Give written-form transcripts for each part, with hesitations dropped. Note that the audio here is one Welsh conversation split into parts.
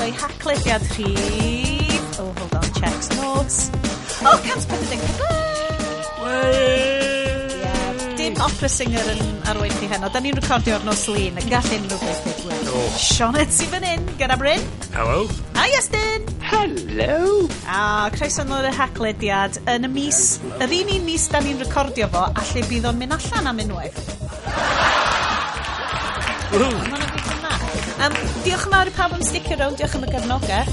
croeso i haclediad rhif. Oh, hold on, checks notes. Oh, 144! Yeah, dim opera singer yn arwain chi heno. Da ni'n recordio ar nos Lun, ac gall unrhyw beth ddigwydd. Oh. Sioned sydd fan hyn, gyda Bryn. Hello. A Iestyn! Hello! A croeso nôl i'r haclediad yn y mis, yr un un mis da ni'n recordio fo, a lle bydd o'n mynd allan am unwaith. Woohoo. Ma' hwnna'n gweithio'n dda. Diolch yn fawr i pawb am sticio rownd, diolch am y gefnogaeth.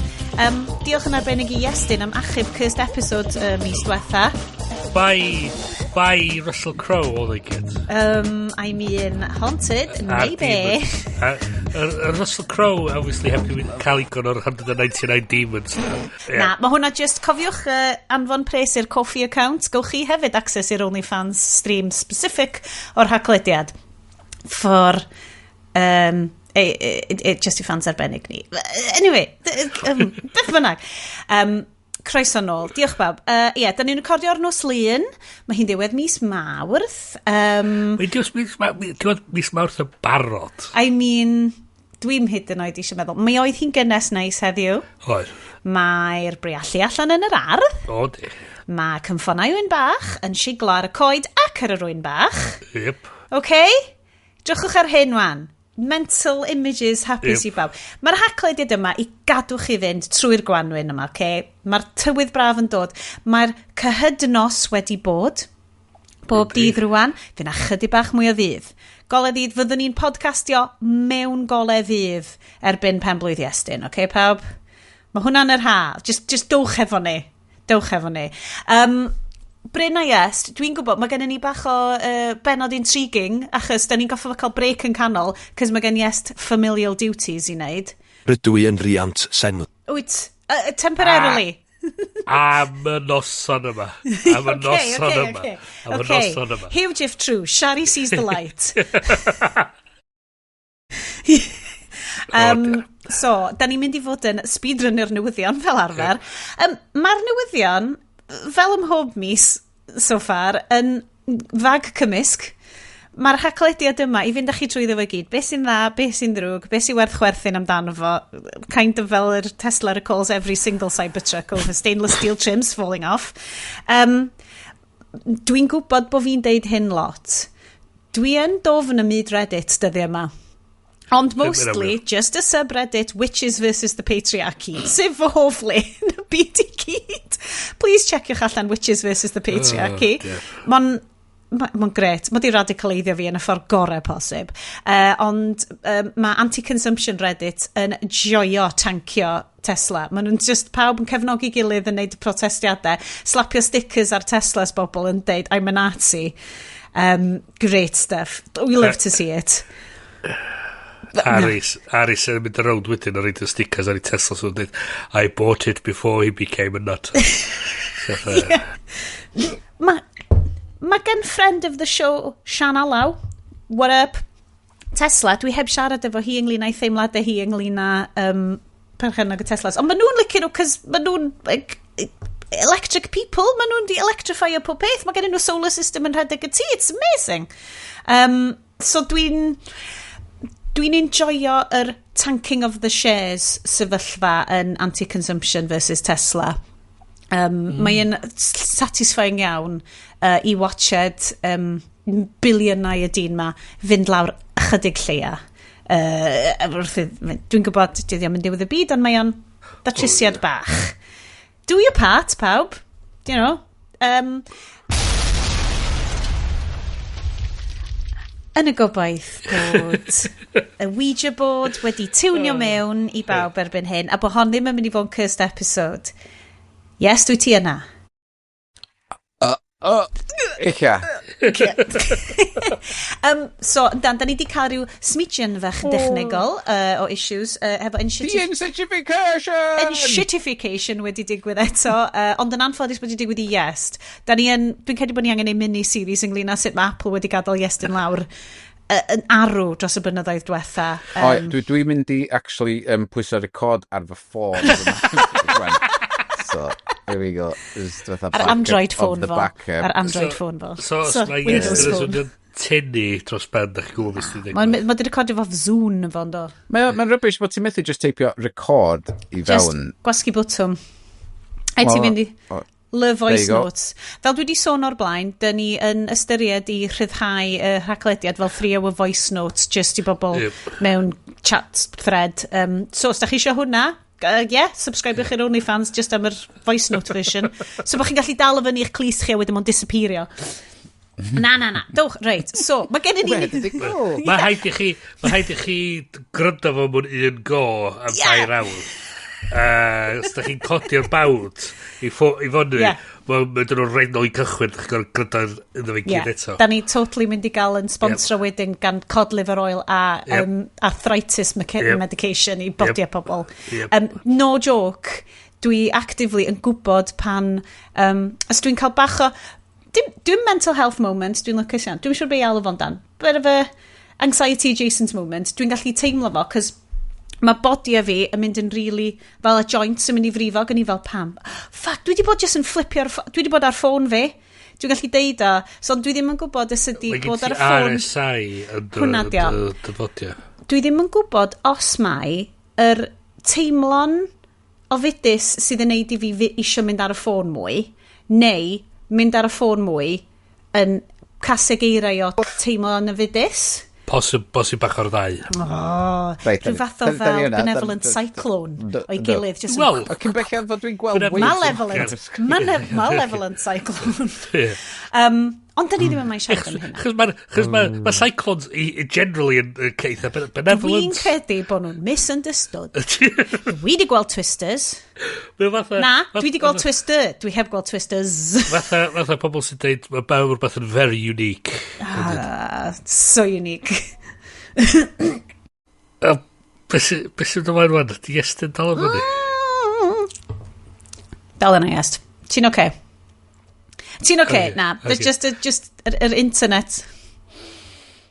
Diolch yn arbennig i Iestyn am achub cursed episode mis diwetha. Bye, bye Russell Crowe oedd ei gyd. I mean, haunted, maybe. A, a Russell Crowe, obviously, heb di cael igon o'r 199 Demons. Yeah. Na, mae hwnna just, cofiwch anfon pres i'r Ko-fi account, gowch chi hefyd access i'r OnlyFans stream specific o'r haclediad for just i fans arbennig ni. Anyway, beth bynnag. Croeso nôl. Diolch bawb. Ie, yeah, da ni'n recordio ar nos Lun. Mae hi'n diwedd mis Mawrth. Mae'n diwedd mis, diwedd mis Mawrth yn barod. I mean, dwi'n hyd yn oed eisiau meddwl. Mi oedd hi'n gynnes neis heddiw. Oedd. Mae'r briallu allan yn yr ardd. O, di. Mae cynffonau ŵyn bach yn siglo ar y coed ac ar yr ŵyn bach. Yep. OK? Drychwch ar hyn wan. Mental images hapus i bawb. Mae'r haclediad yma i gadw chi fynd trwy'r gwanwyn yma, OK? Mae'r tywydd braf yn dod. Mae'r cyhydnos wedi bod. Bob dydd rwan. Fydd 'na chydig bach mwy o ddydd. Gole ddydd, fyddwn ni'n podcastio mewn gole ddydd erbyn pen blwydd Iestyn, OK pawb? Mae hwnna'n yr ha. Just dowch efo ni. Dowch efo ni. Bryn a Iest, dwi'n gwybod, mae gennym ni bach o benod intriguing, achos da ni'n goffo cael break yn canol, cos mae gen Iest familial duties i wneud. Rydw i yn riant sengl. Wyt, temporarily. Am y noson yma. Am y noson yma. Am y noson yma. Huge if true. Shari sees the light. Dear. So, da ni'n mynd i fod yn speedrunner newyddion fel arfer. Mae'r newyddion, fel ym mhob mis so far, yn fag cymysg. Mae'r haclediad yma i fynd â chi trwyddo fo i gyd. Be sy'n dda, be sy'n ddrwg, be sy'n werth chwerthin amdano fo. Kind of fel yr Tesla recalls every single Cybertruck over stainless steel trims falling off. Dwi'n gwybod bod fi'n deud hyn lot. Dwi yn dofn y myd Reddit dyddiau yma. Ond mostly, just a subreddit, Witches versus the Patriarchy. Sef fy hoff le yn y byd i gyd. Please checiwch allan Witches versus the Patriarchy. Oh, dear. Mae'n ma gret. Mae di radicaleiddio fi yn y ffordd gorau posib. Ond mae anti-consumption Reddit yn joio tancio Tesla. Maen nhw'n just pawb yn cefnogi gilydd yn neud protestiadau, slapio stickers ar Teslas bobl yn deud, "I'm a Nazi." Great stuff. We love to see it. Aris, Aris yn mynd around wedyn ar y stickers ar ei Tesla sy'n dweud, "I bought it before he became a nutter." So, Mae gen friend of the show, Sian Alaw, what up? Tesla, dwi heb siarad efo hi ynglyn â'i theimladau hi ynglyn â perchennog y Teslas. Ond maen nhw'n licio nhw, cos maen nhw'n like, electric people, maen nhw'n di electrify pob peth. Mae gen nhw solar system yn rhedeg y tŷ, it's amazing. So dwi'n enjoyo yr tanking of the shares sefyllfa yn anti-consumption versus Tesla. Mae'n satisfying iawn i watched biliynau y dyn ma fynd lawr ychydig lleia. Dwi'n gwybod dydy o'm yn diwedd y byd, ond mae o'n datrysiad bach. Do your part, pawb. You know. Yn y gobaith bod y Ouija board wedi tiwnio mewn i bawb erbyn hyn, a bod hon ddim yn mynd i fod yn cursed episode. Yes, dwi ti yna? O, illa. So, dan, da ni wedi cael rhyw smidgen fach dechnegol o issues hefo De-insidification! Enshittification wedi digwydd eto, ond yn anffodus wedi digwydd i Iest. Da ni yn, dwi'n credu bod ni angen ei mini-series ynglyn â sut mae Apple wedi gadael Iest yn lawr yn arw dros y blynyddoedd diwetha. O, dwi mynd i actually pwyso record ar fy ffôn. So, here we go. Just fatha Ar Android backup phone of the fo. backup. Ar Android phone fo. So, os mae Windows Iestyn yn phone. swnio'n tynnu dros ben, da chi'n gwybod beth sy'n Mae'n digwydd. ma di recordio fo Zoom fo, yndo? Mae'n rubbish bod ti'n methu just teipio record i Just fewn. gwasgu bwtwm. A ti'n Wel, mynd i le voice there you go. notes. Fel dwi wedi sôn o'r blaen, dyn ni yn ystyried i rhyddhau y rhaglediad fel 3-hour voice notes just i bobl mewn chat thread. So, os da chi eisiau hwnna, yeah, subscribewch i'r OnlyFans just am yr voice note version. So, bod chi'n gallu dal o fyny i'ch clust chi a wedyn mae'n disappeario. Na, na, na. Dowch, reit. So, mae gen i Where ni did it go? Mae rhaid i chi gryndo fo mewn un go am 2 awr. Os da chi'n codi'r bawd i fyny, mae'n mynd nhw'n rhaid nôl i cychwyn, da chi'n gorfod gryndo iddo fe gyd eto. Da ni totally mynd i gael yn sponsro wedyn gan cod liver oil a arthritis medication i bodio pobl. No joke, dwi actively yn gwybod pan, os dwi'n cael bach o, dim, dwi'n mental health moment, dwi'n lwcus iawn, dwi'n siŵr be i alw fo'n dan, bit of a anxiety adjacent moment, dwi'n gallu teimlo fo, cos mae bodio fi yn mynd yn really, fel y joints yn mynd i frifo, gan i fel pam. Fuck, dwi wedi bod just yn flipio, dwi wedi bod ar ffôn fi. Dwi'n gallu deud o, so dwi ddim yn gwybod os ydi Mae gen bod ti ar y ffôn. RSI yn dy, Hwnna 'di o. dy fodio. Dwi ddim yn gwybod os mai yr teimlo'n ofidus sydd yn neud i fi isio mynd ar y ffôn mwy, neu mynd ar y ffôn mwy yn caseg eiriau o teimlo'n ofidus. Posib bach o'r ddau. Oh, Reit, rhyw fath o da ni fel yna, benevolent cyclone o'i gilydd. Just Wel, O, cyn bellad fod dwi'n gweld Malevolent. Malevolent cyclone. Ond da ni ddim yn mai siarad am hynna. Chos mae'r ma, ma cyclones generally yn eitha benevolent. Dwi'n credu bod nhw'n misunderstood. Dwi wedi gweld Twisters. Mae fatha Na, dwi wedi gweld Twister. Dwi heb gweld Twisters. Fatha pobl sy'n deud, mae bawb rhywbeth yn very unique. Ah, so unique. Be sy'n dod ymlaen? Di Iestyn dal efo ni? Dal yna, Iest. Ti'n oce? Okay? Ti'n oce? Ocê, Na, there's ocê. just yr internet.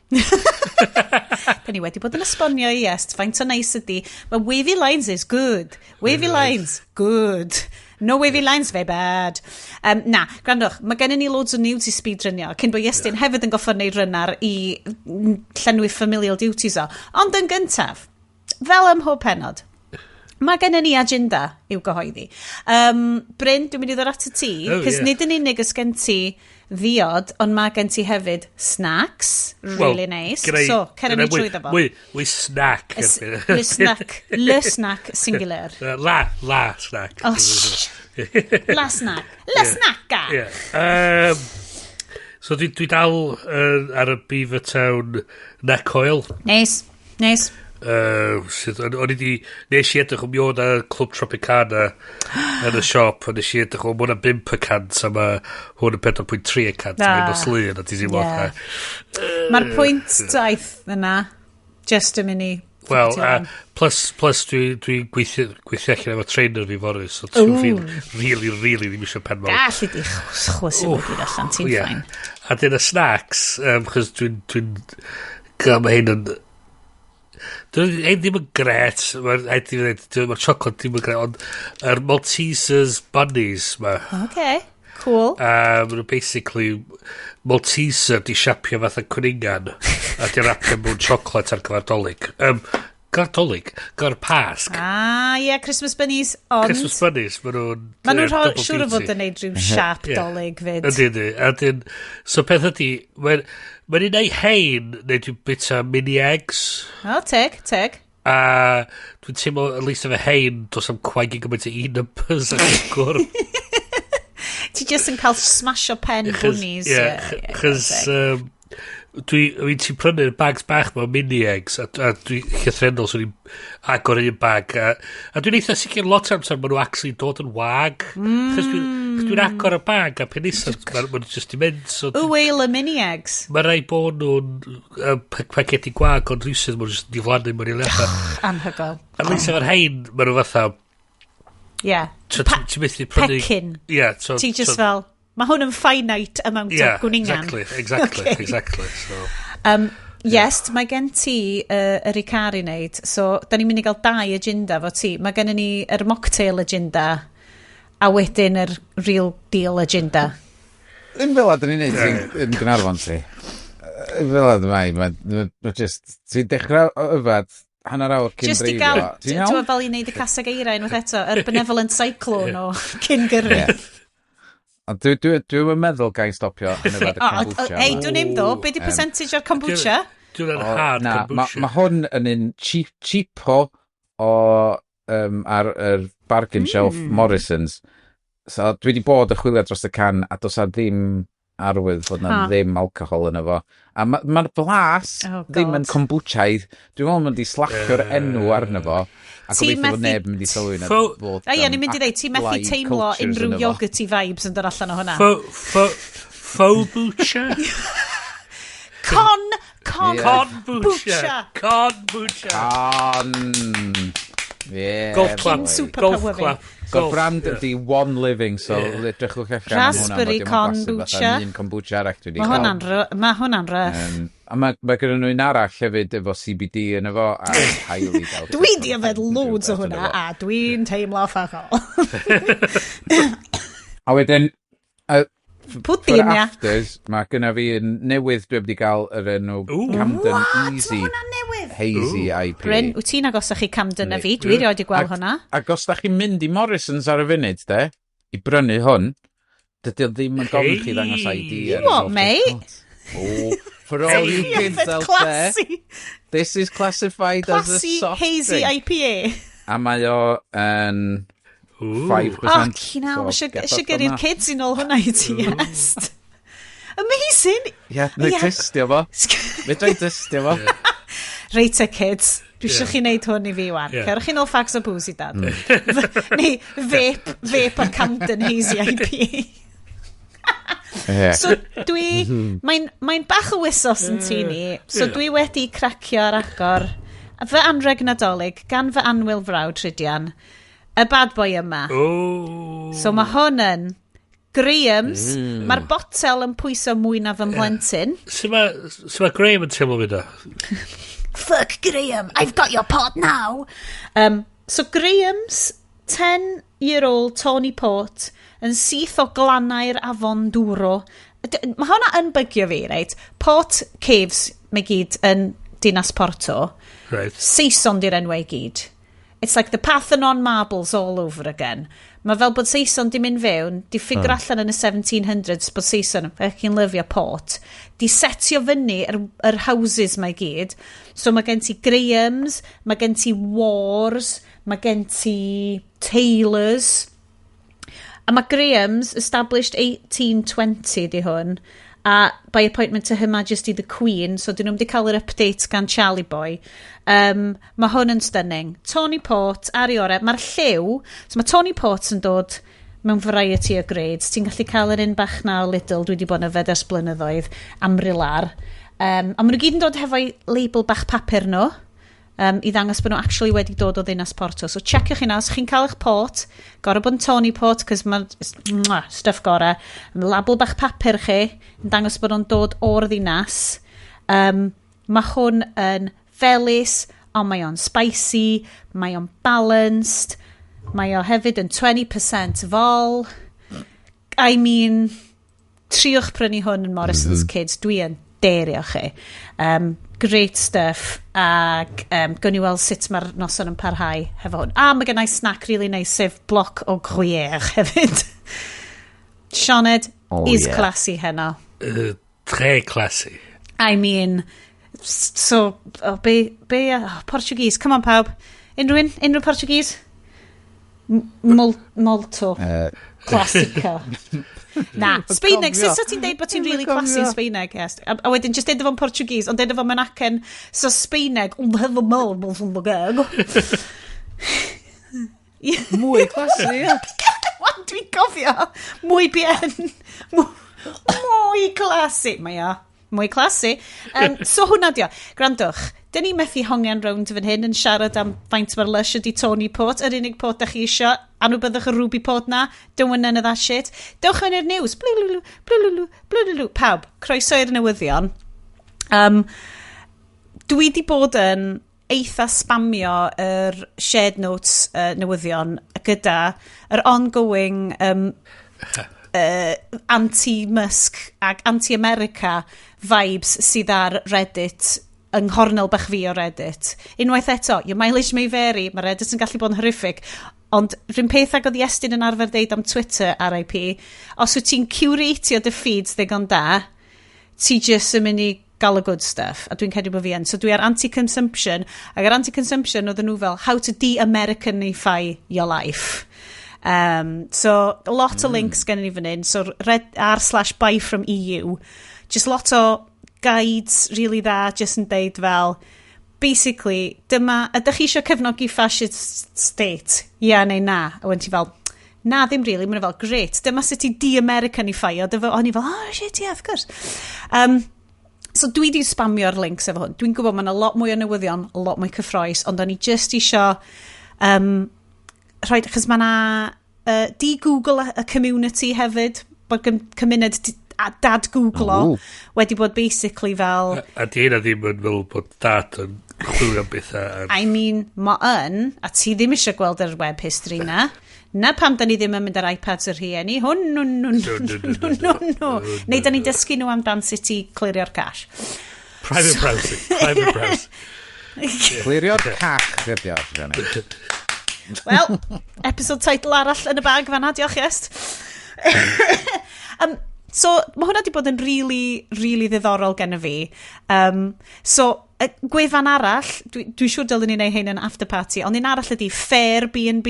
Da ni wedi bod yn esbonio i Iest faint o neis ydi. Mae wavy lines is good. Wavy lines, good. No wavy lines, very bad. Na, gwrandwch, mae gennym ni loads o news i speedrunio, cyn bod Iestyn hefyd yn goffod neud rynnar i llenwi familial duties o. Ond yn gyntaf, fel ym mhob pennod, mae gennym ni agenda i'w gyhoeddi. Bryn, dwi'n mynd i ddod at y ti, Oh, cos yeah. nid yn unig ys gen ti ddiod, ond mae gen ti hefyd snacks, really nice. gynna So, cer ni gynna i trwyddo fo. Mwy snack. Le snack, le snack singular. La snack. Oh, shh. La snack. La snacka! Yeah. So dwi dal ar y Beavertown Neck Oil. Nice, nice. Sydd, o'n i di, nes i edrych o mi oedd na Club Tropicana yn y siop, a nes i edrych o ma hwnna 5% a mae hwn yn 4.3%, a mae'n nos Lun, a ti ddim Mae'r pwynt daith yna just yn mynd i Wel, ffitio a lan. plus dwi gweithio allan efo trainer fi fory, so dwi'n really, really ddim eisiau pen mawr. Gallu di chwysu wedi allan, ti'n fine. A dyn y snacks, chos dwi'n, gael mae hyn yn, dwi'n hyn ddim yn gret, mae'r ma chocolate ddim yn gret, ond yr Maltesers bunnies ma, Okay, cool. a ma nhw basically, Malteser di siapio fatha cwningan, a di rapio mewn chocolate ar gyfer Dolig. Gyfer Dolig, gyfer Pasg. Ah, yeah, Christmas bunnies, ond Christmas bunnies, ma nhw'n Maen nhw'n double siŵr o fod duty. yn neud rhyw siap Dolig fyd. Ydy. A dyn, so peth ydy, mae'n ma un ei hein, neu dwi'n bita mini eggs, O, teg, teg. a dwi'n teimlo, at least efo hein, dos am quite gymaint o e-numbers ac yn gwrdd. Ti just yn cael smasho pen bunnies. Ie, Ie, chos teg. I mean, ti'n prynu'r bags bach ma o mini eggs, a dwi llythrennol, swn i'n agor un bag, a dwi'n eitha sicr lot o amser maen nhw actually dod yn wag. Chos dwi'n agor y bag, a pen nesaf, maen nhw just i mynd, so Whale y mini eggs. Mae rai bod nhw'n pacedi gwag, ond rhywsyd maen nhw'n just diflannu mewn eiliadau. Anhygoel. At least efo'r hein, maen nhw fatha, so ti'n methu prynu Pecyn. Ie, so Ti just so, fel, mae hwn yn finite amount o gwningan. Exactly, exactly. So, Yes, mae gen ti yr Ricard i wneud, so da ni'n mynd i gael dau agenda fo ti. Mae gen ni yr mocktail agenda a wedyn yr real deal agenda. Ddim fel a dyn ni'n neud yn Gynarfon ti. Fel yna mae, mae just, ti'n dechrau yfad hanner awr cyn Just i dreifio. gael, Ti'n ti'n iawn? fel i wneud y caseg eira unwaith eto, yr benevolent cyclone o cyn gyrru. Ie. Ond dwi'n meddwl gael stopio yn yfad y O, o, kombucha. Ei, yma. dwi'n ddim ddo, be di percentage o'r kombucha? Dwi'n O, hard na, kombucha. ma hwn yn un cheap, cheapo o ar yr bargain shelf Morrison's. So dwi wedi bod y chwilio dros y can a does a ddim arwydd fod na Ha. ddim alcohol yn efo. A mae'r ma blas Oh, ddim yn God. kombuchaidd. Dwi'n meddwl mae'n di slachio'r enw arno fo. A Ti'n gobeithio fod methu- neb yn mynd i sylwi na fod A ie, ni'n mynd i ddeud, ti'n methu live teimlo cultures unrhyw yno fo. yoghurty vibes yn dod allan o hwnna. Faux-bucha? Con, Ie. Kombucha. Kombucha. Con. Yeah, Golf clap. boy. Super Golf power fi. clap. So Golf, brand ie. ydi One Living, so edrychwch allan am hwnna. Raspberry kombucha. Un kombucha arall dwi wedi Mae hwnna'n ma hwnna'n rough. A mae gyda nhw un arall hefyd efo CBD yn efo, a highly doubt. Dwi di yfed loads o Rhywbeth hwnna, yno fo. a dwi'n teimlo fuck all. A wedyn, for Pwdin, ia. afters, mae gyda fi un newydd dwi wedi cael yr enw Ooh. Camden What? Easy Mae hwnna'n newydd. Hazy IPA. Bryn, wyt ti'n agosach i Camden na fi? Dwi erioed i gweld hwnna. Ac os da chi'n mynd i Morrison's ar y funud, de, i brynu hwn, dydy o ddim yn gofyn chi ddangos ID. ar y What, self-checkout. mate? Oh, for all you kids Yfed out there, classy, this is classified as a classy soft hazy drink. IPA. A mae o yn Ooh. 5%. Oh, cyn So, eisiau get off gyrru'r hwnna. kids i nôl hwnna i ti, yes. Amazing! Ie, neu Ie. testio fo. Fedra i testio fo. Reit e, kids. Dwi eisiau Ie. chi wneud hwn i fi wan. Ie. Cerwch chi nôl fags o booze i dad. Neu vape, vape a Camden Hazy IPA. Ie. So dwi, mae'n bach o wisos yn tŷ ni, so dwi wedi cracio ar agor fy anreg Nadolig gan fy annwyl frawd Rhydian, y bad boy yma. Ooh. So mae hwn yn Graham's, mae'r botel yn pwyso mwy na fy mhlentyn. Sut mae Graham yn teimlo fynd o? Fuck Graham, I've got your pot now. So Graham's 10-year-old Tawny Port yn syth o glannau'r afon Douro. Mae hwnna yn bygio fi, reit? Port Caves, mae gyd yn dinas Porto. Right. Saeson di'r enwau i gyd. It's like the Parthenon marbles all over again. Mae fel bod Saeson di mynd fewn, di ffigur allan yn y 1700s bod Saeson yn fucking lyfio port, di setio fyny yr houses mae gyd. So mae gen ti Grahams, mae gen ti Wars, mae gen ti Taylors. A mae Graham's, established 1820 di hwn, a by appointment to Her Majesty the Queen, so dyn nhw'n wedi cael yr update gan Charlie Boy. Mae hwn yn stunning. Tawny Port ar ei orau. Mae'r lliw, so mae Tawny Port yn dod mewn variety o grades. Ti'n gallu cael yr un bach na o Lidl, dwi wedi bod yn yfed ers blynyddoedd, Amrilar. A maen nhw gyd yn dod hefo'i label bach papur nhw i ddangos bod nhw actually wedi dod o ddinas Porto. So checiwch chi na, os chi'n cael eich port, gorau bod yn Tawny Port, cos mae'n stuff gorau. Label bach papur chi, yn dangos bod nhw'n dod o'r ddinas. Mae hwn yn felys, ond mae o'n spicy, mae o'n balanced, mae o hefyd yn 20% vol. I mean, triwch prynu hwn yn Morrison's Kids, dwi yn derio chi. Great stuff, ac gawn ni weld sut mae'r noson yn parhau hefo hwn. A mae gen i snack really nice, sef bloc o gruyère hefyd. Sioned Oh, is yeah. classy heno. Très classy. I mean, so, oh, be, oh, Portuguese, come on pawb. Unrhyw un? Unrhyw Portuguese? Molto. Classico. Na, Sbeineg, cofio. sut ti'n deud bod ti'n Dwi'm yn really classy yn cofio. Sbeineg, yes. A wedyn, just deud efo'n Portuguese, ond deud efo mewn acen, so Sbeineg, um, Mwy classy, ie. Wan, dwi'n cofio, mwy bien, mwy classy. Mae o, mwy classy. So hwnna dio. Grandwch, dyn ni methu hongian rownd fan hyn yn siarad am faint mor lush ydi Tawny Port, yr unig port da chi isio, anwybyddwch y Ruby Port na, don't want none of that shit. Dewch mewn i'r news, blwlwlw, blwlwlw, blwlwlw, pawb, croeso i'r newyddion. Dwi di bod yn eitha spamio yr shared notes newyddion gyda yr ongoing anti-Musk ac anti-America vibes sydd ar Reddit yng nghornel bach fi o Reddit. Unwaith eto, your mileage may vary, mae Reddit yn gallu bod yn horrific, ond rhywun peth ag oedd Iestyn yn arfer deud am Twitter, RIP, os wyt ti'n curatio dy feeds ddigon da, ti just yn mynd i gael y good stuff, a dwi'n credu bod fi yn. So dwi ar anti-consumption, ac ar anti-consumption oedden nhw fel "how to de-Americanify your life". So lot o links gen i fan hyn. So red, r/buyfromEU. Just lot o guides really dda, just yn deud fel, basically, dyma, ydych chi eisiau cefnogi fascist state? Ia neu na? A wedyn ti fel, na, ddim really. Maen nhw fel, "Great, dyma sut i de-Americanify." O'n i fel, "Oh shit, yeah, of course." So dwi di spamio'r links efo hwn. Dwi'n gwybod mae yna lot mwy o newyddion, lot mwy cyffrous, ond o'n i just isio rhoi, achos mae yna di-Google y community hefyd, bod cymuned a dad-Googlo wedi bod basically fel, A di hynna ddim yn fel bod dad yn chwilio am bethau ar. I mean, ma yn, a ti ddim eisiau gweld yr web history na. Na pam da ni ddim yn mynd ar iPads yr rhieni. Hwn, nhw, nhw, No, nhw, no, no, nhw, no, nhw, nhw. Neu da ni'n dysgu nhw amdan sut i clirio'r cache. Private browsing. Private browsing. Clirio'r cache ydi o, Siani. Wel, episode title arall yn y bag fanna, diolch Iest. So, mae hwnna wedi bod yn really, really ddiddorol gen i fi. So, y gwefan arall, dwi siŵr dylwn ni wneud hyn yn after party, ond un arall ydy Fairbnb.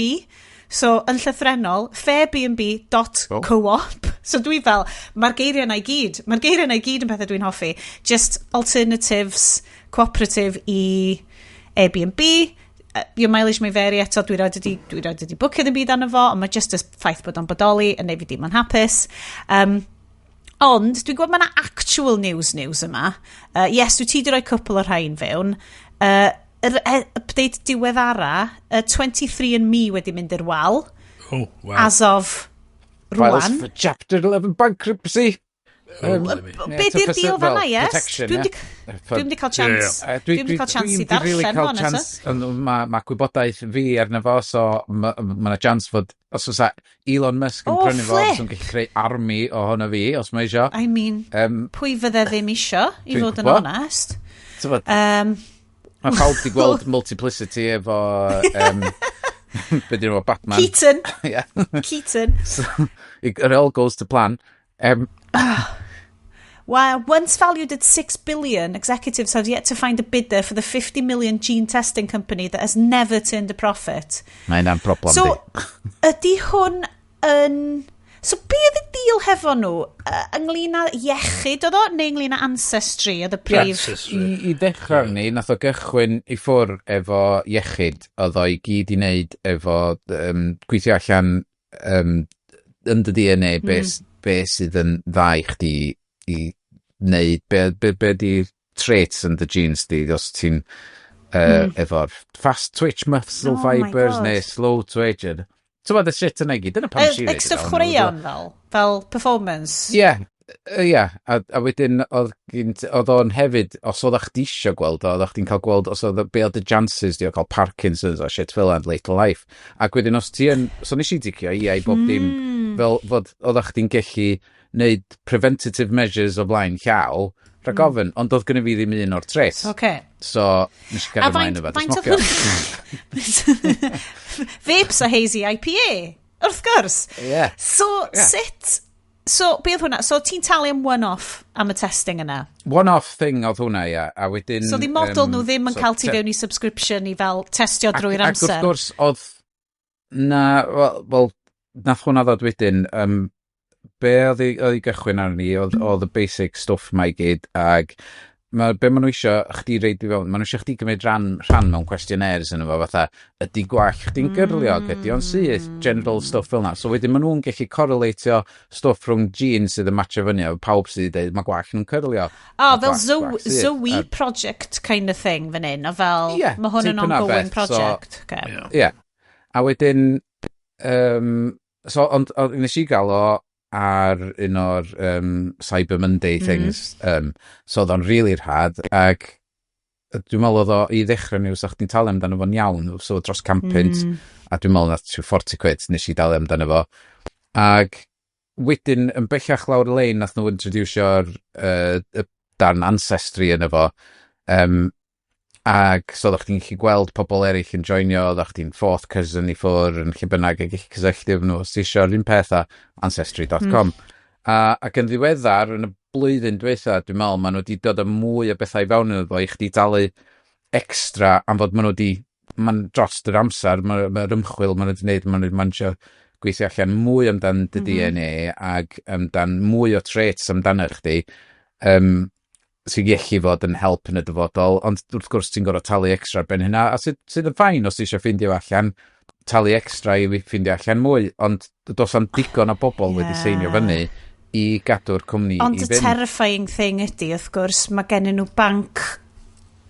So, yn llythrenol, fairbnb.coop. So dwi fel, mae'r geiriau yna i gyd. Mae'r geiriau yna i gyd yn pethau dwi'n hoffi. Just alternatives, cooperative i Airbnb. Your mileage may vary eto, dwi roed wedi bwcio ddim byd arno fo, ond mae just y ffaith bod o'n bodoli yn neud fi deimlo'n hapus. Ond dwi'n gwybod mae yna actual news yma. Yes, dwi ti wedi rhoi cwpl o'r rhain fewn. Yr update diweddara, 23andMe wedi mynd i'r wal, Oh, wow. as of Files rwan. for Chapter 11 bankruptcy. Oh, blimey. Be di'r deal fan'na, yes? Protection, Dwi'm ie. Dwi'm di cael chance. Dwi'm di cael chance i Dwi'm di really ddarllen cael hwn eto. chance, ond ma gwybodaeth fi arno fo, so ma 'na chance fod, os oes Elon Musk yn Oh, prynu fo, flip. so'n gallu creu army ohono fi, os mae isio. I mean, pwy fydde ddim isio, i Dwi'n fod yn gwbod. onest. T'bod, mae pawb di gweld Multiplicity efo, be di enw fo, Batman. Keaton. Yeah. Keaton. So, it all goes to plan. While once valued at 6 billion, executives have yet to find a bidder for the 50 million gene testing company that has never turned a profit. Mae hynna'n problem So, di. ydy hwn yn... So, be oedd y deal hefo nhw? Ynglyn â iechyd oedd o, neu ynglyn â ancestry oedd y prif? Ancestry. I ddechrau arni, nath o gychwyn i ffwr efo iechyd, oedd o i gyd i wneud efo gweithio allan yn dy DNA be sydd yn dda i chdi i wneud, be di traits yn dy genes di, os ti'n efo'r fast twitch muscle Oh my fibers God. neu slow twitch. And, ti'n bod y shit yna i gyd, dyna pam nes i Like roid i stuff fewn, chwaraeon fel performance. Ie, ie, a wedyn oedd o'n hefyd, os oeddech chdi isio gweld o, oeddech chdi'n cael gweld os oedd, be oedd y chances di o cael Parkinson's a shit fel yna later life. Ac wedyn os ti yn, so nes i dicio ie i bob dim, fel fod oeddech chdi'n gallu neud preventative measures o flaen llaw, rhag ofyn, ond oedd gynna fi ddim un o'r traits. So, nes i A gario ymlaen faint, efo faint smokio. oedd Vapes a hazy IPA. Wrth gwrs. Ie. So, sut... So, be oedd hwnna? So, ti'n talu am one-off am y testing yna? One-off thing oedd hwnna, ia. A wedyn... So, di model nhw ddim yn so cael ti fewn i subscription i fel testio drwy'r Ac wrth amser. gwrs, oedd... Na, wel, nath hwnna ddod wedyn, be oedd i gychwyn arni, oedd y basic stuff ma i gyd, ag ma, be maen nhw isio chdi reid i fewn, maen nhw isio chdi gymryd rhan mewn questionnaires yn efo, fatha, ydy gwallt chdi'n gyrliog, ydy o'n syth, general stuff fel na. So wedyn maen nhw'n gallu correlatio stwff rhwng genes sydd yn matcho fyny, efo pawb sydd wedi dweud, mae gwallt nhw'n cyrlio. O, Ma' fel gwallt syth. Zoe project kind of thing fan hyn, o fel, Ie, mae hwn yn tipyn o ongoing beth, so- project. Okay. Ie. Yeah. A wedyn, so, ond nes i gael o ar un o'r Cyber Monday things, so oedd o'n really rhad, ac dwi'n meddwl oedd o i ddechrau ni, os chdi'n talu amdano fo'n iawn, so dros 100 punt, a dwi'n meddwl nath 40 quid nes i dalu amdano fo. Ac Wedyn, yn bellach lawr y lein, nath nhw introducio'r y darn Ancestry yn efo. Ac so oeddech chdi'n gallu gweld pobl eraill yn joinio, oeddech chdi'n fourth cousin i ffwr yn lle bynnag a gallu cysylltu efo nhw os ti isio, yr un peth â Ancestry.com. Ac yn ddiweddar, yn y blwyddyn diwetha, dwi'n meddwl, maen nhw wedi dod â mwy o bethau i fewn iddo fo i chdi dalu extra am fod maen nhw wedi, mae'n dros yr amser, mae'r ma ymchwil maen nhw wedi gwneud, maen nhw wedi managio gweithio allan mwy amdan dy DNA ac amdan mwy o traits amdano chdi, sy'n gallu fod yn help yn y dyfodol, ond wrth gwrs ti'n gorfod talu extra ar ben hynna, a sydd yn fine os ti eisiau ffeindio allan, talu extra i ffeindio allan mwy, ond does am digon o bobl wedi seinio fyny i gadw'r cwmni Ond i y fynd. terrifying thing ydy, wrth gwrs, mae gennyn nhw banc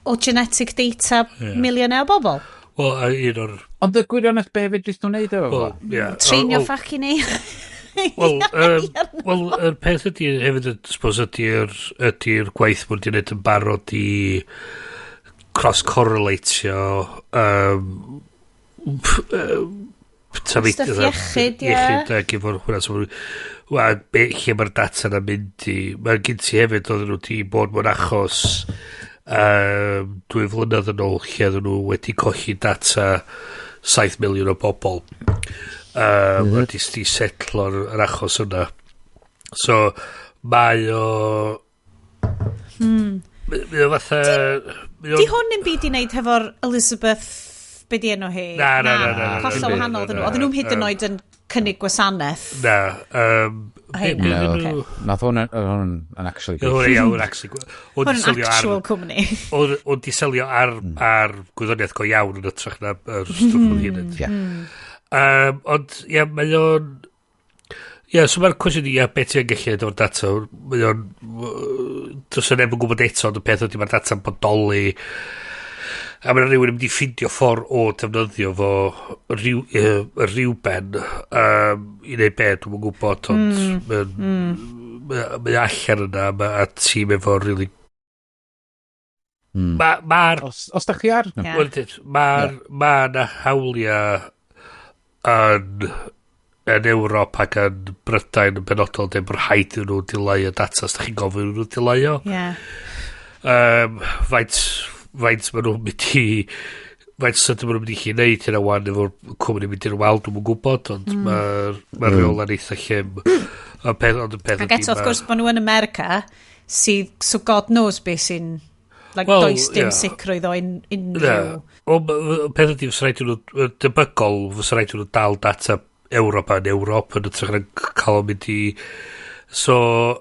o genetic data miliynau o bobl. Wel, a un o'r Ond y gwirionedd, be fedrith nhw'n neud efo fo? Wel, ie. Treinio Wel, fucking ni. Wel, wel, yr peth ydy hefyd, I suppose, ydy'r gwaith mwyn wedi gwneud yn barod i cross-correlatio Stuff iechyd, ie. Iechyd ac efo'r hwnna. So, wel, lle mae'r data na'n mynd i. Mae gen ti hefyd, oedden nhw wedi bod mewn achos 2 flynedd yn ôl lle oedden nhw wedi colli data 7 miliwn o bobl. Wedi di setlo'r yr achos yna. So, mae o... Mae o fatha Di hwn yn byd i wneud hefo'r Elizabeth, be di enw hi? Na, Hollol na, wahanol na, oedden nhw. na, Oedden nhw'n hyd yn oed yn cynnig gwasanaeth. Na. Heina, Be No. oedden nhw? Nath hwn oedd hwn yn actually Oedd hwn, ie, hwn actually Hwn oedd yn di selio ar actual cwmni. Oedd di selio ar gwyddoniaeth go iawn yn hytrach na yr stwff oedd hi'n neud. Ond, ie, mae o'n... Ie, so mae'r cwestiwn i, ie, beth ti'n gallu neud o'r data, mae o'n... Does yna neb yn gwybod eto, ond y peth ydy mae'r data'n bodoli, a mae'n rhywun yn mynd i ffindio ffordd o defnyddio fo rhyw ben i wneud be, dwi'm yn gwybod, ond mae allan yna, a tîm efo really... Mae'r Os da chi ar nhw? Ie. Wel, mae'r ma na hawliau yn Ewrop ac yn Brydain yn benodol dweud bod rhaid iddyn nhw dileu y data os da chi'n gofyn iddyn nhw dileu o. Faint maen nhw'n mynd i faint sydyn maen nhw'n mynd i chi wneud hynna wan efo'r cwmni mynd i'r wal, dwi'm yn gwybod, ond mae'r ma rheola'n eitha llym. Ond y peth Ac eto, wrth gwrs, maen nhw yn America, sydd, so God knows beth sy'n... Like, Wel, does dim sicrwydd o unrhyw. O, y peth ydy, fysa rhaid i nhw, debygol, fysa rhaid i nhw dal data Ewrop yn Ewrop yn hytrach na cael o'n mynd i. So,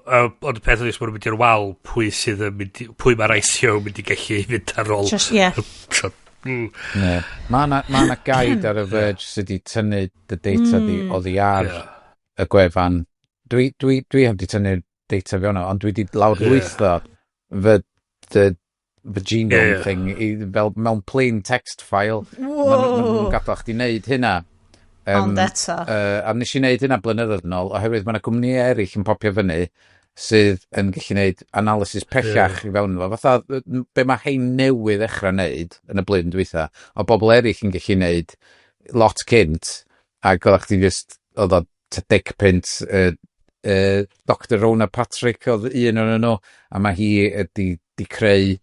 ond y peth ydy, os maen nhw'n mynd i'r wal, pwy sydd yn mynd i, pwy mae'r ICO yn mynd i gallu fynd ar ôl? Just, yeah. So, Ne. Mae na, ma na guide ar y Verge sydd wedi tynnu dy data di oddi ar y gwefan. Dwi heb di tynnu'r data fi o'na, ond dwi wedi lawrlwytho fy genome Ie, ie. thing i, fel mewn plain text file. Maen nhw'n gadael chdi wneud hynna. Ond eto. A nes i wneud hynna blynyddoedd yn ôl, oherwydd mae yna gwmnïau eraill yn popio fyny sydd yn gallu gwneud analysis pellach i fewn iddo fo. Fatha, be mae hein newydd ddechrau wneud yn y blwyddyn dwytha, o bobl eraill yn gallu wneud lot cynt, ac oeddech chdi just, oedd o tua 10 punt, Dr Rona Patrick oedd un o'n nhw, a mae hi di creu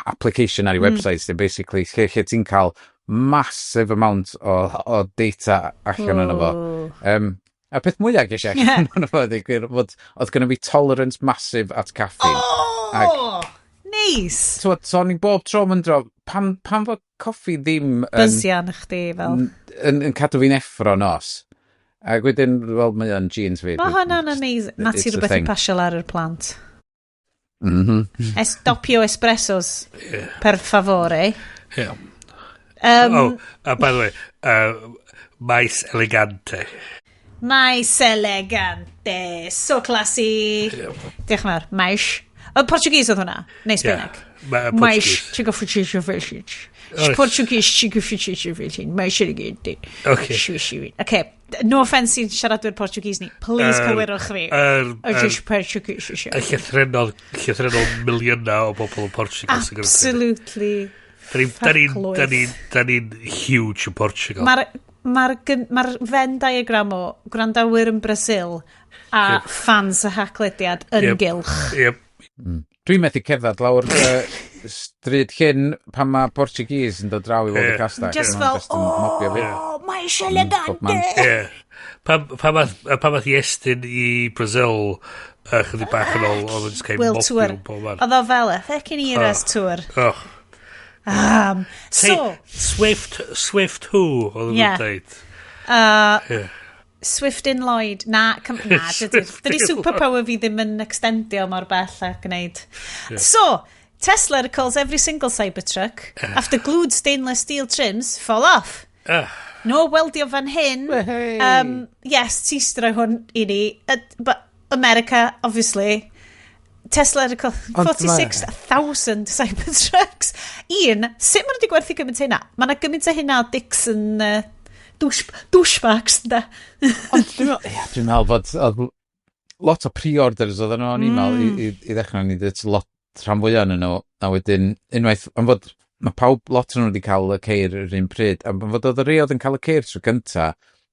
application ar ei website sy'n basically lle ti'n cael massive amount o data allan yno fo. A peth mwyaf ges i allan yno fo, ydy gwir, fod oedd gynno fi tolerance massive at caffeine. Oh! Neis! So, so o'n i bob tro yn dro, pam fod coffi ddim yn, Bysian chdi fel. yn cadw fi'n effro nos? Ac wedyn, wel, mae o'n genes fi. Mae hwnna'n amazing. Na ti It's a rhywbeth i thing. pasio ar yr plant. Es doppio espressos, per favore. Yeah. Oh, by the way, mais elegante. Mais elegante. So classy. Diolch yn fawr. Mais. O, Portuguese oedd hwnna? Neu Sbaeneg? Ma- Mais. Portuguese. Chico fuchicho fuchich. Oes. Portuguese chico fuchicho fuchich. Mais elegante. Okay. Shu, shu. Okay. No offence i'n siaradwyr Portuguese ni. Please cywirwch fi. O, just Portuguese. Y llythrennol miliynau o bobl yn Portugal sy'n gwrando. Absolutely. Da ni'n Ffaclwydd. da ni'n huge yn Portugal. Mae'r Mae'r ma Venn diagram o gwrandawyr yn Brasil a fans y Haclediad yn gylch. Yep. Dwi'n methu cerdded lawr stryd Llyn pan mae Portuguese yn dod draw i weld y castell. Just Ma' nhw fel, just yn mobio fi. Oh, mae eisiau Bob man. elegante. Ie. Pan ath Iestyn i Brazil chydig bach yn ôl, oedd o'n just cael World mobio Tour. bob man. Oedd o fel y fucking Eras Tour. Oh. So, Swift who, oedd nhw'n dweud. Swift in Lloyd. Na, na, dydy, Swift dydy in superpower fi ddim yn extendio mor bell a gwneud. So, Tesla recalls every single Cybertruck after glued stainless steel trims fall off. No weldio fan hyn. Hey. Yes, ti roi hwn i ni. But America, obviously. Tesla recall Ond 46,000 Cybertrucks. Un, sut maen nhw wedi gwerthu gymaint o hynna? Mae yna gymaint o hynna o Dixon douchebags, da. Ond ie, dwi'n meddwl bod oedd lot o pre-orders oedd nhw, o'n i'n meddwl, i ddechrau ni, dweud lot rhan fwyaf yn nhw, a wedyn, unwaith, am fod, mae pawb, lot o'n nhw wedi cael y ceir yr un pryd, am fod oedd y rei oedd yn cael y ceir tro gynta,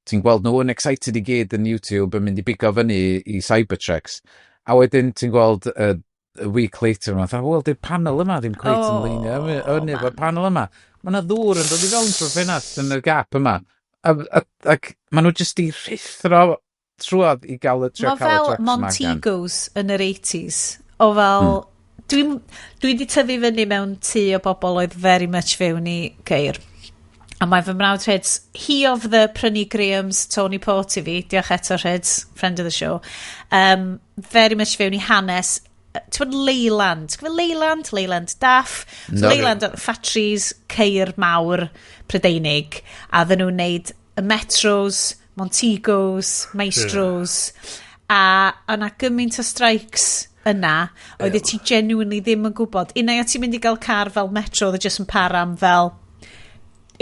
ti'n gweld nhw yn excited i gyd yn YouTube yn mynd i bigo fyny i Cybertrucks, a wedyn ti'n gweld a week later, mae'n fatha, wel, di'r panel yma ddim quite yn Oh, leinio fyny efo'r panel yma. Mae yna ddŵr yn dod i fewn trwy'r ffenast yn y gap yma. Ac maen nhw jyst i rhuthro trwodd i gael y trio Mae cael y fel trucks yma allan. Montegos yn yr 80s. O fel... Dwi di tyfu fyny mewn tŷ o bobl oedd very much fewn i geir. A mae fy mrawd Rhids, he of the prynu Graham's Tony Port i fi, diolch eto Rhids, friend of the show, very much fewn i hanes, ti'n bod Leyland, ti'n gwybod Leyland? Leyland Daff. So No. Leyland, factories, ceir mawr Prydeinig, a ddyn nhw'n neud y Metros, Montegos, Maestros, a yna gymaint o strikes yna, oedd ti genuinely ddim yn gwybod. Unai o ti'n mynd i gael car fel Metro, oedd e jyst yn para am fel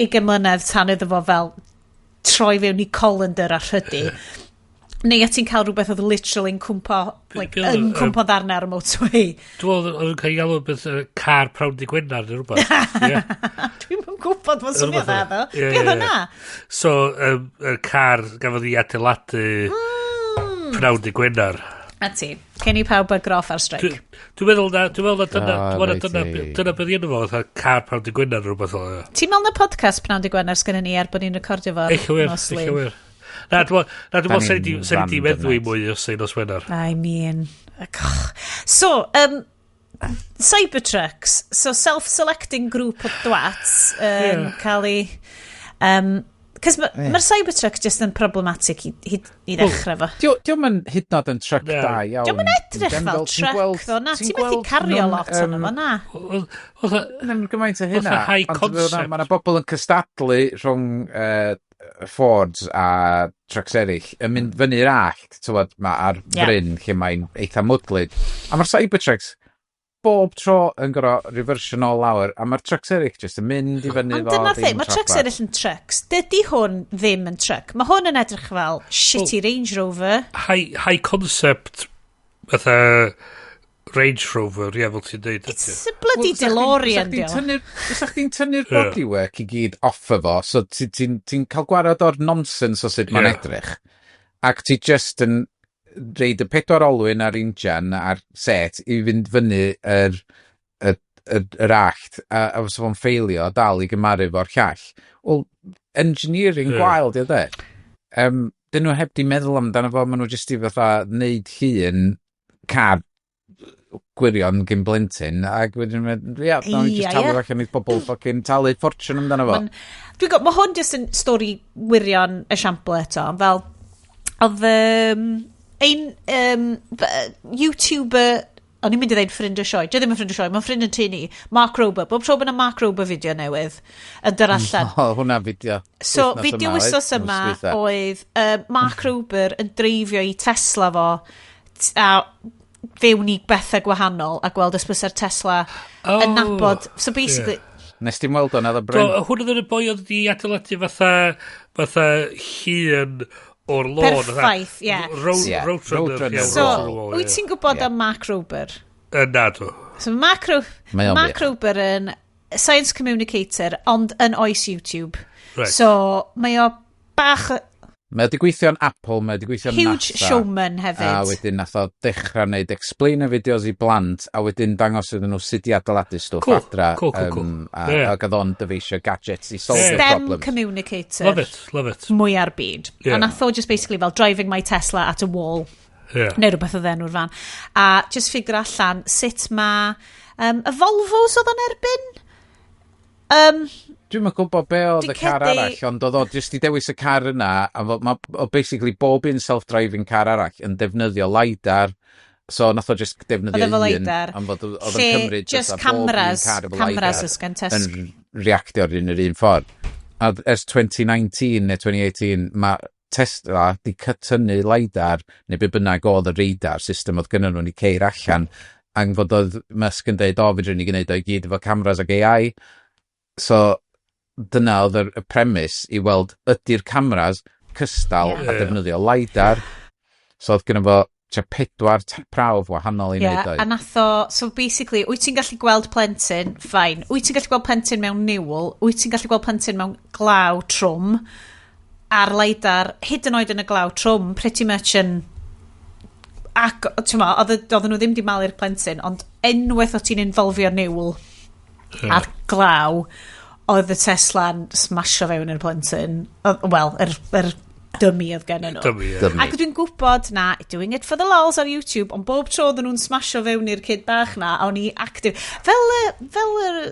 20 mlynedd tan iddo fo fel troi fewn i colander a rhydu. Neu a ti'n cael rhywbeth oedd literally yn cwmpo, like, Be oedd yn cwmpo ddarnau ar y motorway. Dwi'n meddwl oedd yn cael ei galw beth car prawn di Gwener neu rhywbeth. Ie. Dwi'm yn gwybod mae'n swnio Rhywbeth dda fel 'na. ddo. Ie, Be oedd ie, ie. hwnna? So, y car gafodd ei adeiladu pnawn di Gwener. A ti, cyn i pawb bugger off ar strike. Dwi'n meddwl na dyna, Ah, dwi'n meddwl na reit, dyna, ei. dyna beth i enw fo, fatha car prawn di Gwener neu rhywbeth fel 'na. Ti'n meddwl na podcast pnawn di Gwener sgynnon ni er bod ni'n recordio fo ar Eich wir, nos eich Lun? wir. Na, dwi'n Da meddwl sa'n ni'n ni di random meddwi night. mwy os ein nos Wener. I mean, ugh. So, Cybertrucks, so self-selecting group o dwats yn cael ei... Cos mae'r ma Cybertruck just yn problematic i ddechrau fo. Dio'm yn hyd yn oed yn truck Na. da iawn. Dio'm yn edrych fel truck, ddo, na. Ti'n methu cario lot ono fo, na. Oedd Ddim gymaint o hynna. Fatha high Ond concept. Mae yna bobl yn cystadlu rhwng Fords a trucks eraill yn mynd fyny'r allt, tywod, ma ar bryn lle mae'n eitha mwdlyd. A mae'r Cybertrucks bob tro yn gorau reversio nôl lawr, a mae'r trucks eraill jyst yn mynd i fyny Ond fo. dyna'r ddim thing, mae trucks trafferth. eraill yn trucks. Dydy hwn ddim yn truck. Mae hwn yn edrych fel shitty Range Rover. High concept fatha Range Rover, ie, fel ti'n deud. It's a bloody DeLorean, dio. Fysa chdi'n tynnu'r bodywork i gyd off efo, so ti'n ti, ti cael gwared o'r nonsense o sut mae'n edrych. Ac ti just yn reid y pedwar olwyn ar injan a'r set i fynd fyny yr allt, a fysa fo'n ffeilio dal i gymaru fo'r llall. Wel, engineering gwael, di o de. Dyn nhw heb di meddwl amdano fo, maen nhw jyst i fatha neud llun car gwirion gyn blentyn, ac wedyn mynd, ia, nawn ni just talu allan i bobl fucking talu ffortiwn amdano fo. Dwi'n gwybod, mae hwn jyst yn stori wirion esiampl eto, fel, oedd ein YouTuber, o'n i'n mynd i ddeud ffrind y sioe, dio ddim yn ffrind y sioe, mae'n ffrind yn tŷ ni, Mark Rober, bob tro bod yna Mark Rober fideo newydd yn dod allan. O, hwnna fideo. So, wythnos fideo yma, oedd? wythnos yma Wythnos dwytha. oedd Mark Rober yn dreifio i Tesla fo a fewn i bethau gwahanol a gweld os bysa'r Tesla yn nabod. So basically, Nes ti'n weld o'n addo Do, Bryn? hwn oedd yn y boi oedd wedi adeiladu fatha llun o'r lôn. Perffaith, ie. Road, Ie, Road Runner. Road Ie, Runner. So, Road Runner, wyt ie. ti'n gwybod Ie. am Mark Rober? Na, dw. So Mae o'n Mark wych. Rober yn science communicator, ond yn oes YouTube. Right. So, mae o Bach Mae wedi gweithio yn Apple, mae wedi gweithio yn huge NASA. showman hefyd. A wedyn nath o dechrau wneud explainer videos i blant, a wedyn dangos iddyn nhw sut i adeiladu stwff adra. Cool. A, ac oedd o'n dyfeisio gadgets i solve the STEM problems. communicator. Love it, love it. Mwy ar byd. A nath o just basically fel "driving my Tesla at a wall" neu rhywbeth oedd enw'r fan. A just figure allan sut mae y Volvos oedd o'n erbyn. Dwi'm yn gwybod be oedd Dwi'n y car arall, ond oedd o jyst i dewis y car yna, a fod, ma, o basically bob un self-driving car arall yn defnyddio LiDAR, so nath o just defnyddio Oedd efo un, LiDAR. am fod oedd yn Lle cymryd just fatha bob un cameras, car efo cameras LiDAR oes gen Tesco. yn reactio ar un yr un ffordd. A ers 2019 neu 2018, mae Tesla di cytynnu LiDAR, neu be bynnag oedd y radar system oedd gynnon nhw'n i ceir allan, ang fod oedd Musk yn deud, "O, fedrwn ni gwneud o i gyd efo cameras ag AI." So, dyna oedd y premise i weld ydy'r cameras cystal a defnyddio LiDAR. So oedd gynno fo tua pedwar prawf wahanol i wneud a o. nath o, so basically, wyt ti'n gallu gweld plentyn, fine. Wyt ti'n gallu gweld plentyn mewn niwl, wyt ti'n gallu gweld plentyn mewn glaw trwm, ar LiDAR, hyd yn oed yn y glaw trwm, pretty much yn ac, ti'n mo, oedden nhw ddim di malu'r plentyn, ond unwaith o ti'n involfio niwl a'r glaw, oedd y Tesla'n smasho fewn i'r plentyn. Wel, yr dummy oedd gen nhw. Dummy, ie. Dummy. Ac dwi'n gwybod na, doing it for the lols ar YouTube, ond bob tro oedden nhw'n smasho fewn i'r kid bach na, a o'n i active. Fel y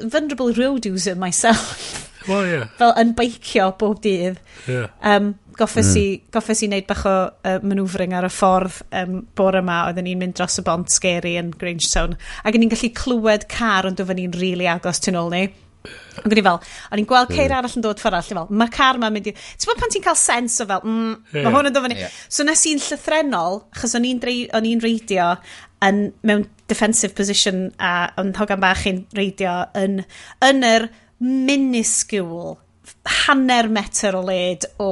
vulnerable road user myself, Wel, ie. fel yn beicio bob dydd. Goffes i wneud bach o manoeuvring ar y ffordd bore yma, oedden ni'n mynd dros y bont scary yn Grangetown, ac o'n i'n gallu clywed car yn dod fyny'n really really agos tu nôl ni. Ac o'n i fel, o'n i'n gweld ceir arall yn dod ffordd arall, fel, mae car ma'n mynd i... Ti'n bod pan ti'n cael sens o fel, mae hwn yn dod fyny. So nes i'n llythrenol, achos o'n i'n reidio yn, mewn defensive position a yn hogan bach i'n reidio yn yr minuscule hanner metr o led o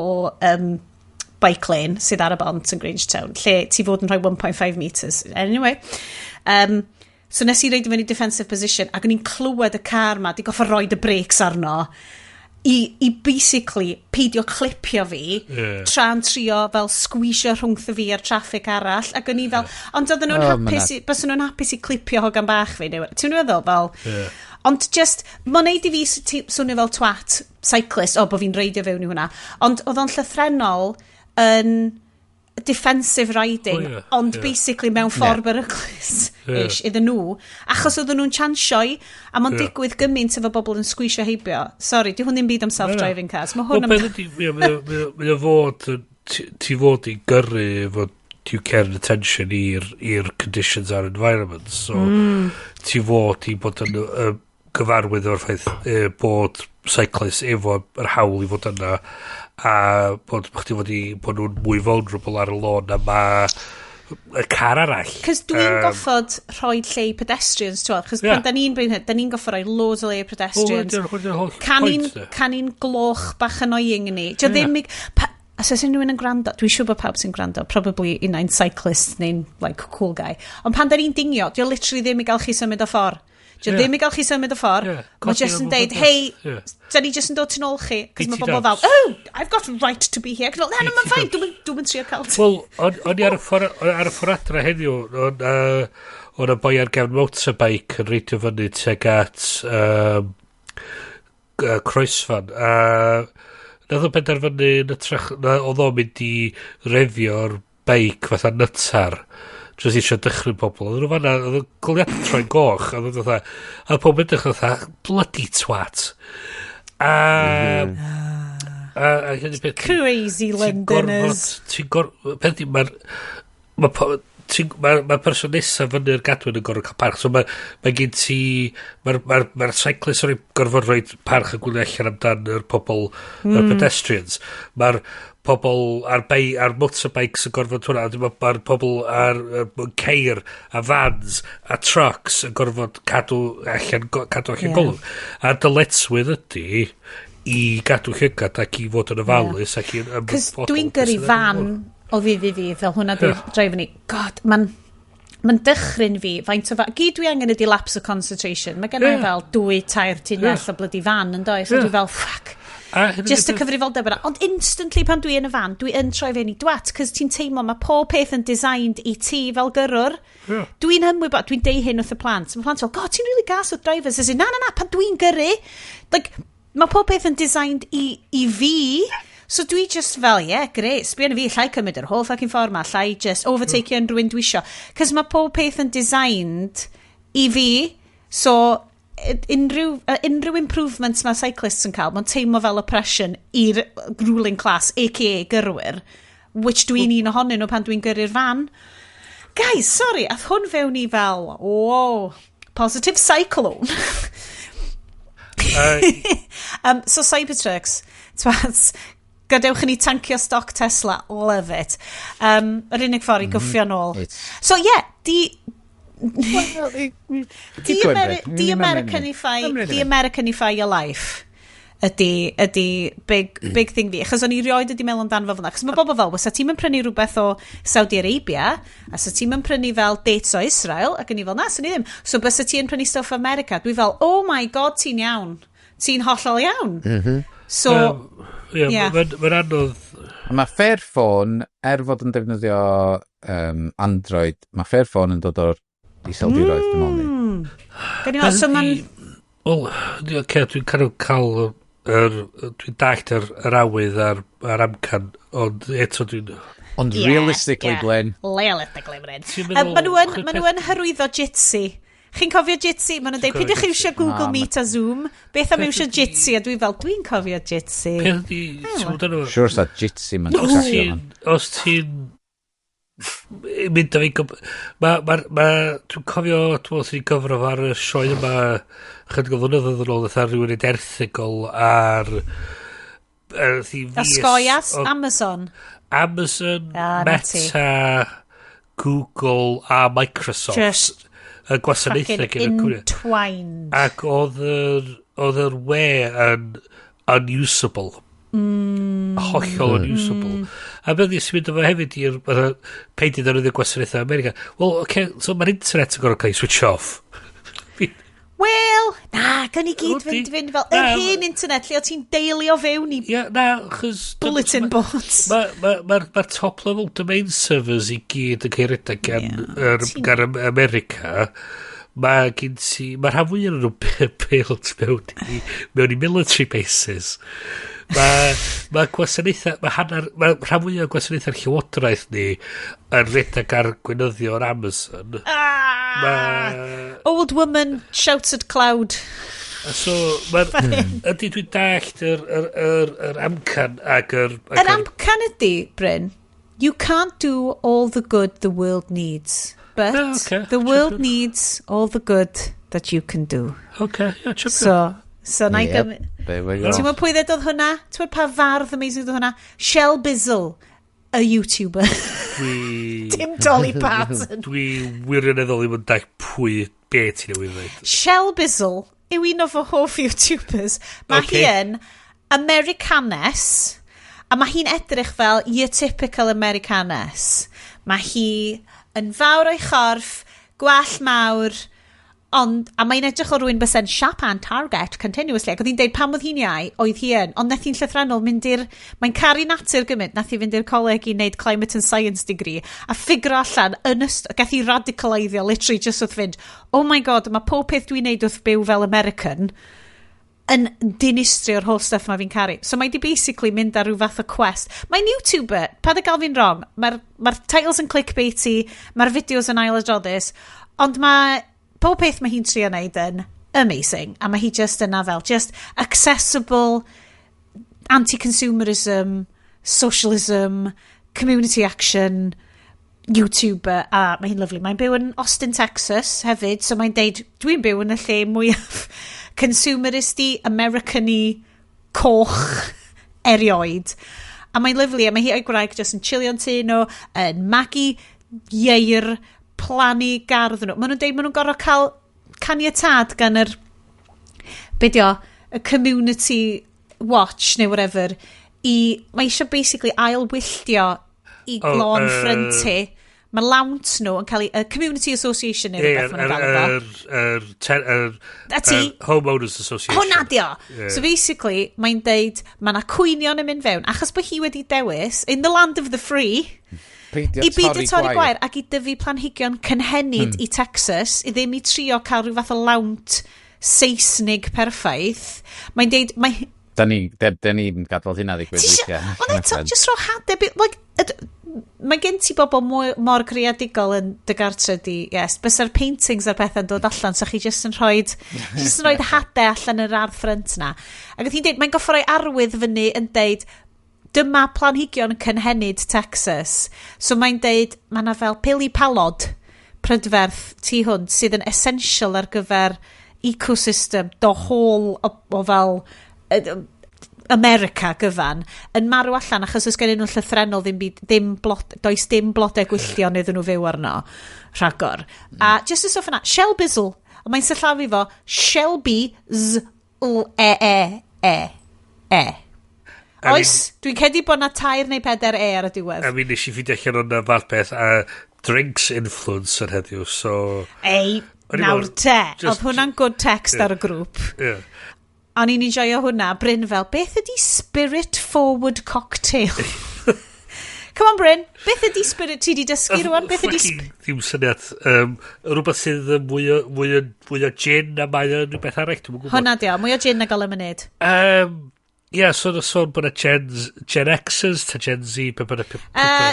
bike lane sydd ar y bont yn Grangetown, lle ti fod yn rhoi 1.5 metres. Anyway, so nes i reidio fyny defensive position ac o'n i'n clywed y car ma di goffa roid y brakes arno i basically peidio clipio fi tra'n trio fel squeezio rhwngtho fi a'r traffic arall, ac o'n i fel, ond oedden nhw'n Oh, hapus i, bysen nhw'n hapus i clipio hogan bach fi neu ti'n meddwl fel ond just mae'n neud i fi swnio fel twat cyclist o bod fi'n reidio fewn i hwnna, ond oedd o'n llythrenol yn defensive riding, O, ie, ond basically mewn ffordd beryglus ish iddyn nhw, achos oedden nhw'n chansio i, a mae'n digwydd gymaint efo bobl yn squeezio heibio. Sorry, di hwn ddim byd am self-driving cars, mae Wel, hwn am beth ydi, ie, mae o fod, ti fod i gyrru efo due care and attention i'r conditions a'r environment, so ti fod i bod yn gyfarwydd o'r ffaith bod cyclists efo yr hawl i fod yna a bod chdi fod i bod nhw'n mwy vulnerable ar y lôn na ma y car arall. Cos dwi'n goffod rhoi lle i pedestrians, ti'n gweld? Cos pan da ni'n bring da ni'n goffod rhoi loads o le i pedestrians. Wel, dyna'r holl Canu'n point, de. Canu'n gloch bach annoying ni. Dio ddim i... Pa, os oes unrhyw un yn gwrando, dwi'n siŵr bod pawb sy'n gwrando, probably unai'n cyclist neu'n like, cool guy. Ond pan da ni'n dingio, dio literally ddim i gael chi symud o ffordd. Dio ddim i gael chi symud o ffordd. Mae Codi just yn o deud, gwmpas. "Hey, da ni just yn dod tu nôl chi." Cos mae BT bobl fel, dubs. "Oh, I've got a right to be here." Cos fel, "Na, na, mae'n BT fine, dwi'n trio cael ti." Wel, o'n i ar y ffordd adra heddiw, o'n y boi ar gefn motorbike yn reidio fyny tuag at Croesfan. A nath o benderfynu yn ytrach, na, oedd o'n mynd i refio'r beic fatha nytar. Just eisiau dychryn pobl. Oedd nhw fanna, oedd y goleuad yn troi'n goch. A oedd fatha, a pob yn edrych fatha, "Bloody twat." A hynny peth, Crazy ti'n Londoners. gorfod, ti'n gor... Peth yw, mae'r... Mae ma person nesaf fyny'r gadwyn yn gorfod cael parch. So mae gen ti... Mae'r ma cyclist yn gorfod rhoi parch a gwylio allan amdan yr pobl, yr pedestrians. Mae'r pobl ar motorbikes yn gorfod hwnna. A mae'r pobl ar ceir a vans a trucks yn gorfod cadw allan golwg. A dyletswydd ydy i gadw llygad ac i fod yn ofalus ac i Cos ymwybodol dwi'n beth gyrru sydd ar y fan ffordd. o ddydd i ddydd, fel hwnna di'r drive ni. God, mae'n mae'n dychryn fi, faint o fa... Gyd dwi angen ydi lapse of concentration. Mae gen i fel dwy, tair tunnell o bloody fan yn does. So dwi fel, fuck. Just y cyfrifoldeb yna. Ond instantly pan dwi yn y fan, dwi yn troi fewn i dwat, cos ti'n teimlo mae pob peth yn designed i ti fel gyrrwr. Yeah. Dwi'n ymwybod, dwi'n deud hyn wrth y plant. Mae plant fel, "God, ti'n really gas with drivers." As in, na, na, na, pan dwi'n gyrru, like, mae pob peth yn designed i fi. So dwi just fel, "Yeah, great, sbio arna fi, llai cymryd yr whole fucking ffordd ma, llai just overtake unrhyw un dwi isio." Cos mae pob peth yn designed i fi, so unrhyw improvements mae cyclists yn cael, mae'n teimlo fel oppression i'r ruling class, aka gyrwyr, which dwi'n un ohonyn nhw pan dwi'n gyrru'r fan. Guys, sorry, ath hwn fewn i fel, wow, positive cyclone. So Cybertrucks, twats, gadewch i ni tancio stoc Tesla, love it. Yr unig ffordd i gwffio nôl. So yeah, Keep going, Bryn. De-Americanify your life ydy big, big thing fi. Achos o'n i rioed wedi meddwl amdano fo fel 'na. Achos mae bobl fel, "Fysa ti'n mynd prynu rhywbeth o Saudi Arabia, a sa ti'n mynd prynu fel dates o Israel?" Ac o'n i fel, "Na, swn i ddim. So bysa ti'n prynu stuff o America?" Dwi fel, "Oh my God, ti'n iawn. Ti'n hollol iawn." So, yeah, yeah. Mae'n ma anodd. Mae Fairphone, er fod yn defnyddio Android, mae Fairphone yn dod o'r Iseldiroedd, dwi'n meddwl ni. Be ni'n meddwl, so ma'n Wel, oce, dwi'n kind of cael dwi'n dallt yr awydd a'r amcan, ond eto dwi'n Ond realistically, Glenn, Realistically, Bryn. Ti'n Maen nhw yn, chwe ma nhw yn hyrwyddo Jitsi. Chi'n cofio Jitsi? Maen nhw'n dweud, Cofio "Peidiwch Jitsi. iwsio Google Na, Meet a Zoom. Beth am iwsio Jitsi?" A dwi fel, "Dwi'n cofio Jitsi." Peth ydi, ti'n gwybod amdano fo? Siwr sa Jitsi ma'n Os cracio ti'n fan. Os ti'n mynd â fi ma, dwi'n cofio, dwi'n meddwl sy'n gyfro ar y sioe yma chydig o flynyddoedd yn ôl, fatha rhywun yn erthygl ar hi Osgoias Amazon. Amazon, Ah, 'na ti. Meta, Google a Microsoft. Just y gwasanaethau fucking gen y cwmni. entwined. Ac oedd yr we yn unusable. Hollol unusable. A beth sy'n mynd efo hefyd i'r fatha, peidio defnyddio gwasanaethau America. Wel, oce, so mae'r internet yn gorfod cael ei switch off. Wel, na, gan i gyd Ydi. fynd fel yr Na, hen internet lle o ti'n deilio fewn i Ie, na, chos bulletin boards. Mae'r ma top level domain servers i gyd yn cael redeg gan, gan America. Mae gen ti... Mae rhan fwyaf nhw built mewn i military bases. Mae gwasanaethau... Mae hanner... Mae rhan fwyaf o gwasanaethau'r llywodraeth ni yn redeg ar gweinyddion Amazon. Ah! Mae... Old woman shouts at cloud. So, mae'r... Ydy, dwi'n dallt yr amcan ac yr... ac Yr amcan ydy, Bryn, you can't do all the good the world needs. But Oh, okay. the world Champion. needs all the good that you can do. Oce, ie, champion. So na i Yep, gymryd. there we go. Ti'n gwybod pwy ddedodd hwnna? Ti'n gwybod pa fardd amazing ddedodd hwnna? Shel Bizzle, a YouTuber. Dim Dolly Parton. Dwi wirioneddol ddim yn dallt pwy be ti'n newydd ddweud. Shel Bizzle yw un o fy hoff YouTubers. Mae hi yn Americanes a mae hi'n edrych fel your typical Americanes. Mae hi yn fawr o'i chorff, gwallt mawr, ond, a mae'n edrych o rywun byse'n siapan Target continuously, ac oedd hi'n deud pan oedd hi'n iau, oedd hi yn, ond nath hi'n llythrenol mynd i'r, mae'n caru natur gymaint, nath hi fynd i'r coleg i wneud climate and science degree, a ffigro allan, yn ystod, gath hi radicaleiddio, literally just wrth fynd, "Oh my God, mae pob peth dwi'n neud wrth byw fel American, yn dinistrio'r whole stuff ma fi'n caru." So mae di basically mynd ar ryw fath o quest. Mae'n YouTuber, paid â gael fi'n wrong, mae'r titles yn clickbaity, mae'r fideos yn ailadroddus, ond mae pob peth mae hi'n trio neud yn amazing, a mae hi just yna fel, just accessible anti-consumerism, socialism, community action, YouTuber, a mae hi'n lyfli. Mae'n byw yn Austin, Texas hefyd, so mae'n deud, "Dwi'n byw yn y lle mwyaf consumeristy, American-y, coch erioed." A mae'n lyfli, a mae hi a'i gwraig just yn chilio'n tŷ nhw, yn magu ieir, plannu gardd nhw. Maen nhw'n deud maen nhw'n gorfod cael caniatâd gan yr, be dio, y community watch neu whatever, i, mae eisiau basically ail-wylltio i Oh, lôn ffrynt hi. Mae lawnt nhw yn cael ei... Community Association neu Ie, rhywbeth maen nhw'n galw fo. Yr A ti- Homeowners Association. Hwna di o! Ie. So basically, mae'n deud, mae yna cwynion yn mynd fewn, achos bod hi wedi dewis, in the land of the free, Peidio i beidio torri gwair. gwair ac i dyfu planhigion cynhenid i Texas, i ddim i trio cael rhyw fath o lawnt Seisnig perffaith. Mae'n deud, mae... Da ni'n gadael hynna ddigwydd Ti isio- weithiau. Ond eto, just ro hade, like, mae gen ti bobl mwy, mor greadigol yn dy gartre di, yes, bysa'r paintings a'r pethau'n dod allan, so chi just yn rhoid hade allan yr ardd ffrynt na. Ac oedd hi'n deud, mae'n goffo rhoi arwydd fyny yn deud, dyma planhigion cynhenid Texas. So mae'n deud, mae yna fel pili palod prydferth tu hwnt sydd yn essential ar gyfer ecosystem the whole o fel America gyfan yn marw allan achos oes gen nhw'n llythrennol ddim, byd, ddim blod, does dim blodau gwylltion iddyn nhw fyw arno rhagor. A just y stwff yna, Shelbizzle, ond mae'n sillafu fo Shelby Z L E E E E. I mean- Oes, dwi'n credu bod na tair neu pedair E ar y diwedd. I mean, nes i ffeindio allan o'n fath beth a drinks influencer heddiw, so... Ei, O'n i'n nawr meddwl, te. Oedd hwnna'n good text ar y grŵp. Yeah. O'n i'n enjoyo hwnna. Bryn fel, beth ydy Spirit Forward Cocktail? Come on, Bryn. Beth ydy Spirit? Ti di dysgu rwan? Beth ydy... Fucking Ddim syniad. Rhywbeth sydd yn mwy o gin a mae o'n rhywbeth arall, dwi'n gwybod. Hwnna di o. Mwy o gin nag o lemonade. Yeah, so na sôn bod na Gen X's ta Gen Z, be bynnag.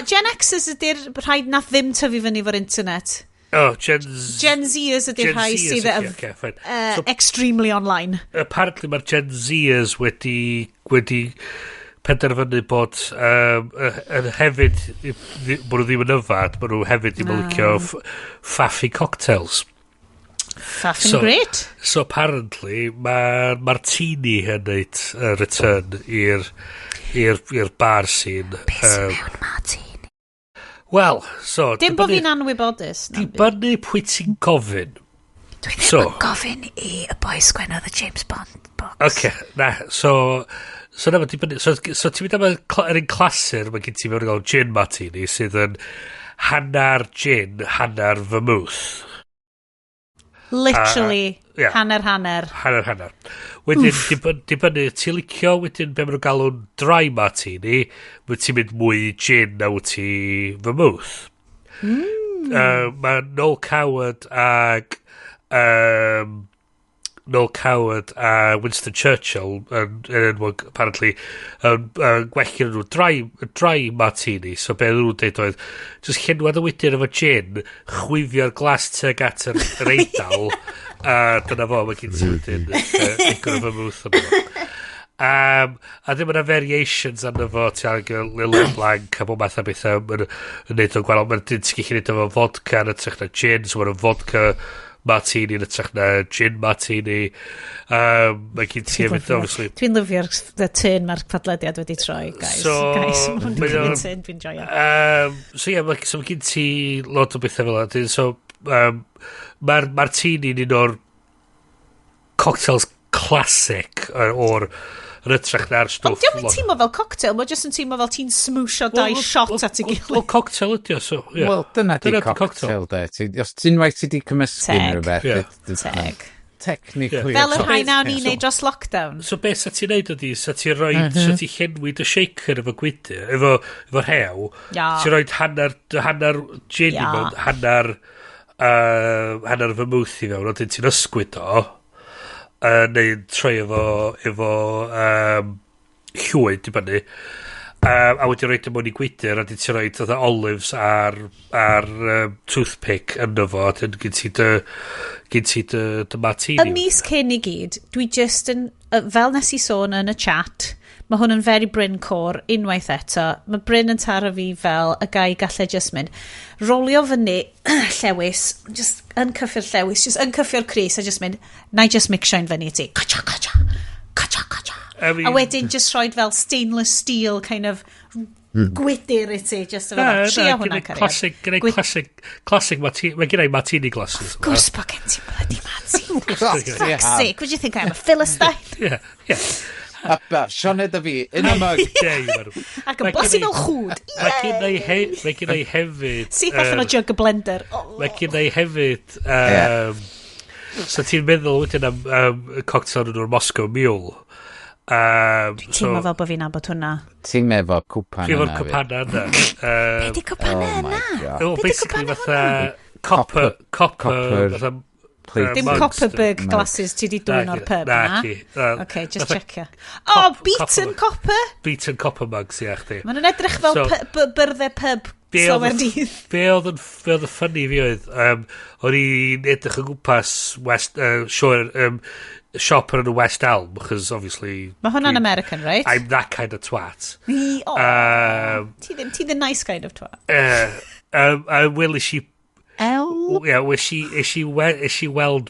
Gen X's ydy'r rhai nath ddim tyfu fyny fo'r internet. Oh, Gen Z. Gen Zers ydy'r Gen rhai Zers sydd ydy, yn okay, fine. So, extremely online. Apparently mae'r Gen Zers wedi penderfynu bod yn hefyd, bod nhw ddim yn yfad, bod nhw hefyd ddim yn licio faffy cocktails. Faffing great. So apparently mae'r martini yn neud return i'r bar scene. Beth sy'n mewn martini? Wel, so... Dim bod fi'n anwybodus. Na byd. Dibynnu pwy ti'n gofyn. Dwi ddim yn gofyn i y boi sgwennodd y James Bond books. Oce, na, so na, ma' dibynnu, so ti'n mynd am yr un clasur, mae gen ti mewn i gael gin martini, sydd yn hanner gin, hanner vermouth. Literally, Ie. hanner hanner. Hanner hanner. Wedyn, dibynnu, ti'n licio wedyn be maen nhw'n galw'n dry martini, mae ti'n mynd mwy gin na wyt ti vermouth. Mae Noel Coward ag Noel Coward a Winston Churchill yn enwog apparently yn gwell gyda nhw dry martini, so be nhw'n dweud oedd just llenwad y wydyr efo gin, chwifio'r glas tuag at yr Eidal, a dyna fo, mae gen ti wedyn digon o vermouth yno fo. A ddim yna variations arno fo, ti angen Lillet Blanc a bob math o bethau yn neud o'n gwahanol. Mae'n ti'n gallu neud efo vodka yn hytrach na gin, so mae'n vodka martini yn hytrach na gin martini. Mae gen ti hefyd, obviously. Dwi'n lyfio'r the turn mae'r podlediad wedi troi, guys. So, guys, mae hwn wedi mae cymryd turn, dwi'n joio. So ie, yeah, so mae gen ti lot o bethau fel yna. So, mae'r martini'n un o'r cocktails classic o'r yn hytrach na'r stwff. Ond dio'm yn teimlo fel cocktail, mae'n just yn teimlo fel ti'n smwsio dau shot at ei gilydd. Wel, cocktail ydi o, so, ie. Wel, dyna di Dyna 'di cocktail, de. Os ti'n waith ti di cymysgu Teg. neu rhywbeth. Ie. Teg. Technically. Fel y a rhai nawn ni cocktail. neud dros lockdown. So beth sa ti'n neud ydi, sa ti'n rhoi, sa ti'n llenwi dy shaker efo gwydyr, efo rhew, ti'n rhoi hanner gin i mewn, hanner vermouth i mewn, wedyn ti'n ysgwyd o, neu troi efo llwy, dibynnu. A wedyn rhoid o mewn i gwydyr, a wedyn ti'n rhoi fatha olives ar toothpick ynddo fo, a wedyn gen ti dy martini. Y mis cyn i gyd, dwi just yn, fel nes i sôn yn y chat, mae hwn yn very Bryn core, unwaith eto. Mae Bryn yn taro fi fel y guy gallai just mynd, rolio fyny llewis, just yn cyffio'r llewis, just yn cyffio'r crys, a just mynd, na i just mixio'n fyny i ti. Kacha, kacha, kacha, kacha. I mean- A wedyn just rhoid fel stainless steel kind of gwydyr i ti, just efo Na, fel, na, trio hwnna, gennai cariad. Classic, gennai classic martini, mae gennai martini glasses. Of course bod gen ti bloody martini. Of course you Fuck's have. sake, would you think I'm a philistine? Yeah. A ba, Sioned a fi, in a mug. Dei, ma' nhw. Ac yn Mae blasu gen i- fel chwd. Mae gen i mae gen i hefyd Syth allan o jug y blender. Oh. Mae gen i hefyd so ti'n meddwl wedyn am cocktail nhw'r Moscow Mule. Teimlo fel bod fi'n nabod hwnna. Ti'n efo cwpan Fi efo'r yna. Fi. cwpana yna. Be di cwpana Oh my yna? God. Oh, Be 'di basically cwpana fatha copper, copper, Copper fatha plate. Dim mugs, Copperberg Mugs. glasses ti di dwyn o'r pub, na? na? Ci. Na. Okay, just Fatha checio. Oh, beaten copper. Beaten copper mugs, ia, chdi. Maen nhw'n edrych fel So- byrddau pub Be oedd slawer y- dydd. Be oedd y funny fi oedd, o'n i'n edrych o gwmpas West, sure, siop ar enw West Elm, because obviously Mae hwnna'n American, right? I'm that kind of twat. Oh, ti ddim, ti the nice kind of twat. A welis i, L? yeah, wes i, es i, es i weld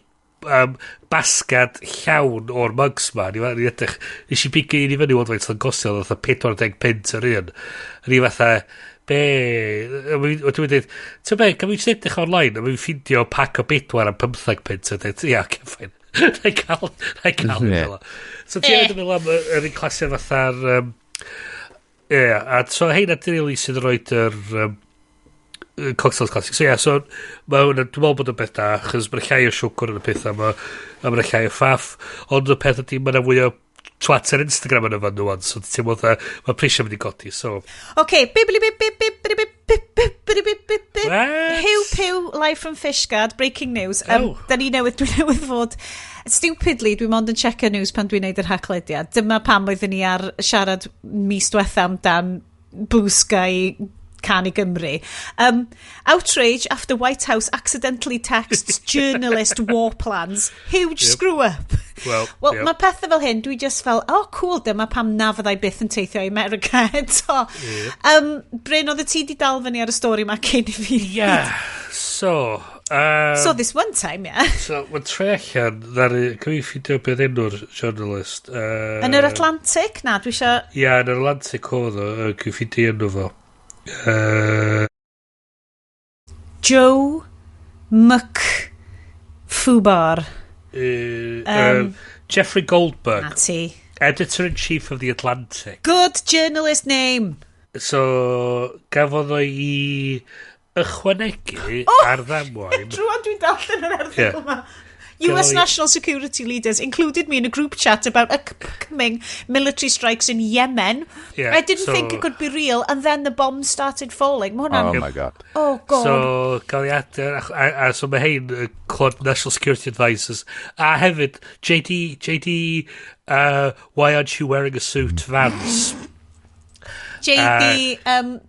basgad llawn o'r mugs ma. Ni ni edrych, nes i bigo un i fyny weld faint oedd yn gostio, oedd fatha 40 pence yr un. A ni fatha, be... A dwi'n dweud, ti'n be, gael fi jyst edrych online, a fi'n ffindio pack o bedwar am 15 pence, a dweud, ia, okay, fine. Na i gael, na i gael. Ie. So ti'n edrych meddwl am yr un clasur fatha'r... Ie, a so heina di really sydd yn rhoid yr cocktails classic. So ie, yeah, so mae hwnna, dwi'n meddwl bod yn beth da, achos mae'n llai o siwgr yn y pethau yma, a mae'n llai o ffaff, ond y peth ydy, mae'n fwy o twat ar Instagram yn y fan nhw, so ti'n meddwl, mae prisiau mynd i godi, so... Okay, bibli bib bib bib bib bib bib bib bib bib bib. What? Hugh Pew, live from Fishguard, breaking news. Oh. Da ni newydd, dwi newydd fod... Stupidly, dwi mond yn checio news pan dwi'n neud yr haglediad. Dyma pam oeddwn ni ar siarad mis diwetha amdan Blue Sky Can i Gymru. Outrage after White House accidentally texts journalist war plans. Huge screw up. Well, Wel, yep. mae pethau fel hyn, dwi just fel, oh cool, dyma pam na fyddai byth yn teithio i America eto. Bryn, oedd y ti di dal fyny ar y stori ma cyn i fi? Yeah, so... So this one time, yeah. So, mae'n tre allan, ddaru, can i ffindio beth enw'r journalist? Yn yr Atlantic? Na, dwi eisiau. Ia, yn yr Atlantic oedd o, can i ffindio enw fo. Joe McFubar. Jeffrey Goldberg, Na ti. Editor-in-Chief of The Atlantic. Good journalist name. So, gafodd o i ychwanegu ar ddamwain. Rwan dwi'n darllen yr erthygl yma. US Gael national security leaders included me in a group chat about upcoming military strikes in Yemen. Yeah, I didn't so- think it could be real, and then the bombs started falling. Mae hwnna'n Oh my God. Oh, God. So, gael ei adar, a so mae hein clod National Security Advisors, a hefyd, JD, JD, why aren't you wearing a suit, Vance? JD,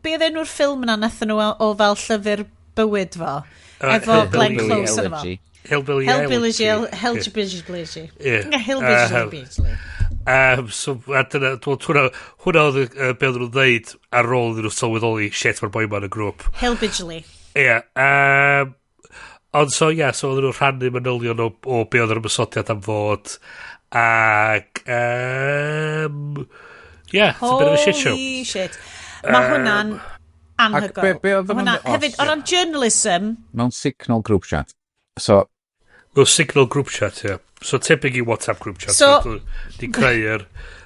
be oedd enw'r ffilm yna nathon nhw o fel llyfr bywyd fo? Efo Glenn Hillbilly Close yno fo. Elegy. Hillbilly Hellbilly, Elegy. Hellbilly, Ie. Hellbilly. So, a dyna, dwi'n meddwl, hwnna oedd be oedden nhw'n dweud ar ôl iddyn nhw sylweddoli, shit, mae'r boi ma'n y grŵp. Hellbilly. Ie. Ond so, ie, so oedden nhw'n rhannu manylion o be oedd yr ymosodiad am fod. Ac, yeah, it's a bit of a shit show. Holy shit. Mae hwnna'n anhygoel. Ac be oedd Ma' hwnna, yn- o, hefyd, o ran journalism, Mewn Signal group chat. So, Well, Signal group chat, ie. So tebyg i WhatsApp group chat. So- Di creu'r...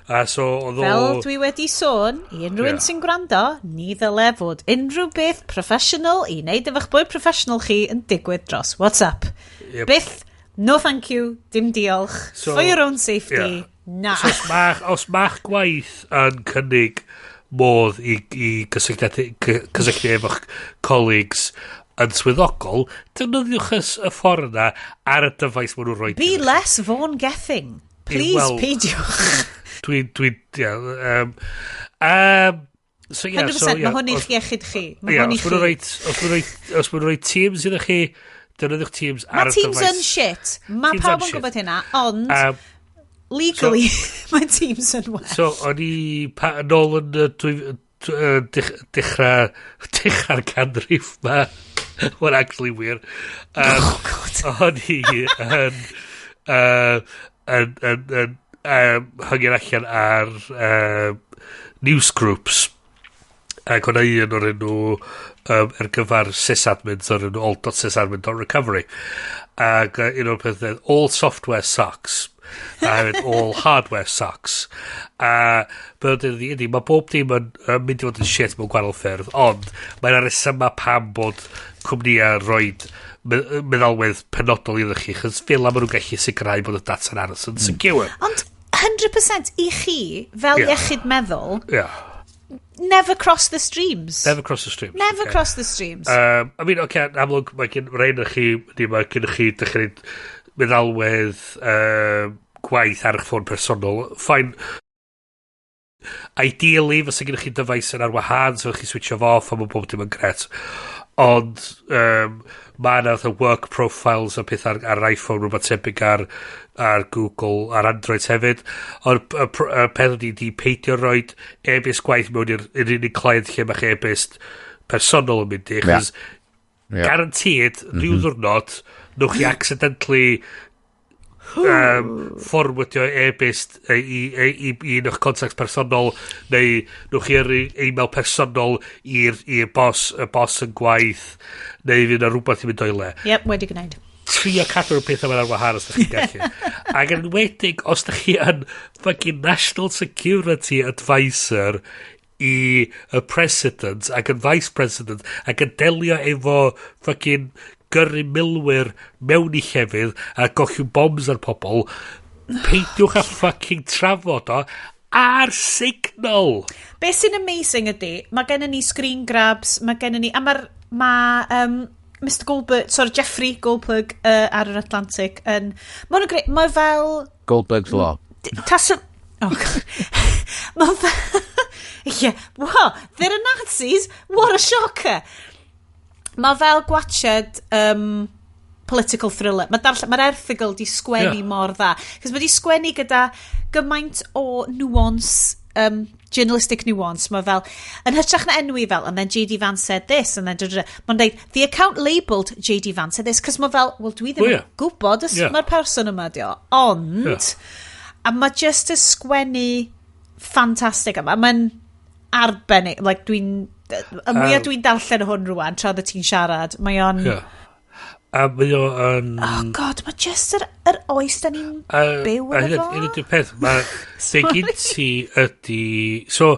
A so, oedd o fel dwi wedi sôn, i unrhyw un sy'n gwrando, ni ddyle fod unrhyw beth professional i wneud efo'ch bywyd professional chi yn digwydd dros WhatsApp. Yep. Byth, no thank you, dim diolch, So, for your own safety, ie. na. So, os ma'ch gwaith yn cynnig modd i gysylltu efo'ch colleagues yn swyddogol, defnyddiwch y ffordd yna ar y dyfais maen nhw'n rhoi. Be less Vaughan Gething. Please, wel, peidiwch. Dwi'n, ie, so, ie, 100% so, ie, mae hwn i'ch iechyd chi. Mae Ie, hwn i os maen nhw'n chi. rhoid, os maen nhw'n rhoi Teams iddo chi, defnyddiwch Teams ar Mae y Teams dyfais. yn shit. Mae Teams pawb yn yn shit. gwybod hynna, ond legally mae Teams yn well. So, o'n i nôl yn dechrau'r canrif ma. Mae'n actually wir. Oh, God. O'n i yn hyngian allan ar news groups. Ac o'na un o'r enw ar gyfer sysadmins o'r enw alt.sysadmin.recovery. Ac un o'r pethau, "All software sucks." A hefyd, "All hardware sucks." A be oedd ydy, mae bob dim yn mynd i fod yn shit mewn gwahanol ffyrdd, ond mae'n rhesymau pam bod cwmnïau roed meddalwedd penodol iddo chi, chos fel am maen nhw'n gallu sicrhau bod y data'n aros yn secure. Ond 100% i chi, fel iechyd meddwl, never cross the streams. Never cross the streams. Never cross the streams. I mean, okay, amlwg, mae gen rhain o chi, ydy, mae gen chi dechrau meddalwedd gwaith ar eich ffôn personol. Fine. Ideally, fysa gen chi dyfais yn ar wahân, so chi switcho fo off a mae bob dim yn gret. Ond mae yna fatha work profiles a peth ar iPhone, rhywbeth tebyg ar Google, ar Android hefyd. Ond y peth ydy di peidio roed e-byst gwaith mewn i'r unig client lle mae'ch e-byst personol yn mynd i. Chos guaranteed, rhyw ddiwrnod, nwch chi accidentally forwardio e-byst i un o'ch contacts personol neu nwch chi yrru e-mail personol i'r boss, y boss yn gwaith, neu fydd yna rhywbeth i mynd o'i le. Yep, wedi gwneud. Trio cadw'r peth yma ar wahân os da chi'n gallu. Ac yn enwedig os da chi yn fucking National Security Advisor i y President ac yn Vice President ac yn delio efo fucking gyrru milwyr mewn i llefydd a gollwng bombs ar pobl, peidiwch â fucking trafod o ar Signal. Be sy'n amazing ydy, mae gennym ni screen grabs, mae gennym ni... A mae'r... Ma, Mr Goldberg, sorry, Jeffrey Goldberg ar yr Atlantic yn... Mae hwn yn greu. Mae fel Goldberg's Law. Tas... Oh, God. Mae fel... Yeah, what? They're a Nazis? What a shocker! Mae fel gwatched political thriller. Mae'r darllen, mae'r erthygl di sgwennu mor dda. Cos mae di sgwennu gyda gymaint o nuance, journalistic nuance. Mae fel, yn hytrach na enwi fel, "And then JD Vance said this," and then da, da, da. Mae'n dweud, "The account labelled JD Vance said this," cos mae fel, well, dwi ddim yn gwybod os mae'r person yma di o. Ond, a mae just y sgwennu ffantastig yma. Mae'n arbennig. Like, dwi'n... Y mwyaf dwi'n darllen hwn rwan, tra oeddet ti'n siarad, mae o'n... Yeah. A mae o yn... Oh God, mae just yr oes da ni'n byw a yn hynny efo. Hynny ydy'r peth, mae be gyn ti ydy... So,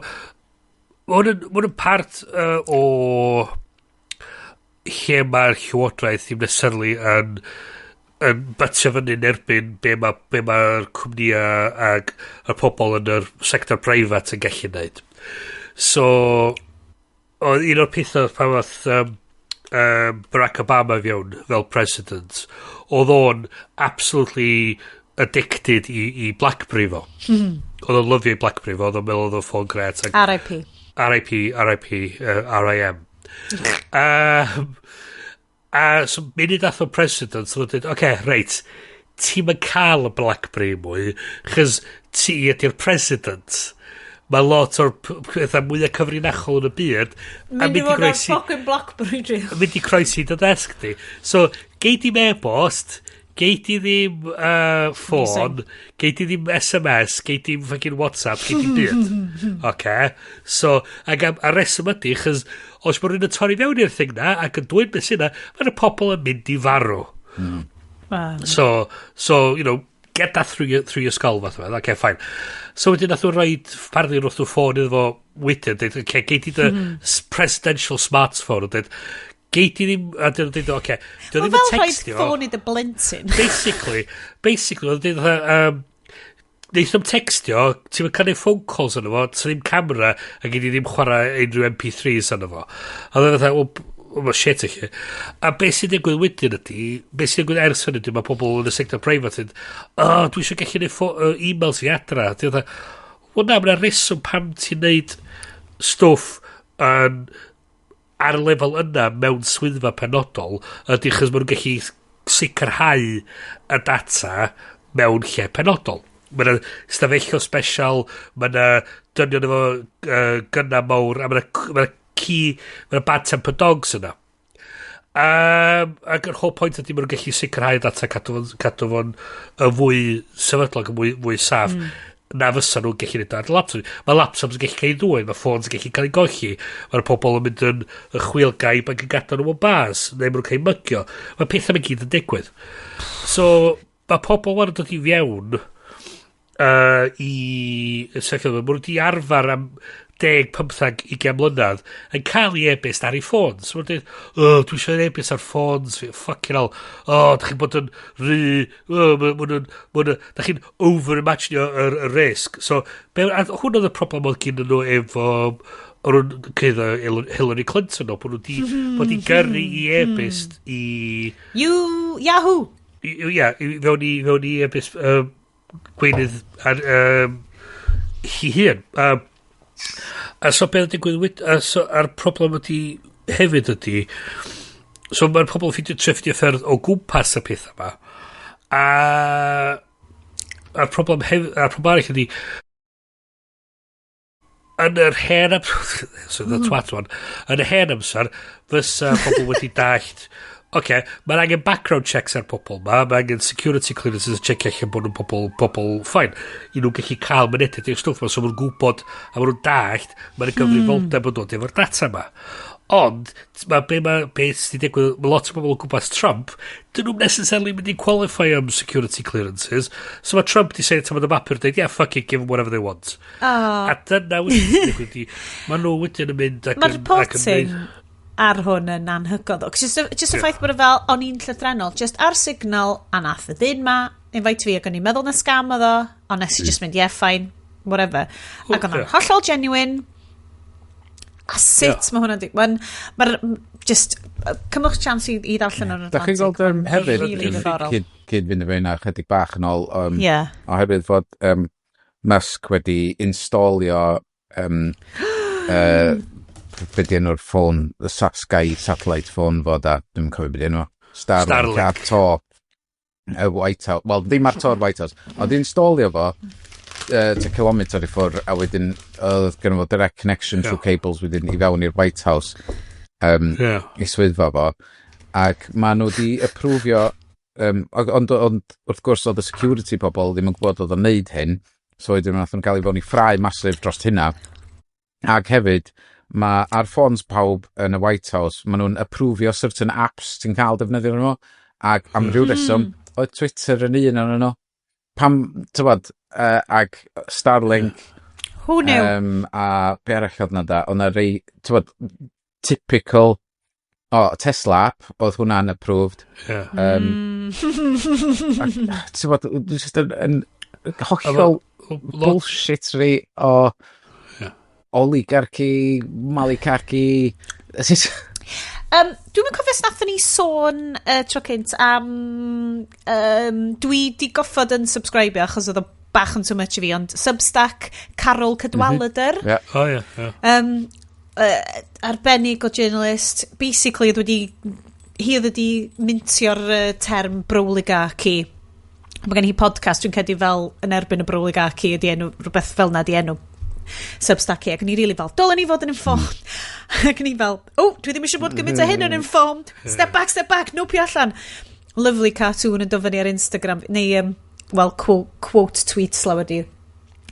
ma' hwn yn part o lle mae'r llywodraeth ddim necessarily yn bytio fyny yn erbyn be mae'r cwmnïau ag y pobl yn yr sector preifat yn gallu neud. So, oedd un o'r pethau pan fath Barack Obama fewn fel president, oedd o'n absolutely addicted i BlackBerry fo. Oedd o'n lyfio i BlackBerry fo, oedd o'n meddwl oedd o'n ffôn gret. Ac RIP. RIP, RIP, RIM. A so munud ath o'n president, so oedd o'n dweud, "Oce, okay, reit, ti'n mynd cael y BlackBerry mwy, chos ti ydy'r president. Mae lot o'r pethau mwyaf cyfrinachol yn y byd a Mynd i mynd i fod ar groesi fucking BlackBerry drill. Mynd i croesi dy desg di. So, gei di e-bost, gei di ddim ffôn, gei di ddim SMS, gei di ddim fucking WhatsApp, gei di byd. Oce? So, ac a reswm ydy, chos os mae rhywun yn torri fewn i'r thing na, ac yn dweud beth sy'n na, mae'r pobl yn mynd i farw. So, get that through your skull, fath o beth. Okay, fine. So wedyn nath nhw roed apparently wrth nhw ffôn iddo fo wedyn, dweud, "Okay, gei di dy presidential smartphone," a dweud, gei di ddim, a dyn nhw'n dweud, "Okay, dio Mae ddim yn fel rhoi textio." ffôn i dy blentyn. Basically, oedd yn dweud, neith nhw'n textio, ti'n mynd cael phone calls yno fo, ti'n ddim camera, a gei di ddim chwarae unrhyw MP3s yno fo. A oedd fatha, "Well, mae shit i chi." A beth sy'n digwydd wedyn ydy, beth sy'n digwydd ers hynny ydy, mae pobl yn y sector preifat yn, "Oh, dwi eisiau gallu gwneud emails fi adra." Dwi'n fatha, "Wel na, mae'n reswm pam ti'n neud stwff yn ar y lefel yna mewn swyddfa penodol, ydy chos maen nhw'n gallu sicrhau y data mewn lle penodol. Mae yna stafello special, mae yna dynion efo gynna mawr, a mae yna bad temper dogs yna. Ac yr whole point ydy maen nhw'n gallu sicrhau data, cadw fo'n y fwy sefydlog, yn fwy saff. Na fysa nhw'n gallu neud o ar laptop. Mae laptops yn gallu cael ei ddwyn, mae ffôns yn gallu cael ei golli, mae'r pobl yn mynd yn chwilgaib ac yn gadael nhw mewn bars, neu maen nhw'n cael eu mygio. Mae pethau mae gyd yn digwydd. So, mae pobl wan yn dod i fewn i y sefyllfa yma. Maen nhw wedi arfer am 10, 15, 20 mlynedd yn cael ei e-byst ar ei ffôns. Maen nhw'n dweud, "Oh, dwi eisiau e-byst ar ffôns fi, fucking hell. Oh, da chi'n bod yn rhy, oh, ma nhw'n, da chi'n over-imaginio y risg." So, a hwn oedd y problem oedd gen nhw efo o'n nhw'n cyddo Hillary Clinton o, bod nhw di, bod i gyrru i e-byst i You, Yahoo! Ia, i fewn i e-byst gweinydd ar, hi hun. A so beth digwydd, a so, a'r problem ydi hefyd ydi, so mae'r pobl yn ffeindio trio ffyrdd o gwmpas y peth yma. A a'r problem hefyd, a'r problem arall ydi, yn yr hen amser, so the twat one, yn yr hen amser, fysa pobl wedi dallt, oce, mae'n angen background checks ar pobl ma, mae angen security clearances checio allan bod nhw'n pobl fine, i nhw'n gallu cael mynediad i'r stwff ma, so maen nhw'n gwybod, a maen nhw'n dallt, mae'n gyfrifoldeb yn dod efo'r data ma. Ond, ma, be, ma, be sydd wedi digwydd, mae lot o bobl o gwmpas Trump, dyn nhw'n necessarily mynd i qualify am security clearances, so mae Trump di seinio tamad y bapur dweud, "Yeah, fuck it, give them whatever they want." Oh. A dyna wedyn digwydd di, mae nhw wedyn yn mynd ac Mae'r yn, ac yn reporting neud- ar hwn yn anhygoel. Just y ffaith bod o fel, o'n i'n llythrenol, just ar Signal, a nath y dyn ma, invite fi, ac o'n i'n meddwl na scam oedd o, ond nes i just mynd, "Yeah, fine, whatever." Ac o'n hollol genuine, a sut mae hwnna'n digwydd. Mae'r, just, cymwch chance i ddarllen o'r Da chi'n gweld hefyd, really diddorol. Cyd fynd efo hynna chydig bach yn ôl, oherwydd fod Musk wedi installio be di enw'r ffôn, y Sky satellite phone fod a, dwi'n cofio be di enw, Starlink, Starlink. Ar to y White House, wel ddim ar to'r White House, ond installio fo tua kilometr i ffwrdd a wedyn oedd gen fo direct connection through cables wedyn i fewn i'r White House i swyddfa fo, ac maen nhw wedi approfio ond wrth gwrs oedd y security pobl ddim yn gwybod oedd o'n neud hyn, so wedyn nath nhw'n cael ei fewn i ffrae massive dros hynna. Ac hefyd mae ar ffôns pawb yn y White House, maen nhw'n approfio certain apps ti'n cael defnyddio nhw, ac am ryw reswm oedd Twitter yn un ohonyn nhw. Pam, tywod, ac Starlink. Who knew? A be arall oedd na da? Oedd na rei, tywod, typical, o, oh, Tesla app, oedd hwnna'n approved. Ac, tywod, just yn hollol bullshit rei o oligarchy, malicaki. Dwi'n yn cofio os nathon ni sôn tro cynt am dwi di goffod yn subscribio achos oedd o bach yn too much i fi, ond Substack Carole Cadwalladr. O ie, ie. Arbennig o journalist. Basically, oedd wedi hi oedd wedi mintio'r term broligarchy. Mae gen hi podcast, dwi'n credu, fel yn erbyn y broligarchy ydi enw, rhywbeth fel na di enw Substack hi, ac o'n i really fel, "Dylen ni fod yn informed." Ac o'n i fel, "Oh, dwi ddim eisiau bod gymaint o hyn yn informed. Step back, step back, nopio allan." Lovely cartoon yn dod fyny ar Instagram, neu, well, quote tweets lawer di.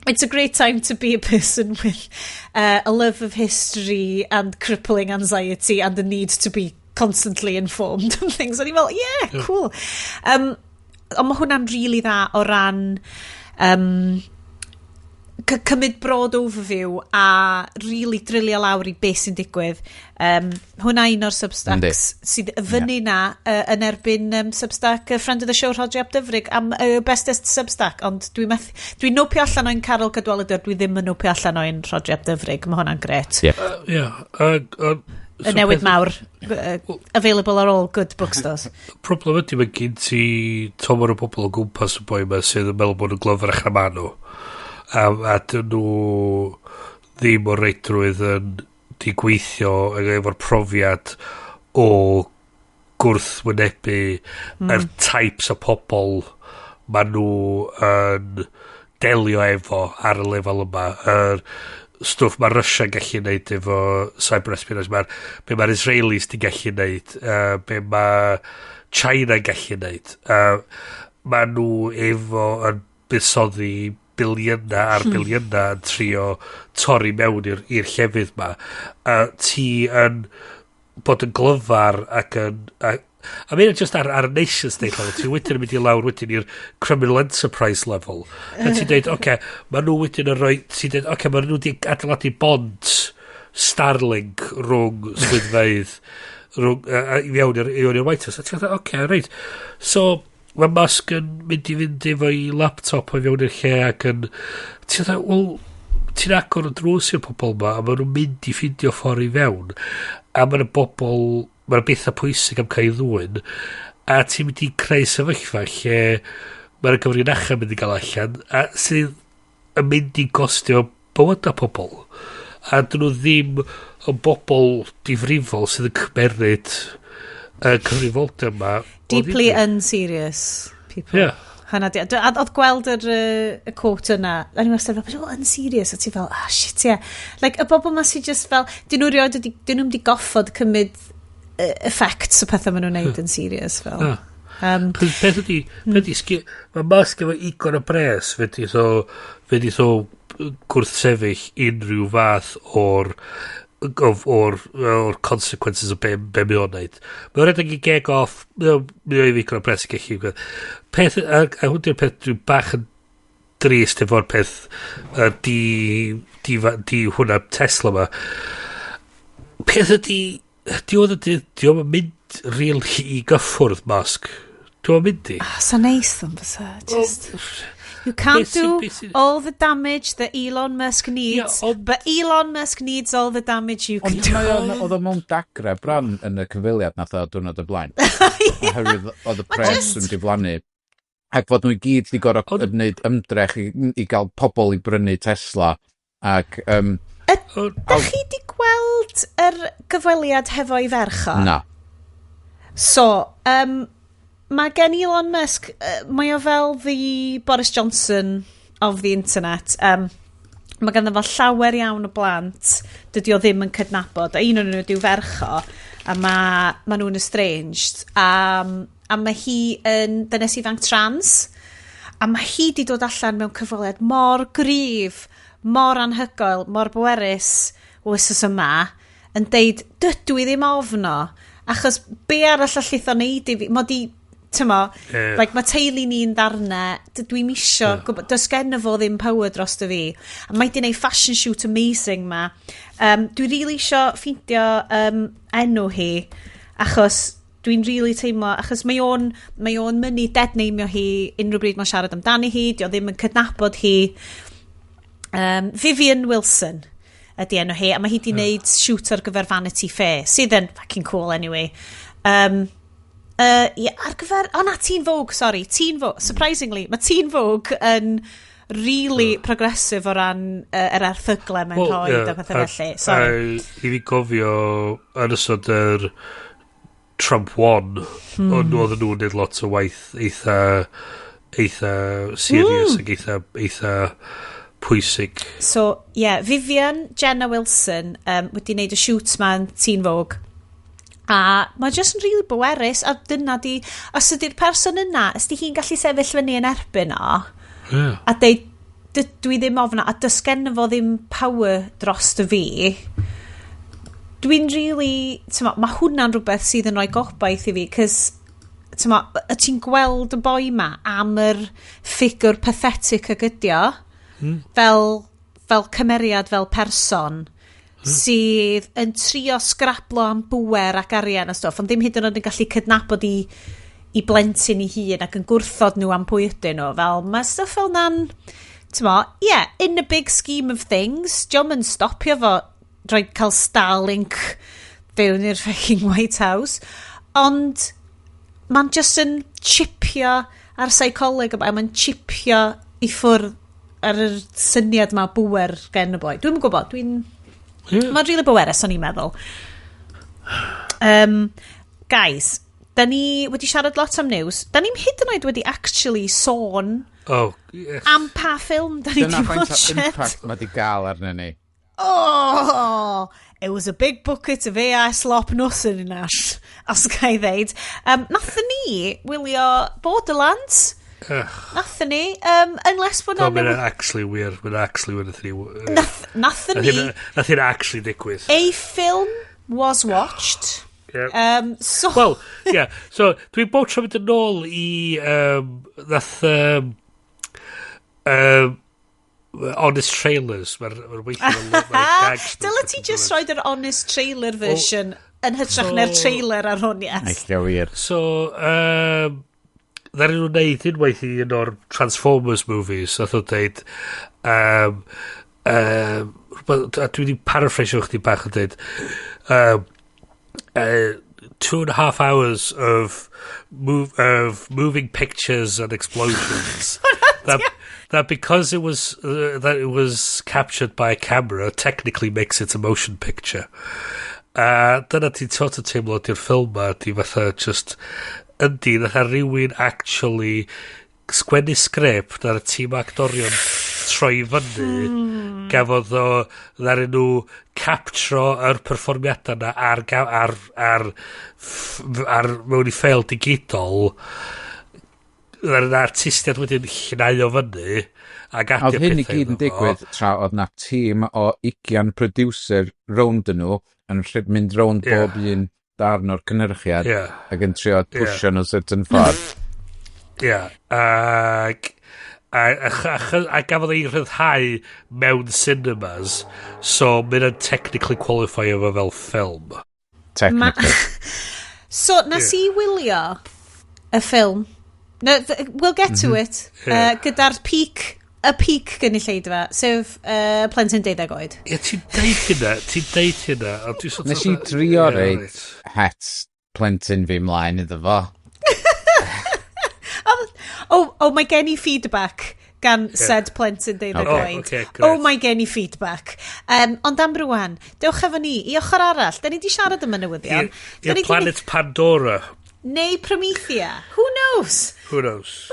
"It's a great time to be a person with a love of history and crippling anxiety and the need to be constantly informed and things." O'n i fel, "Yeah, cool." Ond mae hwnna'n really dda o ran cymryd broad overview a really drilio lawr i beth sy'n digwydd. Hwnna un o'r Substacks sydd fyny na yn erbyn Substack friend of the show Roger Ap Dyfrig am bestest Substack, ond dwi'n dwi nopio allan o'n Carole Cadwalladr, dwi ddim yn nopio allan o'n Roger Ap Dyfrig, mae hwnna'n gret. Ie. Y newid mawr, available ar all good bookstores. Problem ydy mae gen ti tomor o bobl o gwmpas y boi yma sydd yn meddwl bod nhw'n glyfrach na ma nhw. A dyn nhw ddim o reidrwydd yn di gweithio efo'r profiad o gwrthwynebu yr types o pobl ma nhw yn delio efo ar y lefel yma. Yr stwff mae Russia yn gallu neud efo cyber espionage, be mae'r Israelis di gallu neud, be mae China yn gallu neud. Ma nhw efo yn buddsoddi Biliyna ar biliyna yn trio torri mewn i'r llefydd ma. A ti yn bod yn glyfar ac yn... A mae'n just ar y nation state level, ti wedyn yn mynd i lawr wedyn i'r criminal enterprise level. A ti'n dweud, oce, okay, ma nhw wedyn yn rhoi, ti'n dweud, oce, okay, ma nhw wedi adeiladu bont Starlink rhwng swyddfeydd rhwng, i fewn i'r White House. A ti'n dweud, oce, okay, reit. So, mae Musk yn mynd i fynd efo'i laptop o fewn i'r lle ac yn... Ti'n dweud, wel, ti'n agor y drws i'r pobol ma a maen nhw'n mynd i ffindio ffordd i fewn a maen y bobl, maen y bethau pwysig am cael ei ddwyn a ti'n mynd i creu sefyllfa lle mae'r gyfrinachau mynd i gael allan a sydd yn mynd i gostio bywydau pobol a dyn nhw ddim yn bobol difrifol sydd yn cymeryd y cyfrifoldeb yma o Deeply ddifri. unserious people. Yeah. Hynna di. A oedd gweld y quote yna, a ni'n wastad fel, "Oh, unserious," a ti fel, "Ah, shit, yeah." Like, y bobl ma sy'n just fel, dyn nhw rioed wedi, dyn nhw'n wedi goffod cymryd effects o pethau maen nhw'n neud yn serious, fel. Cos peth ydi, mae Musk efo igon o bres, fedith o gwrthsefyll unrhyw fath o'r consequences o be mae o'n neud. Mae'n rhedeg i geg off, mae o i ddigon o bres i gallu. Peth, a hwn di'r peth dwi'n bach yn drist efo'r peth di hwnna Tesla ma. Peth ydi, diwedd y dydd, di o'm yn mynd really i gyffwrdd Musk. Di o'm yn mynd i. Oh, so neis yn fysa. Just... You can't do all the damage that Elon Musk needs, but Elon Musk needs all the damage you can Ond do. mae o'n, oedd o mewn dagre bron yn y cyfweliad nath o diwrnod y blaen. Oherwydd oedd y pres yn diflannu. Ac fod nhw i gyd wedi gorfod wneud ymdrech i gael pobl i brynu Tesla. Ac, Da chi di gweld yr gyfweliad hefo'i ferch o? Na. So, mae gen Elon Musk, mae o fel the Boris Johnson of the internet. Mae ganddo fo llawer iawn o blant dydy o ddim yn cydnabod. A un o'n nhw ydyw ferch o, a ma nhw'n estranged. A mae hi yn dynes ifanc trans. A mae hi di dod allan mewn cyfweliad mor gryf, mor anhygoel, mor bwerus wythnos yma, yn deud, "Dydw i ddim ofn o, achos be arall allith o neud i fi?" Mod i, tymo, like, mae teulu ni'n ddarnau, dydw i'm isio, yeah. Does gen fo ddim power dros dy fi. A mae di wneud fashion shoot amazing ma. Dwi really isio ffeindio enw hi, achos dwi'n really teimlo, achos mae o'n mynnu deadnameio hi unrhyw bryd mae'n siarad amdani hi, di o ddim yn cydnabod hi. Vivian Wilson ydy enw hi, a mae hi di wneud shoot ar gyfer Vanity Fair, sydd yn fucking cool anyway. Yeah, ar gyfer, oh na, Teen Vogue, sorry, Teen Vogue, surprisingly, mae Teen Vogue yn really progressive o ran yr erthyglau mae'n Wel, rhoi ie, a pethau felly. Sorry. A i fi gofio yn ystod yr Trump 1, oedden nhw'n neud lot o waith eitha serious ac eitha pwysig. So, yeah, Vivian Jenna Wilson wedi wneud y shoot ma yn Teen Vogue. A mae just yn really bwerus, a dyna di, os ydy'r person yna, os di hi'n gallu sefyll fyny yn erbyn o, a deud, "Dydw i ddim ofna, a does gen fo ddim power dros dy fi," dwi'n really, t'mo, mae hwnna'n rhywbeth sydd yn rhoi gobaith i fi, cys, t'mo, y ti'n gweld y boi ma am yr ffigwr pathetic ag ydi o, fel cymeriad, fel person, sydd yn trio sgrablo am bwer ac arian a stwff, ond ddim hyd yn oed yn gallu cydnabod i blentyn i hun ac yn gwrthod nhw am pwy ydyn nhw. Fel, mae stwff fel na'n, t'mo, yeah, in the big scheme of things, dio'm yn stopio fo rhoi cael Starlink fewn i'r fucking White House, ond mae'n just yn chipio ar seicoleg, a mae'n chipio i ffwrdd ar yr syniad ma bwer gen y boi. Dwi'n yn gwybod, dwi'n... Mae'n really bwerus, o'n i'n meddwl. Guys, da ni wedi siarad lot am news. Da ni'n hyd yn oed wedi actually sôn Oh, yes. am pa ffilm da ni Dyna wedi faint o watched. impact mae di gael arno ni. Oh, it was a big bucket of AI slop nothing in ash, os ga i ddeud. Nathon ni wylio Borderlands. Nathon ni, unless bod na... No, mae'n actually wir, mae'n actually wir nathon ni... Nathon ni... Nath hynna actually digwydd. A film was watched. Yeah. So... Well, yeah. So, dwi'n bob tro mynd yn ôl i... Nath... Honest Trailers. Mae'r ma weithio... Dyle ti just roed yr Honest Trailer version yn hytrach na'r trailer ar hwn, yes. Eich wir. So, ddaru nhw wneud unwaith i un o'r Transformers movies, nath o deud, a dwi wedi paraphrasio chdi bach yn deud, 2.5 hours of moving pictures and explosions. That because it was that it was captured by a camera technically makes it a motion picture. Dyna ti'n sort of teimlo di'r ffilm ma, di fatha just yndi, nath rhywun actually sgwennu sgript ar y tîm actorion troi fyny, gafodd o ddaru nhw captro yr perfformiadau na ar, ar, ar, ar, mewn i ffeil digidol, ddaru na artistiaid wedyn llnau o fyny ac adio pethau. Oedd hyn i gyd yn digwydd tra oedd na tîm o 20 producer rownd yn nhw yn mynd rownd bob un darn o'r cynhyrchiad ac yn trio pwysio nhw certain ffordd. Ie. A gafodd ei rhyddhau mewn cinemas, so mae'n technically qualify efo fel ffilm. Technically. So, nas i wylio y ffilm. No, we'll get to it. Gyda'r peak, y peak gynulleidfa, sef plentyn 12 oed. Ie, ti'n deud hynna, ti'n deud hynna. Nes i drio reid het plentyn fi mlaen iddo fo. Oh, mae gen i feedback gan said plentyn 12 oed. Okay, oh, mae gen i feedback. Ond am rwan, dewch efo ni i ochr arall. Da ni di siarad am y newyddion. I'r planet Pandora. Neu Promethea. Who knows? Who knows?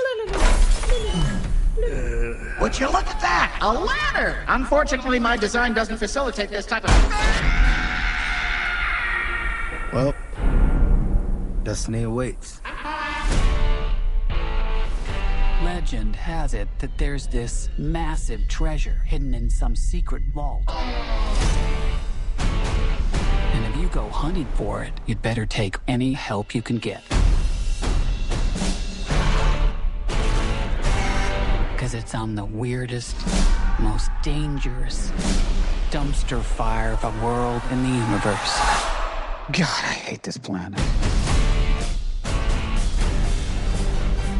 Would you look at that? A ladder! Unfortunately, my design doesn't facilitate this type of... Well, destiny awaits. Legend has it that there's this massive treasure hidden in some secret vault. And if you go hunting for it, you'd better take any help you can get. Because it's on the weirdest, most dangerous dumpster fire of a world in the universe. God, I hate this planet.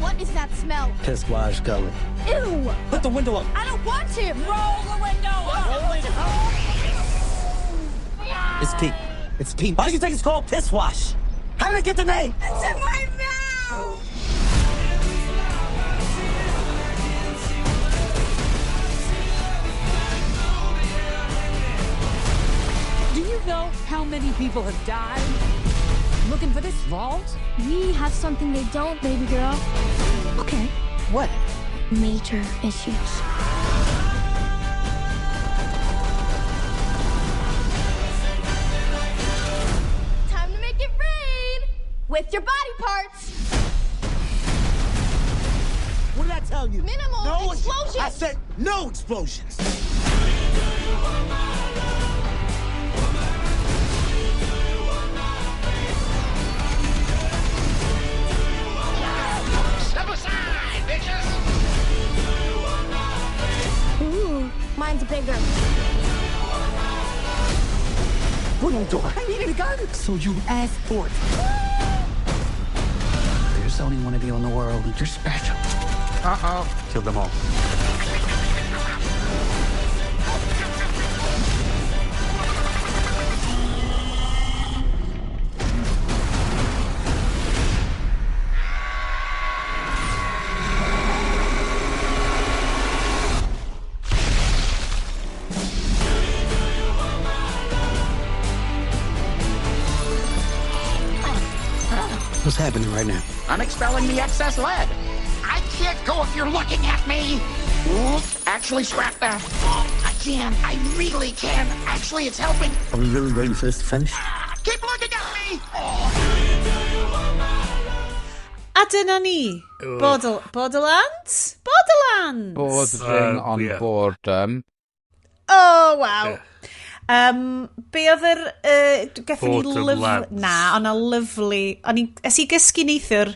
What is that smell? Piss wash gully. Ew! Put the window up. I don't want to! Roll the window up! Roll it up! It's pee. It's pee. Why do you think it's called piss wash? How did it get the name? It's in my mouth! Do you know how many people have died looking for this vault? We have something they don't, baby girl. Okay. What? Major issues. Time to make it rain with your body parts. What did I tell you? Minimal no explosions. I said no explosions. Step aside, bitches! Ooh, mine's bigger. What are you doing? I needed a gun. So you asked for it. There's only one of you in the world, and you're special. Uh-oh. Kill them all. What's happening right now? I'm expelling the excess lead. I can't go if you're looking at me. Actually, scrap that. I can. I really can. Actually, it's helping. Are we really waiting for this to finish? Keep looking at me. A dyna ni. Borderlands? Borderlands! Bordering on boredom. Oh, wow. Be oedd yr... Gathon ni Borderlands. Na, o'na lovely... O'n i... Es i gysgu neithiwr,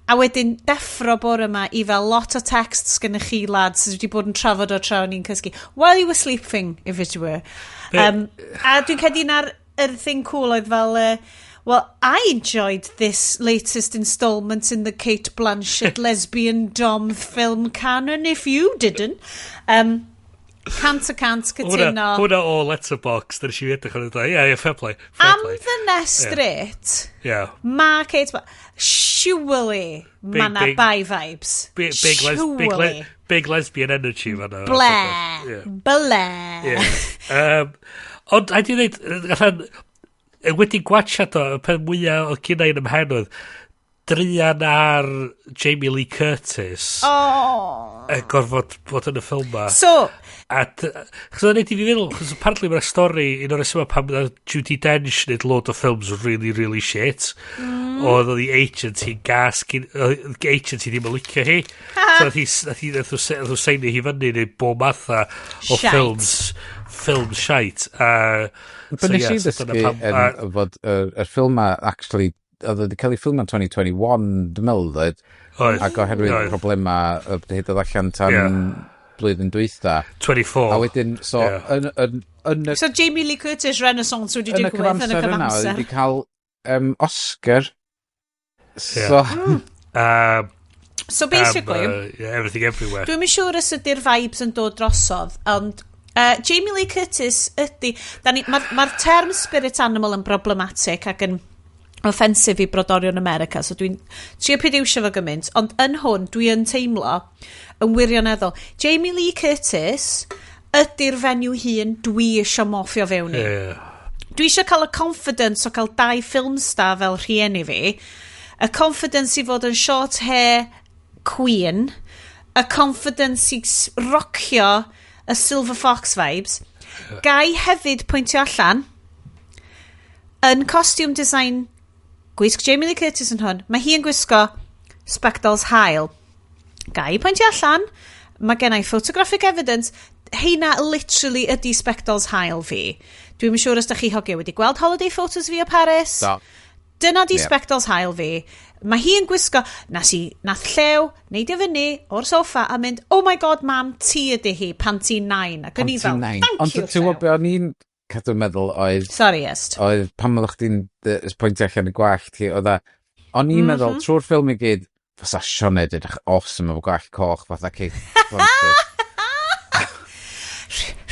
a wedyn deffro bore yma i fel lot o texts gennych chi, lads, sydd wedi bod yn trafod o tra o'n i'n cysgu. While you were sleeping, if it were. A dwi'n credu na'r yr thing cool oedd fel... Well, I enjoyed this latest installment in the Cate Blanchett lesbian dom film canon, if you didn't. 100% cytuno. Hwna o Letterboxd, dyna si fi edrych ar y Ie, fair play. Fair Am play. ddynes straight, Yeah. ma Cate surely, ma na bi vibes. Big, Surely. big lesbian energy fan'na. Ble. Yeah. Ble. Yeah. Ond, a di dweud, allan, wedi gwachad o, y peth mwyaf oedd gynna i'n ymhen oedd, druan ar Jamie Lee Curtis Oh. yn gorfod bod yn y ffilm ma. So, A, chos o'n neud i fi feddwl, chos apparently mae'r stori, un o'r resymau pam nath Judi Dench wneud load o ffilms really, really shit. Oedd hi agent hi'n gas, oedd agent hi ddim yn licio hi. So nath nhw seinio hi fyny neu bob matha o Shite. ffilms, ffilms shite. Be So, nes i yeah, so dyna ddysgu yn fod yr ffilm ma, actually, oedd wedi cael ei ffilmio yn 2021, dwi'n meddwl, dweud. Oedd. Ac oherwydd Oedd. problema, hyd oedd allan tan blwyddyn dwytha. 24. A wedyn, so, yn y, So Jamie Lee Curtis Renaissance wedi yn y digwydd yn y cyfamser yna, oedd cyfamser. wedi cael Oscar. So, So basically, Yeah, Everything Everywhere. Dwi'm yn siŵr os ydy'r vibes yn dod drosodd, ond Jamie Lee Curtis ydy... Mae'r ma term spirit animal yn problematic ac yn offensive i brodorion America, so dwi'n trio peidio iwsio fo gymaint, ond yn hwn dwi yn teimlo yn wirioneddol. Jamie Lee Curtis ydy'r fenyw hun dwi eisiau morffio fewn i. Dwi eisiau cael y confidence o cael dau film star fel rhieni fi, y confidence i fod yn short hair queen, y confidence i rocio y Silver Fox vibes. Gai hefyd pwyntio allan, yn costume design gwisg Jamie Lee Curtis yn hwn, mae hi yn gwisgo spectols haul. Gai pwyntio allan, mae gen i photographic evidence, heina literally ydy spectols haul fi. Dwi'm yn siŵr os da chi hogiau wedi gweld holiday photos fi o Paris. Do. Dyna di Ie. spectols haul fi. Mae hi yn gwisgo, nas i, nath Llew neidio fyny o'r soffa a mynd, "Oh my God, mam, ti ydy hi, pan ti'n 9." Ac o'n i fel, "Thank Ond you, ti'n gwybod Llew." be o'n i'n cadw meddwl oedd, Sorry, Est. oedd pan oeddech chdi'n pwyntio allan y gwallt hi, oedd o'n i'n meddwl, trwy'r ffilm i gyd, fysa Sioned edrych awesome efo gwallt coch fatha Cate Blanchett.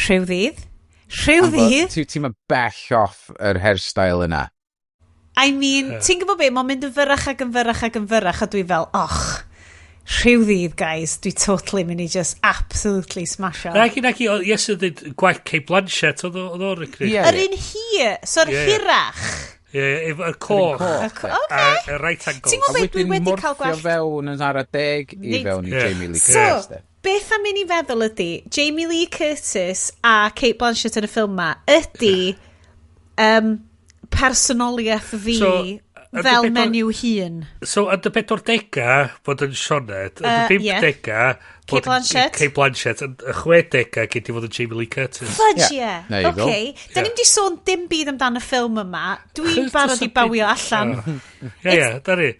Rhyw ddydd. Rhyw Ond ddydd. Ti'n mynd bell off yr hairstyle yna. I mean, ti'n gwybod be, mae'n mynd yn fyrrach ac yn fyrrach ac yn fyrrach, a dwi fel, och, rhyw ddydd, guys, dwi totally mynd i just absolutely smash o. Nagi, yes, yn dweud gwallt Cate Blanchett, oedd o'n recru. Ie. Yr un hir, so'r Ie, ie. hirach. Ie, efo'r coch. Coch, Oce. A y right angle. Ti'n gwybod A beth, dwi wedyn wedi cael morffio gwallt fewn yn ara deg i fewn i Jamie Lee So, Curtis. De. beth am i ni feddwl ydy, Jamie Lee Curtis a Cate Blanchett yn y ffilm ma ydy personoliaeth fi So, yn y fel menyw hun. So, yn y 40au, bod yn Sioned, yn y Ie. 50au, bod yn Blanchett. Cate Blanchett, yn y 60au, gyd i fod yn Jamie Lee Curtis. Fudge, Ie. yeah. There you go. Okay. Da ni'm di sôn dim byd amdan y ffilm yma. Dwi'n Chos barod does i 'm bawio byd- allan. Ie, ie, da ni.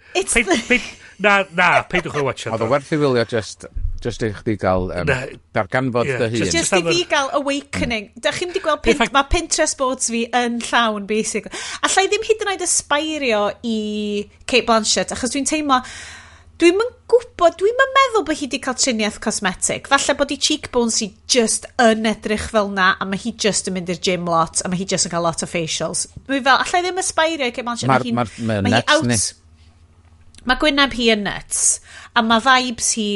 Na, peidwch o watch Oedd o werth i wylio just i chdi gael Na. darganfod Ie, dy hun. Just i fi gael awakening. Da chi'n di gweld, In fact- mae Pinterest boards fi yn llawn, basically. Alla i ddim hyd yn oed aspirio i Cate Blanchett, achos dwi'n teimlo, dwi'n yn gwybod, dwi'n yn meddwl bod hi wedi cael triniaeth cosmetic. Falle bod hi cheekbones hi just yn edrych fel na, a mae hi just yn mynd i'r gym lot, a mae hi just yn cael lot o facials. Dwi fel, alla i ddim aspirio i Cate Blanchett. Ma'r Mae hi nuts out. ni. Mae gwyneb hi yn nuts, a mae vibes hi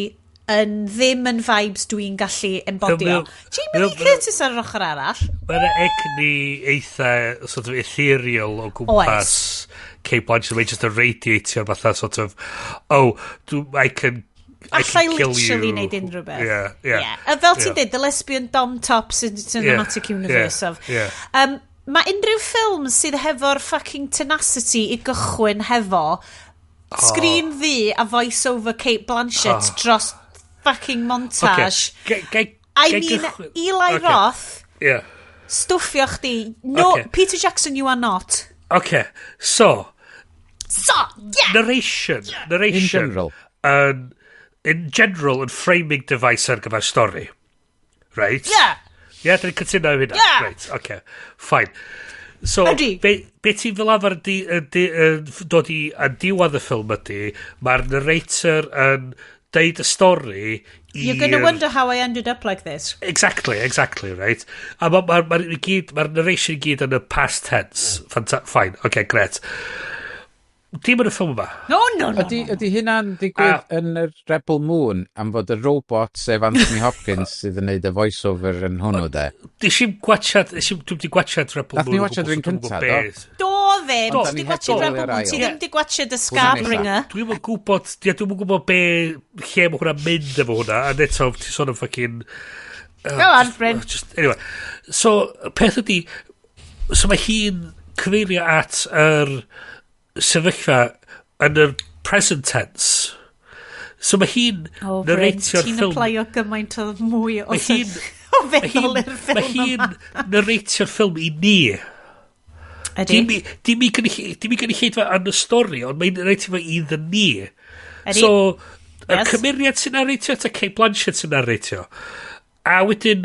yn ddim yn vibes dwi'n gallu embodio. Jamie Lee Curtis ar yr ochr arall. Mae'n egni eitha sort of ethereal o gwmpas Cate Blanchett. Mae'n just yn radiatio fatha sort of, oh, do, I Allai can kill literally you. neud unrhyw beth. Yeah. A fel ti'n Yeah. dweud, the lesbian dom top cinematic universe of. Mae unrhyw ffilm sydd hefo'r fucking tenacity i gychwyn hefo Screen ddu a voice-over Cate Blanchett dros fucking montage. Okay. I mean, Eli Roth, stwffio chdi. No, Peter Jackson, you are not. Okay, so... So, yeah! Narration. Narration. In general. In general, yn framing device ar gyfer stori. Right? Yeah! Yeah, dyn ni'n cytuno am hynna. Yeah! Right, okay. Fine. So, Ydi. be ti'n fel arfer dod i yn diwedd y ffilm ydy, mae'r narrator yn deud y stori You're going to wonder how I ended up like this. Exactly, right? A mae'r ma narration i gyd yn y past tense. Fine, okay, great. Dim yn y ffilm yma. No. Ydy hynna'n digwydd yn y Rebel Moon am fod y robot sef Anthony Hopkins sydd yn neud y voice-over yn hwnnw de? Nes i'm gwachad, dwi'm di gwachad Rebel Nath Moon. ni watchad yr un cynta, do? Do ddim. Do, Ti di gwachad Rebel Moon. Ti ddim di gwachad y Scarbringer. Dwi'm yn gwybod, dwi'm yn gwybod be, lle mae hwnna'n mynd efo hwnna, a eto, ti'n sôn am fucking... Go on, Bryn. Anyway, so, peth ydi, so mae hi'n cyfeirio at yr sefyllfa yn yr present tense. So mae hi'n narratio'r ffilm... Ti'n applio gymaint o mwy o feddwl i'r ffilm yma. Mae hi'n narratio'r ffilm i ni. Ydy. Dim i gynulleidfa yn y stori, ond mae'n narratio fo iddyn ni. Ydy. So, y cymeriad sy'n narratio, ta Cate Blanchett sy'n narratio. A wedyn,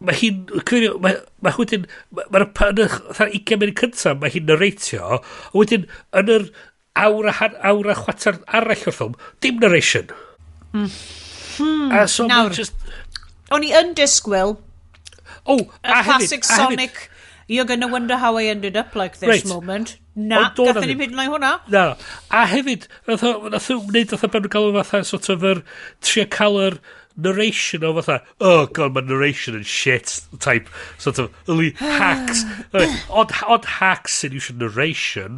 mae hi'n cyfeirio, mae wedyn, mae'r 20 munud cyntaf, mae hi'n narratio, a wedyn, yn yr awr a chwarter arall o'r ffilm, dim narration. A so, Nawr, just... o'n i yn disgwyl, oh, a classic Sonic, you're gonna wonder how I ended up like this right. moment. Na, gathen ni'n hyd yn oed hwnna. Na, a hefyd, nath o wneud fatha ben nhw'n gael fatha sort of yr trio cael yr narration o fatha, oh god, mae narration yn shit type, sort of, early hacks, odd hacks sy'n iwsio narration,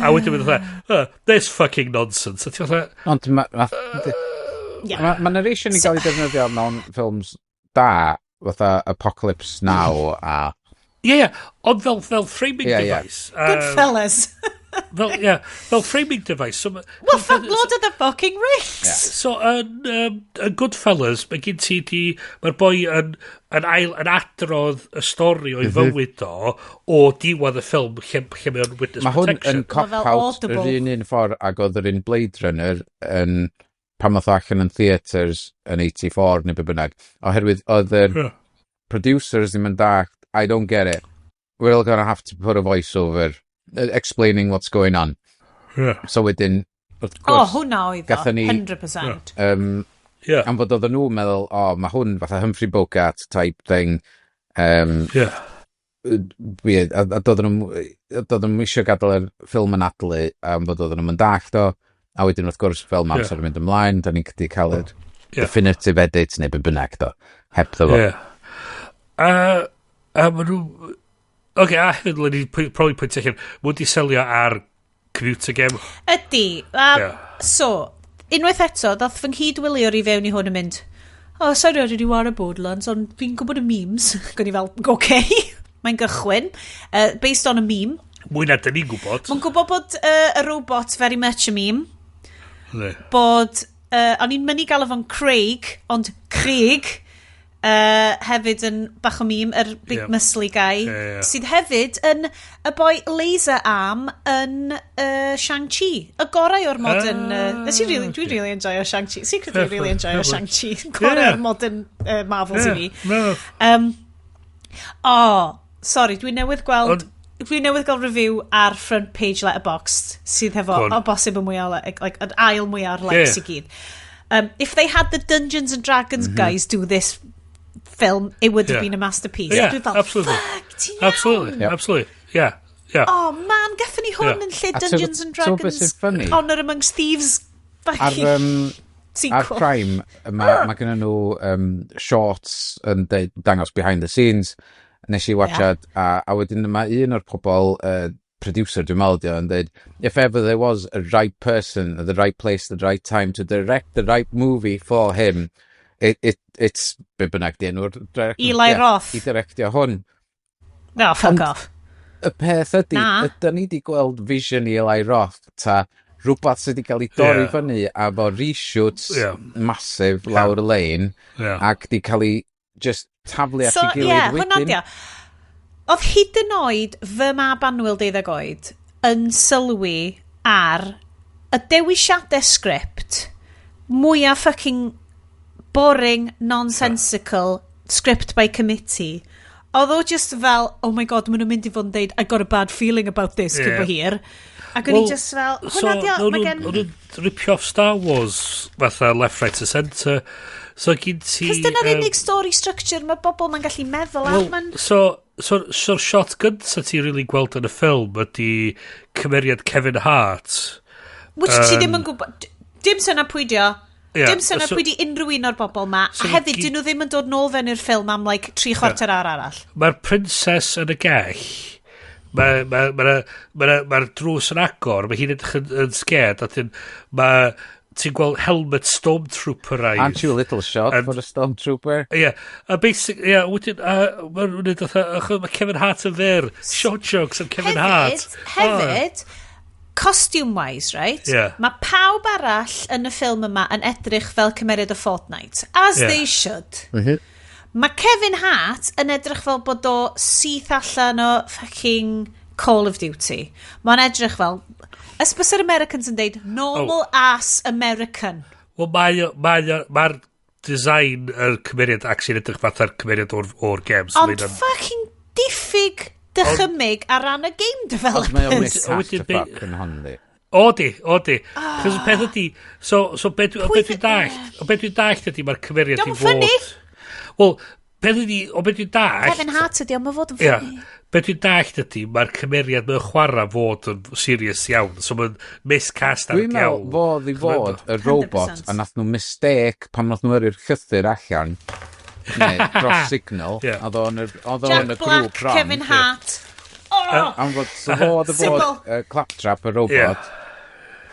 a wedyn mynd fatha, oh, this fucking nonsense. A ti fatha... Ond mae narration i gael ei defnyddio mewn ffilms da, fatha Apocalypse Now a... Ie, yeah, ond fel framing device. Goodfellas. Fel framing device. So, well, fuck, Lord of the fucking Rings. Yeah. So, yn Goodfellas, mae gen ti di... Mae'r boi yn adrodd y stori o'i fywyd o diwedd y ffilm lle mae o'n witness protection. Mae hwn yn cop-out yr un ffordd ag oedd yr un Blade Runner yn pan oedd allan yn theatres yn 84 neu be bynnag. Oherwydd oedd yr producers ddim yn dallt, I don't get it. We're all gonna have to put a voice-over explaining what's going on. Yeah. So wedyn, wrth gwrs... Hwnna oedd o, 100%. Am fod oedden nhw'n meddwl, mae hwn fatha Humphrey Bogart type thing. A doedden nhw'n eisiau gadael yr ffilm yn adlu, am fod oedden nhw'n dallt o. A wedyn, wrth gwrs, fel mae amser yn mynd ymlaen, da ni'n wedi cael yr definitive edit neu be bynnag do. Heb ddo fo. A maen nhw... Oce, a hefyd, len ni probably pwynt allan, mwyn di selio ar computer game. Ydy. So, unwaith eto, ddoth fy nghydwyliwr i fewn i hwn yn mynd, oh, sorry, I didn't ware Borderlands, ond fi'n gwybod y memes. Gwni i fel, okay. Mae'n gychwyn. Based on a meme. Mwy na dyn ni'n gwybod. Mae'n gwybod bod y robot very much a meme. Ne. Bod, o'n i'n mynd i gael fo'n Craig, ond Craig... hefyd yn bach o meme, yr big muscly guy, sydd hefyd yn y boi laser arm yn Shang-Chi. Y gorau o'r modern... Dwi'n really enjoyo Shang-Chi. Secretly really enjoyo Shang-Chi. Gorau o'r modern Marvels i fi. Sorry, dwi'n newydd gweld... Dwi'n newydd gael review ar front page Letterboxd sydd hefo o bosib y mwyaf, like, yr ail mwyaf o'r likes i gyd. If they had the Dungeons and Dragons guys do this film, it would have been a masterpiece. Yeah, fel, absolutely. Fuck, ti'n iawn. Absolutely, absolutely. Yeah, yeah. Oh man, gathon ni hwn yn lle Dungeons and Dragons Honor Amongst Thieves fucking sequel. Ar Prime, mae gen nhw shorts yn dangos behind the scenes. Nes i watchad, a wedyn mae un o'r pobol, producer, dwi'n meddwl, yn dweud, if ever there was a right person at the right place at the right time to direct the right movie for him, it's be bynnag di enw'r Eli Roth. I directio hwn. No, fuck off. Y peth ydy, ydyn ni di gweld vision Eli Roth ta Rhywbeth sydd wedi cael ei dorri fyny a fo reshoots massive lawr y lein ac di cael ei just taflu at So, ei ie, gilydd hwnna wedyn. di o. Oedd hyd yn oed fy mab annwyl 12 oed yn sylwi ar y dewisiadau sgript mwyaf fucking boring, nonsensical script by committee. Oedd o just fel, "Oh my God, maen nhw'n mynd i fod yn deud, 'I got a bad feeling about this' cyn bo hir." Ac o'n i just fel, hwnna di o, mae gen. O'n nhw'n ripio off Star Wars fatha left, right and centre. So gyn ti Cos dyna'r unig story structure mae bobl ma'n gallu meddwl ar. Wel, Ma'n so shot gynta ti really gweld yn y ffilm ydy cymeriad Kevin Hart. Which ti ddim yn gwybod. Dim syna pwy di o. Dim syna pwy di unrhyw un o'r bobl ma. So A hefyd, dyn nhw ddim yn dod nôl fewn i'r ffilm am like 3/4 awr arall. Mae'r princess yn y gell. Mae'r ma, ma, ma, ma, ma drws yn agor, mae hi'n edrych yn scared, a dyn, mae ti'n gweld helmet stormtrooper. Aren't you a little short And- for a stormtrooper? Ie, yeah, a basic, ie, yeah, wedyn, a mae'n nhw'n neud fatha, achos mae Kevin Hart yn fyr, short jokes am Kevin Hart. Hefyd, costume-wise, right? Ie. Mae pawb arall yn y ffilm yma yn edrych fel cymeriad o Fortnite. As they should. Mae Kevin Hart yn edrych fel bod o syth allan o fucking Call of Duty. Mae'n edrych fel, ysbysy'r Americans yn deud, normal ass American. Wel, mae'r design yr cymeriad actually yn edrych fatha'r cymeriad o'r games. Ond Mae'n- fucking diffyg dychymyg ar ran y game Ond mae o'n developers. miscast Wedyn y fuck yn hon di. O di, o di. Chos y peth ydi, so Pwy be dwi'n dallt, o be dwi'n dallt ydi mae'r cymeriad Dio'm i yn funny. fod. Wel, beth ydi, o be dwi'n dallt. Kevin Hart ydi, ond mae fod yn Ie. funny. Be dwi'n dallt ydi, mae'r cymeriad mewn chwarae fod yn serious iawn. So mae'n miscast ar y Dwi'n meddwl diawl. fod i fod y robot 100%. a nath nhw mistake pan nath nhw yrru'r llythyr allan neu dros signal oedd o'n oedd o'n Jack y Black, grŵp wrong. Kevin Hart. Oh! Am fod, so fod y fod Simple. Claptrap y robot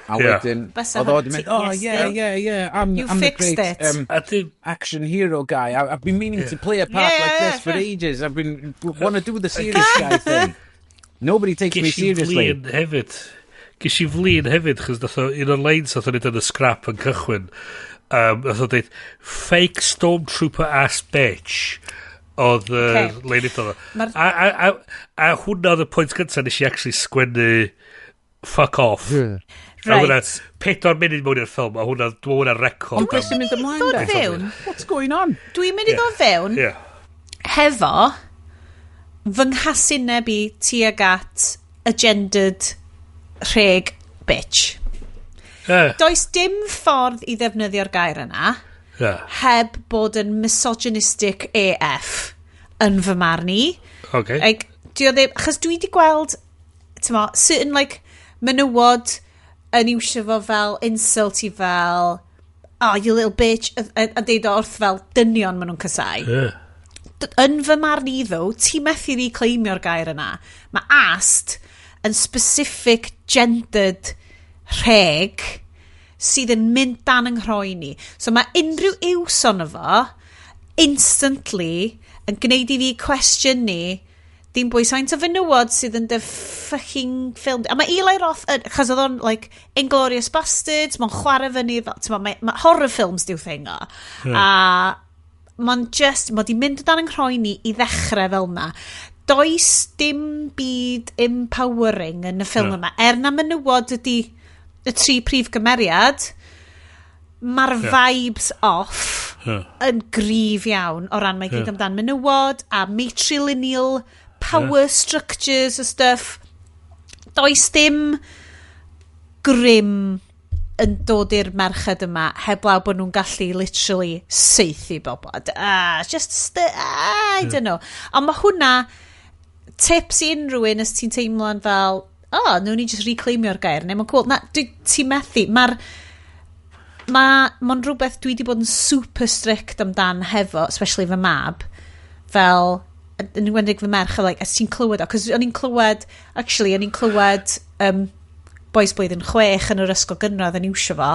a wedyn Bysa oedd o wedi ti- mynd, "Oh yes, yeah, yeah, I'm, You I'm the fixed great it. action hero guy. I've been meaning to play a part Yeah, like yeah, this for yeah. ages. I've been want to do the serious guy thing. Nobody takes me Ges i seriously." flin hefyd. Ges i flin hefyd, chos nath o, un o'r lines nath o neud yn y scrap yn cychwyn, nath o dweud, "Fake stormtrooper ass bitch," oedd yr okay. lein iddo fo. A hwnna oedd y pwynt cyntaf nes i actually sgwennu "fuck off". A hwnna, 4 munud mewn i'r ffilm, a hwnna, dwi'n hwnna record. Ond beth sy'n mynd ymlaen Ddod de? fewn. What's going on? Dwi'n mynd i ddod fewn hefo fy nghasineb i tuag at y gendered rheg bitch. Does dim ffordd i ddefnyddio'r gair yna heb bod yn misogynistic AF yn fy marn i. Like, di o ddim, achos dwi wedi gweld, ti'n mo, certain like, menywod yn iwsio fo fel insult i fel, "Oh, you little bitch," a deud o wrth fel dynion maen nhw'n casau. Yn fy marn i ddo, ti methu reclaimio'r gair yna. Mae ast yn specific gendered rheg sydd yn mynd dan yng nghroen i. So mae unrhyw iws ono fo instantly yn gwneud i fi cwestiynu dim bwys faint o fenywod sydd yn dy fucking ffilm. A mae Eli Roth, yn, achos oedd o'n, like, Inglourious Bastards, mae'n chwarae fyny, fel, ti'n mo, mae horror films di'w thing o. A mae'n just, mae di mynd o dan yng nghroen i i ddechrau fel na. Does dim byd empowering yn y ffilm yma. Er na menywod ydy y tri prif gymeriad, mae'r vibes off yn gryf iawn o ran mae gyd amdan menywod a matrilineal power structures a stuff. Does dim grym yn dod i'r merched yma heblaw bod nhw'n gallu literally saethu bobl. Ah, just, ah, I don't know. Ond mae hwnna tips i unrhyw un os ti'n teimlo'n fel, "Oh, nhw'n ni just reclaimio'r gair," neu mae'n cool. Na, ti'n methu. Mae'n rhywbeth dwi wedi bod yn super strict amdan hefo, especially fy mab, fel, yn enwedig fy merch, like, as ti'n clywed o, cos o'n i'n clywed, actually, o'n i'n clywed boys blwyddyn 6 yn yr ysgol gynradd yn iwsio fo,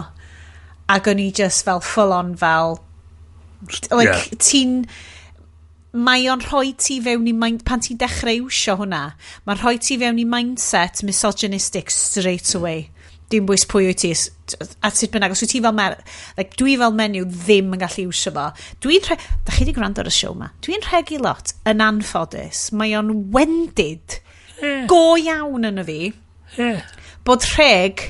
ac o'n i just fel full on fel, like, ti'n, mae o'n rhoi ti fewn i mind, pan ti'n dechrau iwsio hwnna, mae'n rhoi ti fewn i mindset misogynistic straight away. Dim bwys pwy wyt ti, a sut bynnag, os wyt ti fel like, dwi fel menyw ddim yn gallu iwsio fo. Da chi wedi gwrando ar y show ma. Dwi'n rhegi lot, yn anffodus. Mae o'n wendid go iawn yn y fi. Bod rheg,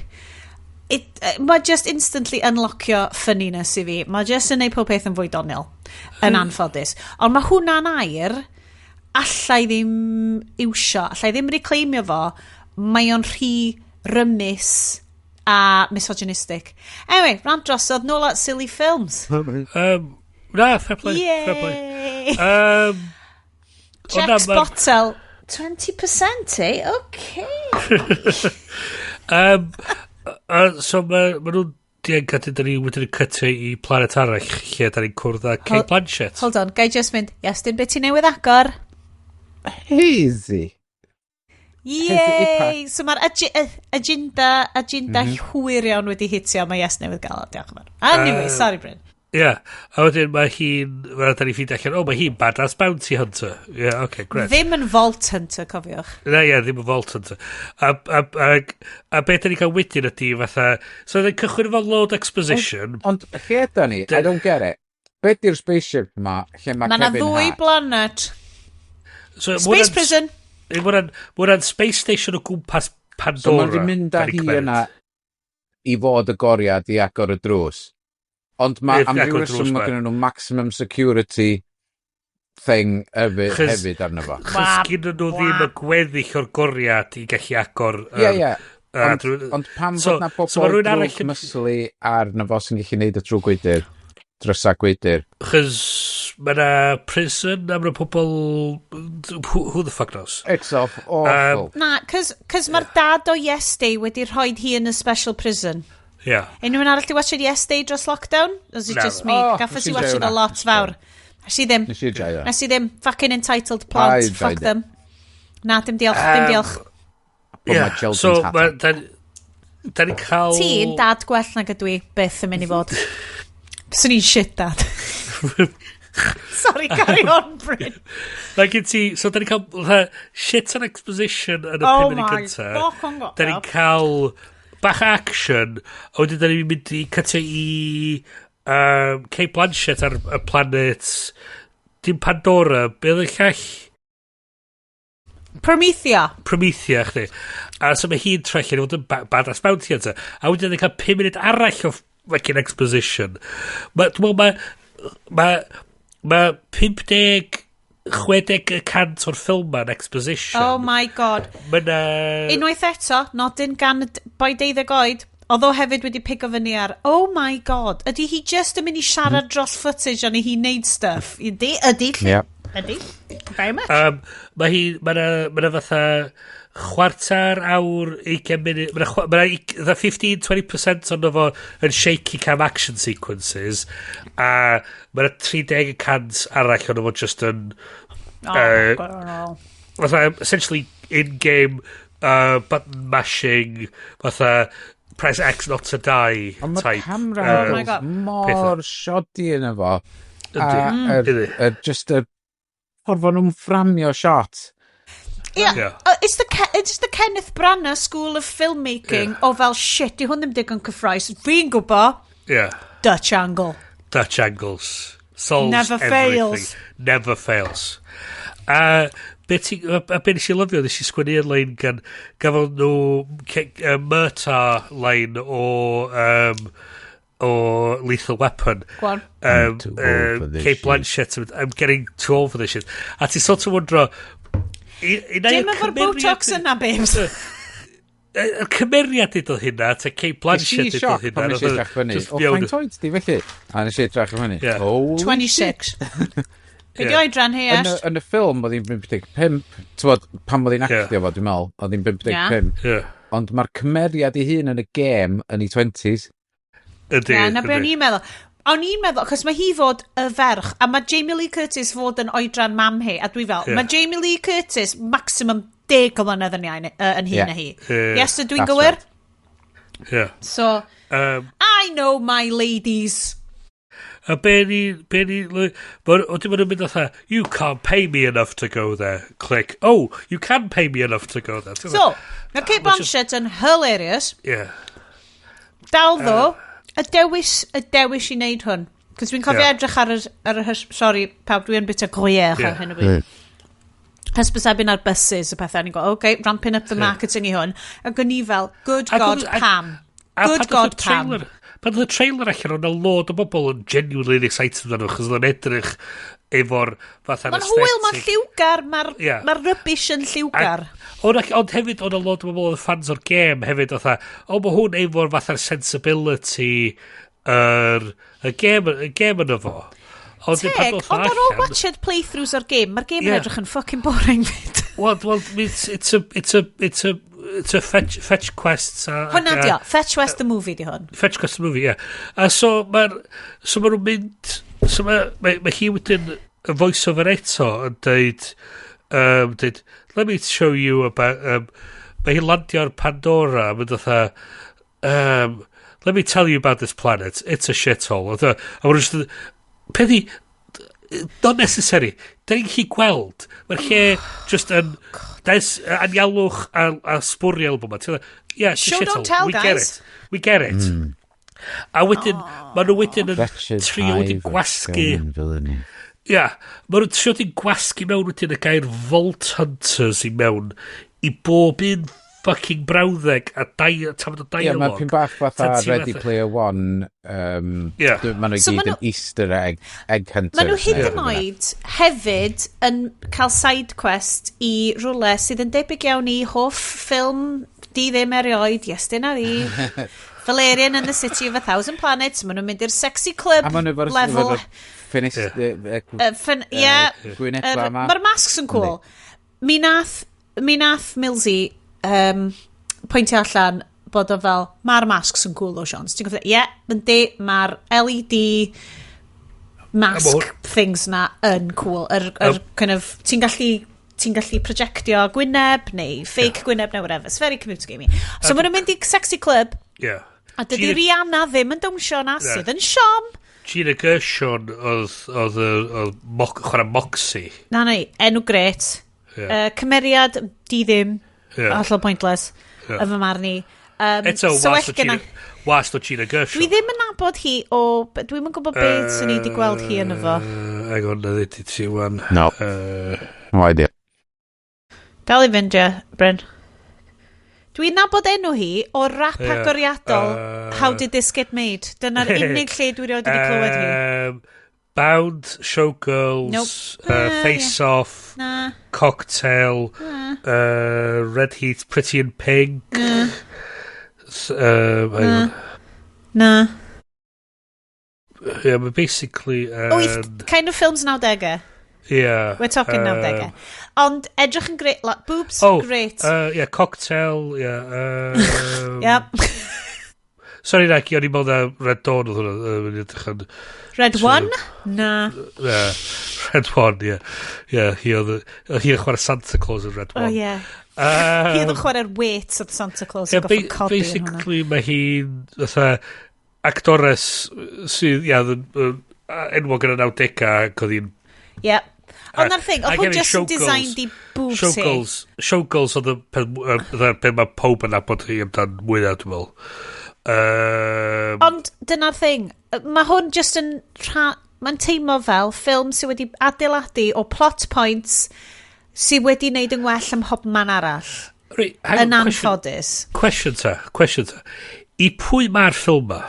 mae just instantly unlockio funniness i fi. Mae just yn neud pob peth yn fwy doniol, yn anffodus. Ond mae hwnna'n air, allai ddim iwsio, allai ddim reclaimio fo, mae o'n rhy rymus a misogynistic. Anyway, rant drosodd, nôl at silly films. Na, fair play. Fair play. Yay! Ond na, Jack's Bottle, 20%, eh? Okay. So ma nhw'n dianc a dyn ni wedyn yn cytio i planet arall lle da ni'n cwrdd â Cate Blanchett. Hold on, gai just mynd, yes, dyn beth ti newydd agor? Hazy. Yay! So mae'r agenda hwyr iawn wedi hitio, mae Yes newydd gael o, diolch yn fawr. Anyway, sorry Bryn. Ie, yeah. A wedyn mae hi'n, da ni ffeindio allan, oh, mae hi'n badass bounty hunter. Ie, yeah, okay, great. Ddim yn Vault Hunter, cofiwch. Na, ie, ddim yn Vault Hunter. A beth da ni cael wedyn ydy fatha, so oedd yn cychwyn efo load exposition. Ond lle yda ni? I don't get it. Be di'r spaceship ma lle mae Mae yna Kevin ddwy Hart? planet. So, Space Prison. Mae hwnna'n space station o gwmpas Pandora. So mae'n di mynd â da ni'n hi cymeryd. yna i fod y goriad i agor y drws. Ond mae I'r am ryw agor drws reswm mae ma. gen nhw maximum security thing hefyd, hefyd arno fo. Chos gyn nhw ddim y gweddill o'r goriad i gallu agor. Ie. Ond pam fod na bobl so ma' rhywun arall drwg muscly arno fo sy'n gallu neud y trwy gwydyr, drysa gwydyr? Chos mae na prison a mae na pobl. Who the fuck knows? It's off awful. Na, cos mae'r dad o Yes Day wedi rhoi hi yn y special prison. Yeah. Unrhyw un arall di watchad Yes Day dros lockdown? Or is it Na. just me? Oh, Gaffes nes i i watchad joio a lot fawr. Nes i ddim. Nes i joio. Nes i ddim. Fucking entitled I plant. enjoyed Fuck it. them. Na, dim diolch, dim diolch. Put my children's So, hat ma, on. da ni cael. Ti'n dad gwell nag ydw i byth yn mynd i fod. Swn i'n shit dad. Sorry, carry on, Bryn. Mae gen ti, so da ni cael fatha shit on exposition yn y Oh 5 munud my gynta. fucking God. Da ni'n cael bach action, a wedyn da ni'n mynd i cytio i Cate Blanchett ar y planet, dim Pandora, be oedd y llall? Promethea. Promethea, chdi. A so mae hi'n troi allan i fod yn badass bounty hunter. A wedyn ni'n cael 5 munud arall o fucking exposition. Dwi'n meddwl ma 50, 60% o'r ffilm ma'n exposition. Oh my God. Mae na. Unwaith eto, nodyn gan y boi 12 oed, oedd o hefyd wedi pigo fyny ar, oh my God, ydy hi just yn mynd i siarad dros footage ond i hi wneud stuff? Ydy, ydy, ydy. Very much. Mae hi, mae na fatha chwarter awr, 20 munud, mae na 15-20% ond fo yn shaky cam action sequences, a mae na 30% arall ond fo just yn Oh, God, no. fatha, essentially, in-game button mashing, fatha, press X not to die Ond mae'r type. camera Oh my angles God. mor shoddy yn efo. A Yndi. Yndi. Just y ffordd fo nhw'n fframio shot. Yeah. Yeah. It's the Kenneth Branagh School of Filmmaking o fel, shit, di hwn ddim digon cyffrous. Fi'n gwybod, Dutch angle. Dutch angles. Solves Never everything. fails. Never fails. A be nes i lyfio, nes i sgwennu un line gan, gafodd nhw Murtaugh line o Lethal Weapon. Go on. I'm too old for this Cate shit. Blanchett, yn mynd, "I'm getting too old for this shit." A ti sort of wondro, Dim efo'r Botox yna, babes. Y cymeriad udodd hynna, ta Cate Nes i Blanchett udodd sioc hynna. pan nes i nath o edrych fyny. just O, mewn- faint oed di felly? A nes i edrych fyny. Yeah. Holy 26. Be di oedran hi, Yn y, Ash? yn y ffilm, oedd hi'n 55. T'wod, pan oedd hi'n actio fo, dwi'n meddwl, oedd hi'n 55. Yeah. Ond mae'r cymeriad ei hun yn y gêm yn ei 20s. Ydy. Ie, na be o'n ydy. i'n meddwl. O'n i'n meddwl, achos mae hi fod y ferch, a mae Jamie Lee Curtis fod yn oedran mam hi, a dwi fel, mae Jamie Lee Curtis maximum 10 o mlynedd yn, iau, yn hyn na hi. Yes, ydw i'n That's gywir? right. Yeah. So, I know my ladies. A be ni, wedyn maen nhw'n mynd fatha, "You can't pay me enough to go there." Click. "Oh, you can pay me enough to go there." So, mae Cate Ma' just- Blanchett yn hilarious. Dal ddo, y dewis i wneud hwn. Cos dwi'n cofio edrych ar yr, sorry, pawb, dwi'n bit o gruyère ar hyn o bryd. Hysbysebyn ar buses a pethau, ni'n go, okay, ramping up the marketing i hwn. Ac o'n i fel, good God, pam? Good God, pam? Pan oedd y trailer allan, oedd 'na lot o bobl yn genuinely excited amdano, chos oedd o'n edrych efo'r fatha'r Mae'n hwyl, mae'n lliwgar, mae'r ma rubbish yn lliwgar. Ond hefyd, oedd 'na lot o bobl oedd fans o'r gêm hefyd, oedd o, mae hwn efo'r fatha'r sensibility y gêm yno fo. Ond teg, ond ar ôl watched playthroughs o'r gêm, mae'r gêm yn edrych yn fucking boring fyd. Well, it's a fetch quests. Hwna di o, Fetch Quest the movie di hwn. Fetch Quest the movie, ie. Yeah. A so ma nhw'n mynd, so mae hi wedyn y voice-over eto yn dweud, "Let me show you about," mae hi'n landio ar Pandora, mae'n fatha, "Let me tell you about this planet, it's a shithole." A ma'n just, peth i, not necessary. Da ni'n gallu gweld. Mae'r lle just yn des, anialwch a sbwriel bod ma. Yeah, it's a Show, don't shithole. tell, We guys. get it. We get it. A wedyn, maen nhw wedyn yn trio wedyn gwasgu. Ia, maen nhw'n trio wedyn gwasgu mewn wedyn y gair Vault Hunters i mewn i bob un fucking brawddeg a tamad o dialog. Ie, mae pyn bach fatha Ready Player One, maen nhw So gyd ma' yn Easter egg hunters. Maen nhw hyd neu yn oed hefyd yn cael side quest i rwle sydd yn debyg iawn i hoff ffilm di ddim erioed, Iestyn a fi, Valerian and the City of a Thousand Planets. Maen nhw'n mynd i'r sexy club A maen nhw efo'r level. efo'r ffinist Ie, gwyneba yma. Mae'r masks yn cool. Mi nath Millsy pwyntio allan bod o fel, mae'r masks yn cool o, Sean. Ti'n gwybod, ie, yeah, yndi, mae'r LED mask things na yn cool. Yr kind of, ti'n gallu projectio gwyneb neu fake gwyneb neu whatever. It's very computer gamey. So maen nhw'n mynd i sexy club a dydy Rihanna ddim yn dawnsio na Na. sydd yn siom. Gina Gershon oedd chwarae Moxie. Na, na, enw gret. Cymeriad di ddim. Hollol pointless. Y fy marn i. Eto, so was well o Gina, was o Gina Gershon. Dwi ddim yn nabod hi o... Dwi'm yn gwybod beth sy'n ni wedi gweld hi yn efo. Hang on, na ddweud i ti wan. No. No idea. Dal i fynd, ie, Bryn. Dwi'n nabod enw hi o rap agoriadol How Did This Get Made. Dyna'r unig lle dwi erioed wedi clywed hi. Bound, Showgirls, Nope. Face Off, Na. Cocktail, Red Heat, Pretty in Pink. Hang on. Na. Yeah, but basically Wyth, kind of films 90au. Yeah. We're talking 90au. Ond edrych yn great, like, boobs, Oh, great. Yeah, Cocktail, yeah. Sorry, Naki, o'n i'n meddwl na Red Dawn oedd hwnna. Mae'n edrych yn Red One? Na. Yeah, Red One, yeah. Yeah, hi oedd hi'n chwarae Santa Claus yn Red Oh, One. yeah. Hi oedd yn chwarae'r weight of Santa Claus Yeah, yn gorfod codi yn hwnna. basically, mae hi'n fatha actores sydd, ia, oedd yn enwog yn y 90au ac oedd hi'n Yeah. Ond na'r thing, oedd ac hwn hefyd just yn Showgirls. designed i boobs hi. Showgirls oedd y peth mae pawb yn nabod hi amdan mwyaf, dwi'n meddwl. Ond dyna'r thing, mae hwn just yn mae'n teimlo fel ffilm sydd wedi adeiladu o plot points sydd wedi wneud yn well ym mhobman arall. Right, hang Yn on, question, anffodus. Question ta, question ta. I pwy mae'r ffilm ma?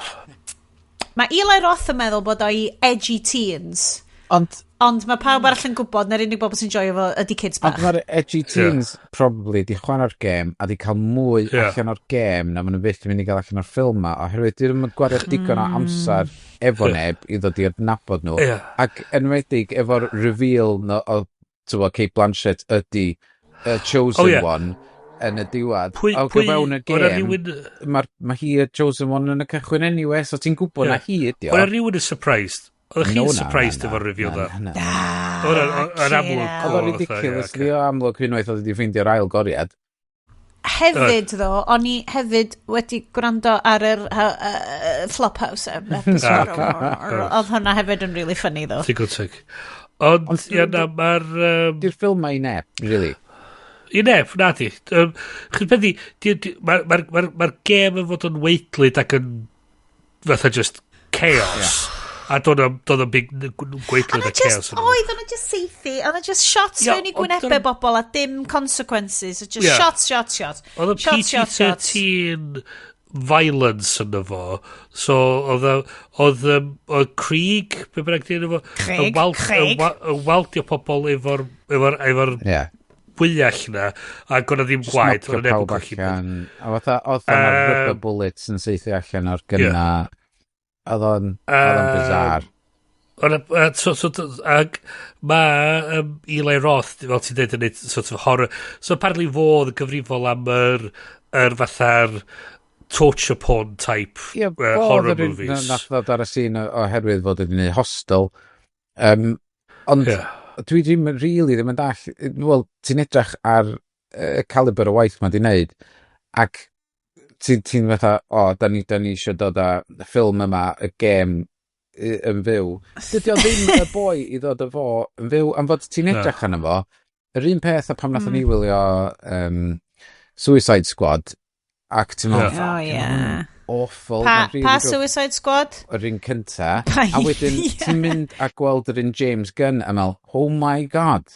Mae Eli Roth yn meddwl bod o i edgy teens. Ond Ond mae pawb arall yn gwybod na'r unig bobl sy'n joio fo ydy kids Ond bach. mae'r edgy teens probably di chwarae'r gêm a di cael mwy allan o'r gêm na maen nhw byth yn mynd i gael allan o'r ffilm ma oherwydd di ddim yn gwario digon o amser efo neb i ddod i adnabod nhw. Ac enwedig efo'r reveal no, o t'bo, Cate Blanchett ydy y chosen Oh, ie. one yn y diwedd. Ac o fewn y Oedd 'na gêm, mae ma hi y chosen one yn y cychwyn anyway, so ti'n gwybod na hi ydi o. Oedd 'na rhywun yn surprised? Oeddech No, chi'n na, surprised na, efo'r reveal na, na? na. Oedd yn amlwg. Oedd o'n ridiculously o amlwg unwaith oedd wedi ffeindio'r ail goriad. Hefyd, ddo, o'n i hefyd wedi gwrando ar yr Flophouse episode. Oedd hwnna hefyd yn really funny, ddo. Digon teg. Ond, ia, na, mae'r Di'r ffilm ma i neb, really. I neb, na di. Chyd peth i, mae'r ma, ma, ma gêm yn fod yn weitlyd ac yn fatha just chaos. Yeah. A doedd o'n big gweithio y chaos. Oedd, o'na just seithi, o'na just shots fewn i gwynebau bobl a dim consequences. Just shots, shots, shots. Oedd y PG-13 violence yna fo. So, oedd Krieg, be bynnag di yna fo? Krieg. Yn waldio pobl efo'r fwyall na, ac o'na ddim gwaed. Just knockio pawb allan. A fatha, oedd o'na rubber bullets yn seithi allan o'r gynna. Oedd o'n bizarre. Ac mae Eli Roth, fel ti'n dweud, yn neud sort of horror. So apparently fo oedd yn gyfrifol am yr fatha'r torture porn type horror movies. Nath ddod ar y sîn oherwydd fod wedi gwneud Hostel. Ond dwi ddim really ddim yn dall. Wel, ti'n edrych ar y caliber o waith mae di wneud, ac ti'n fatha, o, da ni eisiau dod â ffilm yma, y gêm yn fyw. Dydy o ddim y boi i ddod â fo yn fyw, am fod ti'n edrych arno fo. Yr un peth a pam nathon ni wylio Suicide Squad, ac ti'n meddwl, awful. Pa Suicide Squad? Yr un cynta. A wedyn ti'n mynd a gweld yr un James Gunn a meddwl, oh my god.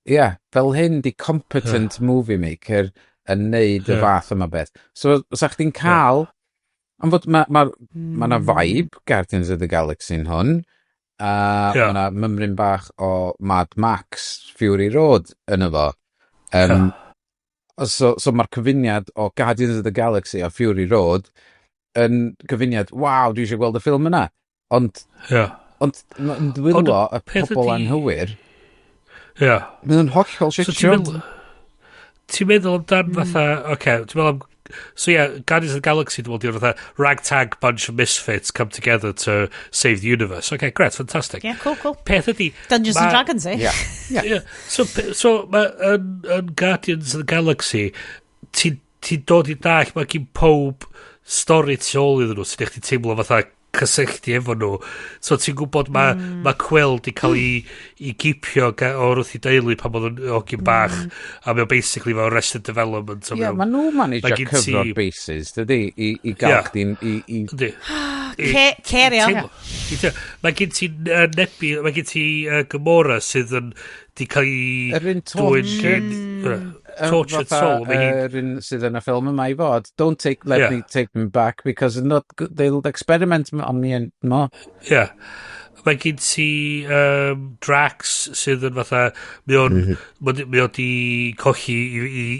Yeah, fel hyn di competent movie maker yn neud y fath yma beth. So, os chdi'n cael, am fod mae ma na vibe Guardians of the Galaxy yn hwn, a mae na mymryn bach o Mad Max Fury Road yn efo. So mae'r cyfuniad o Guardians of the Galaxy a Fury Road yn cyfuniad, waw, dwi eisiau gweld y ffilm yna. Ond, ond yn dwylo y pobl anghywir, mae'n hollol shit show. Ti'n meddwl amdan fatha, okay, ti'n meddwl am, so yeah, Guardians of the Galaxy, dwi'n meddwl, fatha ragtag bunch of misfits come together to save the universe. Okay, great, fantastic. Yeah, cool, cool. Peth ydi... Dungeons and Dragons, eh? Yeah. So ma, yn Guardians of the Galaxy, ti'n dod i dall, mae gen pob stori tu ôl iddyn nhw, sy'n eich ti teimlo fatha cysylltu efo nhw. So ti'n gwybod mae Quill di cael ei gipio o'r wrth i deulu pan oedd yn hogyn bach, a mae o basically fel Arrested Development. Ie, mae nhw'n manage cyfro'r bases, dydy, i gael chdi'n... Cerio. Mae gen ti Nebi, mae gen ti Gamora sydd yn di cael ei... Yr un tortured. Tortured soul. Yr un sydd yn y ffilm yma i fod. Don't take, let me take them back because not, they'll experiment on me and more. Yeah. Mae gen ti Drax sydd yn fatha, mae o'n di colli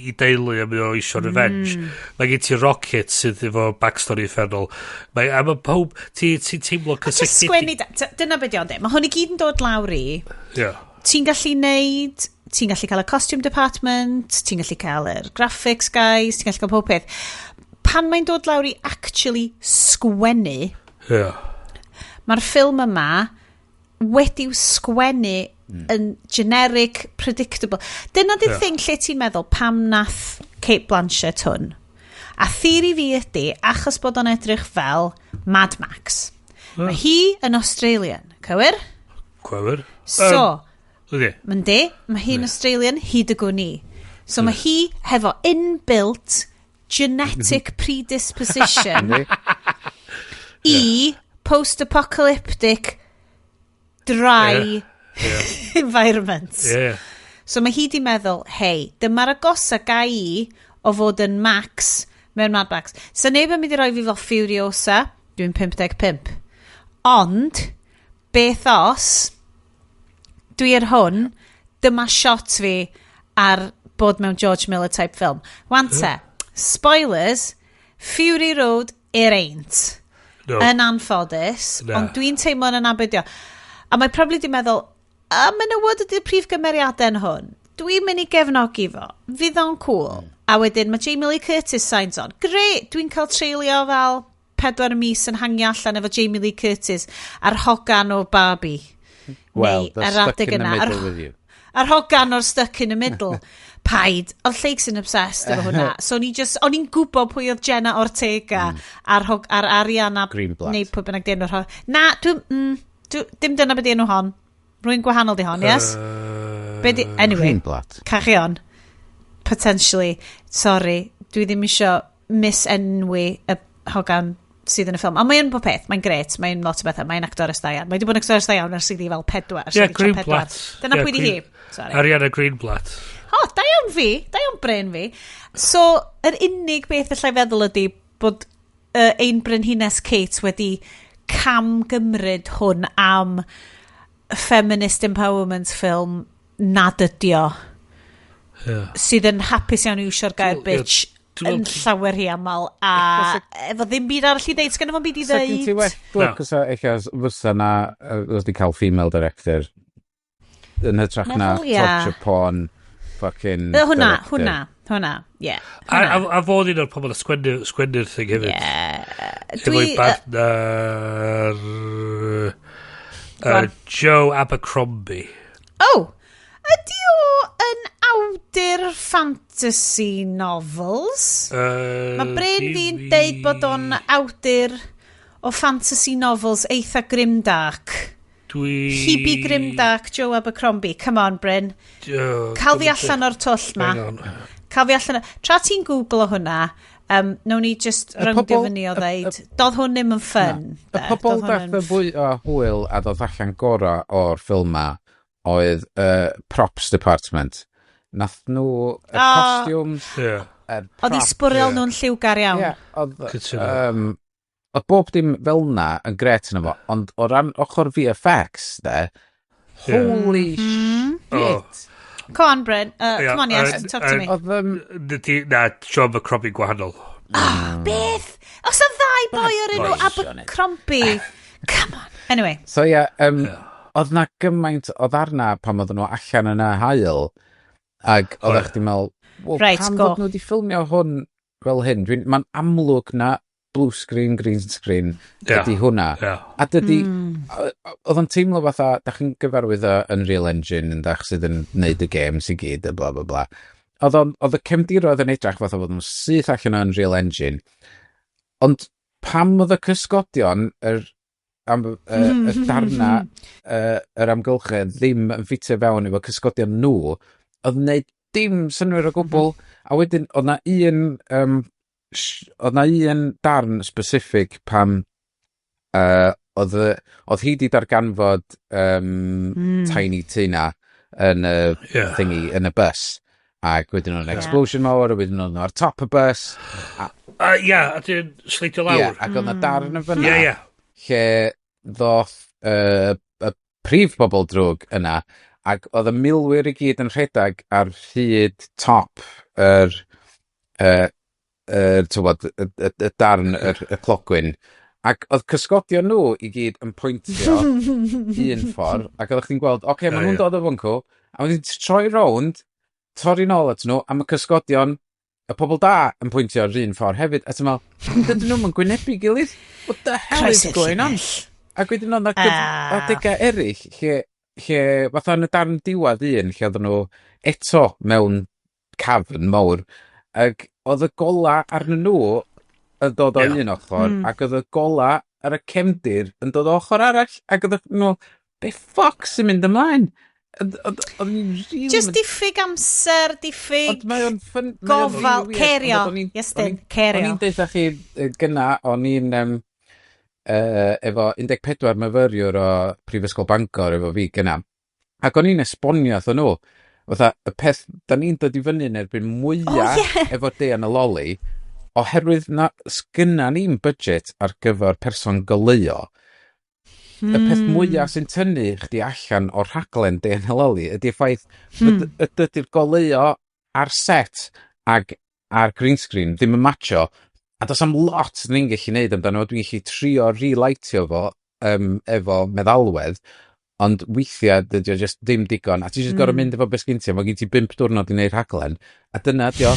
i deulu a mae o isio revenge. Mae gen ti Rocket sydd efo backstory uffernol. A mae pob, ti'n teimlo cysylltiedig. Dyna beth ydy. Mae hwn i gyd yn dod lawr i. Yeah. Ti'n gallu neud, ti'n gallu cael y costume department, ti'n gallu cael yr graphics guys, ti'n gallu cael pob peth. Pan mae'n dod lawr i actually sgwennu, mae'r ffilm yma wedi'w sgwennu yn generic, predictable. Dyna di'r thing lle ti'n meddwl pam nath Cate Blanchett hwn. A theori fi ydy, achos bod o'n edrych fel Mad Max. Mae hi yn Australian, cywir? Cywir. So, Myndi, mae hi'n Australian, hyd y gwn i. So mae hi hefo inbuilt genetic predisposition i post-apocalyptic dry environment. So mae hi di meddwl, hei, dyma'r agosa gai i o fod yn Max mewn Mad Max. So neb yn mynd i roi fi fel Furiosa, dwi'n 55. Ond, beth os dwi ar hwn, dyma shot fi ar bod mewn George Miller type film. Wan te, spoilers, Fury Road, it ain't. No. Yn anffodus, ond dwi'n teimlo yn anabedio. A mae probably di meddwl, a menywod ydy'r prif gymeriadau yn hwn. Dwi'n mynd i gefnogi fo. Fydd o'n cool. A wedyn mae Jamie Lee Curtis signs on. Great, dwi'n cael treulio fel 4 mis yn hangio allan efo Jamie Lee Curtis a'r hogan o Barbie. Well, they're stuck in the middle with you. A'r hogan o'r stuck in the middle. Paid. Oedd Lleix yn obsessed efo hwnna. So o'n i'n gwybod pwy oedd Jenna Ortega a'r Ariana Greenblatt. Neu pwy bynnag di enw'r hon. Na, dim dyna beth di enw hon. Rwy'n gwahanol di hon, yes? Anyway, Greenblatt. Carry on. Potentially. Sorry, dwi ddim isio misenwi y hogan sydd yn y ffilm. A mae'n bob peth, mae'n gret, mae'n lot o bethau, mae'n actores da iawn. Mae wedi bod yn actores da iawn ers iddi fel 4. Ie, Greenblatt. Dyna yeah, pwy di hi. Sorry. Ariana Greenblatt. O, oh, da iawn fi, da iawn brain fi. So, yr unig beth allai feddwl ydy bod ein brenhines Kate wedi camgymryd hwn am feminist empowerment film nad ydi o. Yeah. Sydd yn hapus iawn i iwsio'r gair bitch yn llawer hi aml a efo ddim byd arall i ddeud, sgynno fo'm byd i Sa gen ti ddeud. well look, os eich fysa na, os di cael female director yn hytrach na Meddwl, ia. torture porn fucking Hwnna, director. hwnna, ie. A fod un o'r pobl a sgwennu'r thing hefyd. Ie. Efo'i partner Go on. Joe Abercrombie. Oh, ydy o yn awdur fantasy novels? Mae brain fi'n deud bod o'n awdur o fantasy novels eitha grimdark. Dwi... Hebe Grimdark, Joe Abercrombie. Come on, Bryn. Cael fi allan o'r twll ma. Hang on. Cael fi allan o... Tra ti'n googlo hwnna, nawn ni just Y rowndio pobol- fyny o ddeud, doedd hwn ddim yn fun. Y pobol dath y fwy o hwyl a ddodd allan gorau o'r ffilm ma oedd props department. Nath nhw y costumes, yr Oedd i props. sbwriel nhw'n lliwgar iawn. Ie, oedd, Cytuno. Oedd bob dim fel na yn gret yna fo, ond o ran ochr VFX, de, holy shit. Come on, Bryn. Ie, Come on, yes, talk to me. Oedd, Dydy, na, Joe Abercrombie gwahanol. Beth? Os o ddau boi o'r enw Boys. Abercrombie. Come on. Anyway. So ie, yeah, oedd na gymaint o ddarna pan oedden nhw allan yn y haul, ac oeddech chdi'n meddwl, well, Right, pam go. fod nhw wedi ffilmio hwn fel hyn? Mae'n amlwg na blue screen, green screen ydy hwnna. A dydy, oedd o'n teimlo fatha, da chi'n gyfarwydd â Unreal Engine yn dach sydd yn neud y games i gyd, a bla bla bla. Oedd y cefndiroedd yn edrych fatha fod nhw'n syth allan o Unreal Engine. Ond pam oedd y cysgodion, yr, am, y darna, yr amgylchedd ddim yn ffitio fewn efo cysgodion nhw, oedd yn neud dim synnwyr o gwbl. A wedyn, oedd na un, oedd na un darn specific pam oedd hi di darganfod Tiny Tina yn y thingy, yn y bus. Ac wedyn oedd 'na explosion mawr, a wedyn oedd nhw ar top y bus. A, Ia, a dyn sleidio lawr. Ie, ac oedd 'na darn yn fyna. Ie, ie. Lle ddoth y prif bobl drwg yna, ac oedd y milwyr i gyd yn rhedeg ar hyd top yr, tywod, y darn, y clogwyn. Ac oedd cysgodion nhw i gyd yn pwyntio un ffordd, ac oeddech chdi'n gweld, oce, okay, maen nhw'n dod o fwncw, a wedyn ti'n troi rownd, torri nôl at nhw, a mae cysgodion y pobl da yn pwyntio yr un ffordd hefyd, a ti'n meddwl, dydyn nhw'n yn gwynebu gilydd? What the hell is Croesi'r going on? llinell. Ac wedyn oedd 'na adegau eraill, lle fatha yn y darn diwedd un, lle oedden nhw eto mewn cafn mawr, ac oedd y gola arnyn nhw yn dod o un ochr, ac oedd y gola ar y cefndir yn dod o ochr arall, ac oedd nhw, be ffoc sy'n mynd ymlaen? Oedd ni'n really Just diffyg amser, diffyg Ond mae o'n ffyn... mae o'n gofal, really weird, cerio. ond Iestyn, o'n cerio. i'n deutha chi gynna, o'n i'n efo 14 myfyriwr o Prifysgol Bangor efo fi gynna. Ac o'n i'n esbonio wrthyn nhw, fatha, y peth, da ni'n dod i fyny yn erbyn mwyaf O, ie. efo Day yn y Loli, oherwydd na sgynna ni'n budget ar gyfer person goleuo. Y peth mwyaf sy'n tynnu chdi allan o'r rhaglen Day yn y Loli ydy'r ffaith y dydy'r goleuo ar set ag ar green screen ddim yn matcho, a does am lot ni'n gallu neud amdano fo. Dwi'n gallu trio relightio fo efo meddalwedd, ond weithiau dydy o just ddim digon, a ti just gorfod mynd efo beth sgyn ti, mae gen ti 5 diwrnod i wneud rhaglen, a dyna ydi o.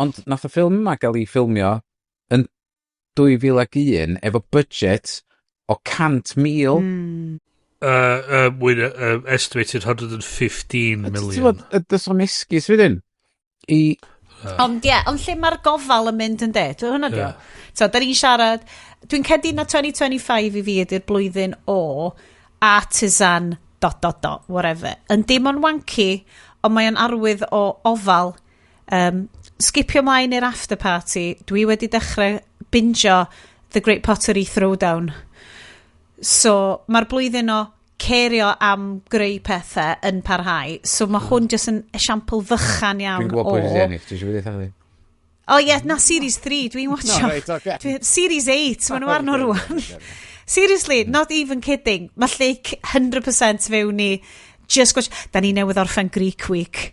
Ond nath y ffilm yma gael ei ffilmio yn 2001 efo budget o 100,000. Mwy na, estimated 115 Ti'n million. bod, does o'm esgus wedyn. I, Ond ie, ond lle mae'r gofal yn mynd yn de? Hwnna di o. So, da ni'n siarad, dwi'n credu na 2025 i fi ydy'r blwyddyn o artisan dot dot dot, whatever. Yn dim ond wanky, ond mae o'n arwydd o ofal. Skipio mlaen i'r after party, dwi wedi dechrau bingio The Great Pottery Throwdown. So, mae'r blwyddyn o cerio am greu pethau yn parhau. So, mae hwn jyst yn esiampl fychan iawn. Dwi'n gwybod pwy sydd ennill, dwi eisiau bod i. O ie, na Series 3, dwi'n watcho. No, right, okay. Series 8, maen nhw arno rwan. Seriously, not even kidding. Mae Lleuc 100% fewn i just watch. Da ni newydd orffen Greek Week.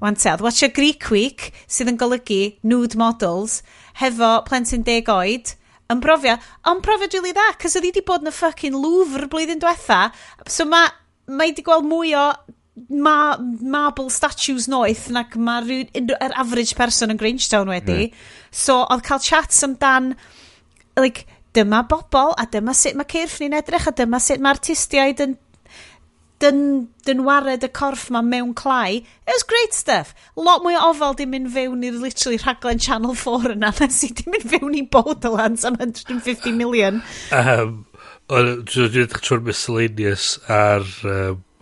Wan te, oedd watcha Greek Week, sydd yn golygu nude models, hefo plentyn 10 oed, yn brofiad, ond profiad really dda, cos oedd hi wedi bod yn y fucking Louvre blwyddyn diwetha, so mae wedi gweld mwy o marble statues noeth nag mae yr average person yn Grangetown wedi. So, oedd cael chats amdan, like, dyma bobl, a dyma sut mae cyrff ni'n edrych, a dyma sut mae artistiaid yn dynwared y corff ma mewn clai. It was great stuff. Lot mwy o ofal di mynd fewn i'r literally rhaglen Channel 4 yna na sydd di mynd fewn i Borderlands am 150 million. Dwi'n edrych trwy'r miscellaneous ar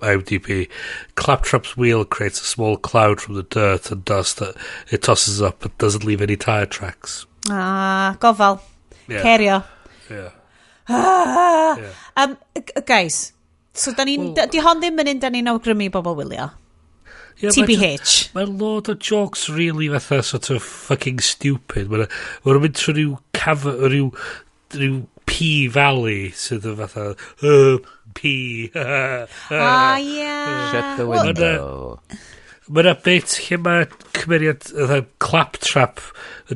IMDb. Claptrap's wheel creates a small cloud from the dirt and dust that it tosses up but doesn't leave any tire tracks. Ah, gofal. Yeah. Cerio. Yeah. Ah. Guys, so da ni'n... Well- Di hon ddim yn un da ni'n awgrymu i bobl wylio. Yeah, TBH. Mae'n lot o jokes really fatha sort of fucking stupid. Mae'n ma nhw'n mynd trwy rhyw caf, rhyw P Valley sydd yn fatha P. Ah, yeah. Shut the Well, window. Mae yna bit lle mae cymeriad fatha Claptrap, y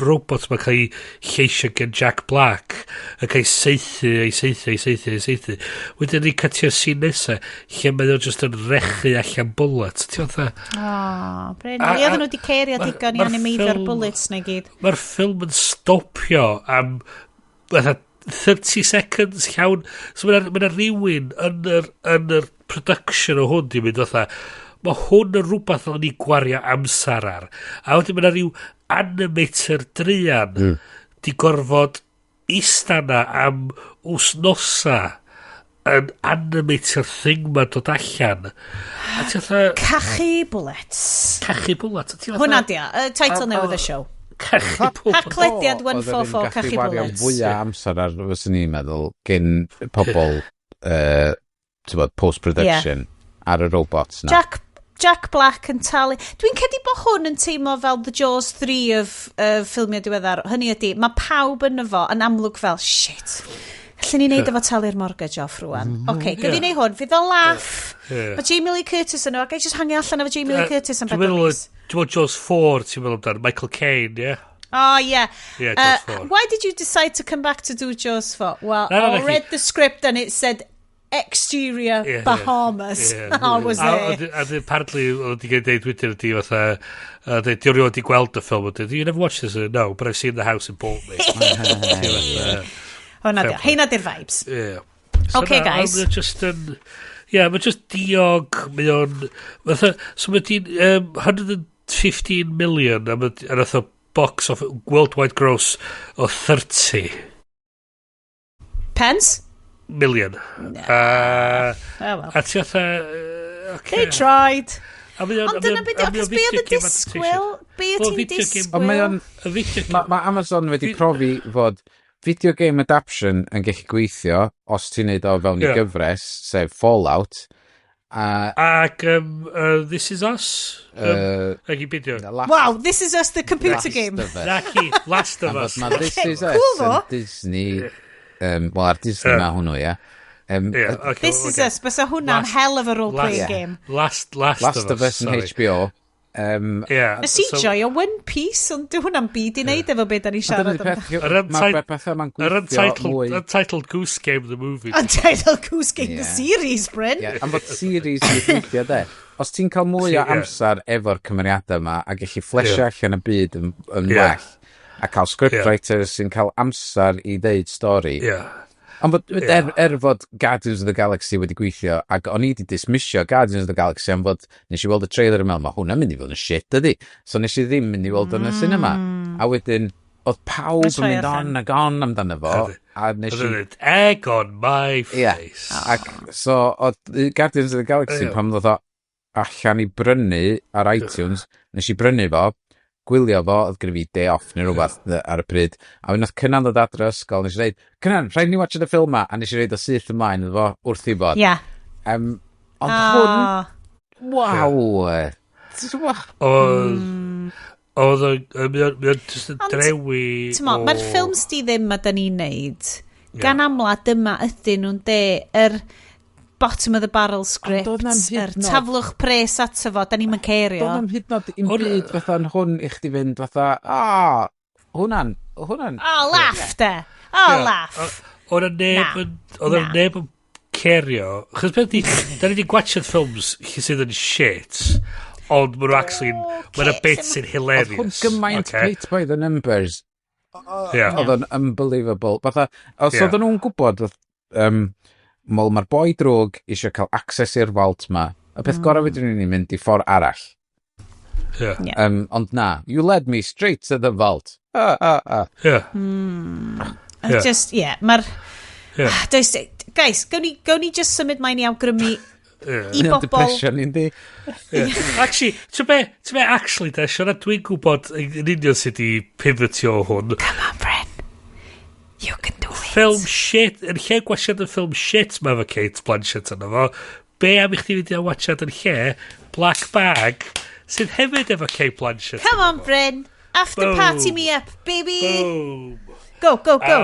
robot mae'n cael ei lleisio gen Jack Black, yn cael ei saethu, ei saethu, ei saethu, ei saethu. Wedyn ni'n cutio'r scene nesa, lle mae o just yn rechu allan bullet. Ti'n fatha, Oh, Bryn. Ie, oedden nhw wedi cerio digon i animeiddio'r bullets na i gyd. Mae'r ffilm yn stopio am fatha 30 seconds llawn. So mae yna rhywun yn yr production o hwn di mynd fatha, mae hwn yn rhywbeth o'n ni gwario amser ar. A wedyn mae yna rhyw animator druan di gorfod ista na am wsnosa yn animator thing ma dod allan. A ti fatha... Cachu bullets. Cachu bullets. A ti fatha- Hwna di o. Title newydd y show. Cachu bullets. Haclediad Oedd yr un 144 gallu cachu wario bullets. fwyaf amser ar, fyswn i'n meddwl, gyn pobl, ti'n bod, post-production, ar y robots na. Jack Black yn talu. Dwi'n credu bod hwn yn teimlo fel The Jaws 3 of ffilmiau diweddar. Hynny ydy, mae pawb yn fo yn amlwg fel, shit, allen ni neud efo talu'r mortgage off rwan. Oce, okay, gyd i neud hwn, fydd o'n laff. Mae Jamie Lee Curtis yn o, ac I just hangio allan efo Jamie Lee Curtis am Dwi'n bedwar meddwl, mis. dwi'n meddwl Jaws 4, ti'n meddwl amdano, Michael Caine, ie? Oh, yeah. Yeah, Jaws 4. Why did you decide to come back to do Jaws 4? Well, Na, I na, read the script and it said exterior Bahamas. I was there. A apparently, oedd wedi cael deud wedyn ydi fatha, deud, di rioed wedi gweld y ffilm, oedd, you never watched this? No, but I've seen the house in Portly. Hwna Fair di. play. Heina di'r vibes. Yeah. Okay, na, guys. Mae o just yn... Yeah, mae just diog, mae o'n... Fatha, so mae di'n 115 million, a nath o box of worldwide gross o 30 Pence? million. Oh, well. A ti fatha... Okay. They tried. A mae o'n- Ond dyna beth, a mae o'n achos be oedd y video game adaptation. disgwyl? Be Wel, ti'n video game- disgwyl? Ond mae o'n... Y video game... Mae ma Amazon wedi profi fod video game adaptation yn gallu gweithio os ti'n neud o fewn i gyfres, sef Fallout. A, Ac This Is Us? Ac i beidio. Last, Wow, This Is Us, the computer Last game. of Us. Naci, Last of Am Us. fod ma This Okay, Is cool Us ddo. yn Disney... Wel, ar Disney ma hwnnw, ie. Yeah, okay, This Is okay. Us, bysa hwnna'n hell of a role-playing game. Last Last of Us yn sorry. HBO. Yeah, Nes i joio One Piece, ond dyw hwnna'n byd i wneud efo beth da ni siarad amdano. Yr Mae pethau ma'n Yr gweithio mwy... Untitled Goose Game, the movie. Untitled Goose Game, the series, Bryn. Yeah, am fod series yn gweithio, de. Os ti'n cael mwy o amser efo'r cymeriadau yma a gallu flesio allan y byd yn well, a cael scriptwriters sy'n cael amser i ddeud stori. Ond fod, er fod Guardians of the Galaxy wedi gweithio, ac o'n i wedi dismissio Guardians of the Galaxy am fod nes i weld y trailer yn meddwl, mae hwnna'n mynd i fod yn shit, ydy. So nes i ddim mynd i weld o'n y cinema. A wedyn, oedd pawb Nes yn rhoi mynd allan. on ag on amdano fo. A nes i... Egg on my face. Ac so, oedd Guardians of the Galaxy, pan ddod o allan i brynu ar iTunes, nes i brynu fo, Gwylio fo, oedd gyda fi day off neu rhywbeth ar y pryd. A wedyn nath Cynan ddod adre o ysgol, nes i dweud, "Cynan, rhaid ni watch y ffilm ma," a nes i roid o syth ymlaen iddo fo wrth i fod. Ond hwn, waw! Oedd o'n just yn drewi. T'mo, mae'r ffilms di ddim ma da ni'n neud, gan amla dyma ydyn nhw'n de, yr bottom of the barrel script, yr taflwch pres ato fo, da ni'n mynd cerio. Doedd na'm hyd nod i'm byd fatha yn hwn i chdi fynd fatha, a, hwnna'n. Oh, laugh de. Oh, laugh. Oedd neb yn, oedd neb yn cerio. Chos beth di, da ni wedi gwachod ffilms sydd yn shit, ond maen nhw actually, maen nhw bits sy'n hilarious. Oedd hwn gymaint paint by the numbers. Oedd o'n unbelievable. Fatha, os oedden nhw'n gwybod, wel, mae'r boi drwg eisiau cael access i'r vault ma. Y peth gorau wedyn ni'n mynd i ffordd arall. Ond na, you led me straight to the vault. Ah, ah, ah. Just, yeah, mae'r... Does, guys, gawn ni just symud mlaen i awgrymu i bobl. Depression, yndi? Yeah. Actually, ti'n be, actually, de, Siona, dwi'n gwybod yn union sut i pivotio hwn. Come on, Bryn. You can do it. Film shit, yn lle gwasiad y ffilm shit ma efo Cate Blanchett yna fo, be am i chdi fynd i watchad yn lle Black Bag, sydd hefyd efo Cate Blanchett. Come on, Bryn. After Boom. Party me up, baby. Boom. Go, go, go.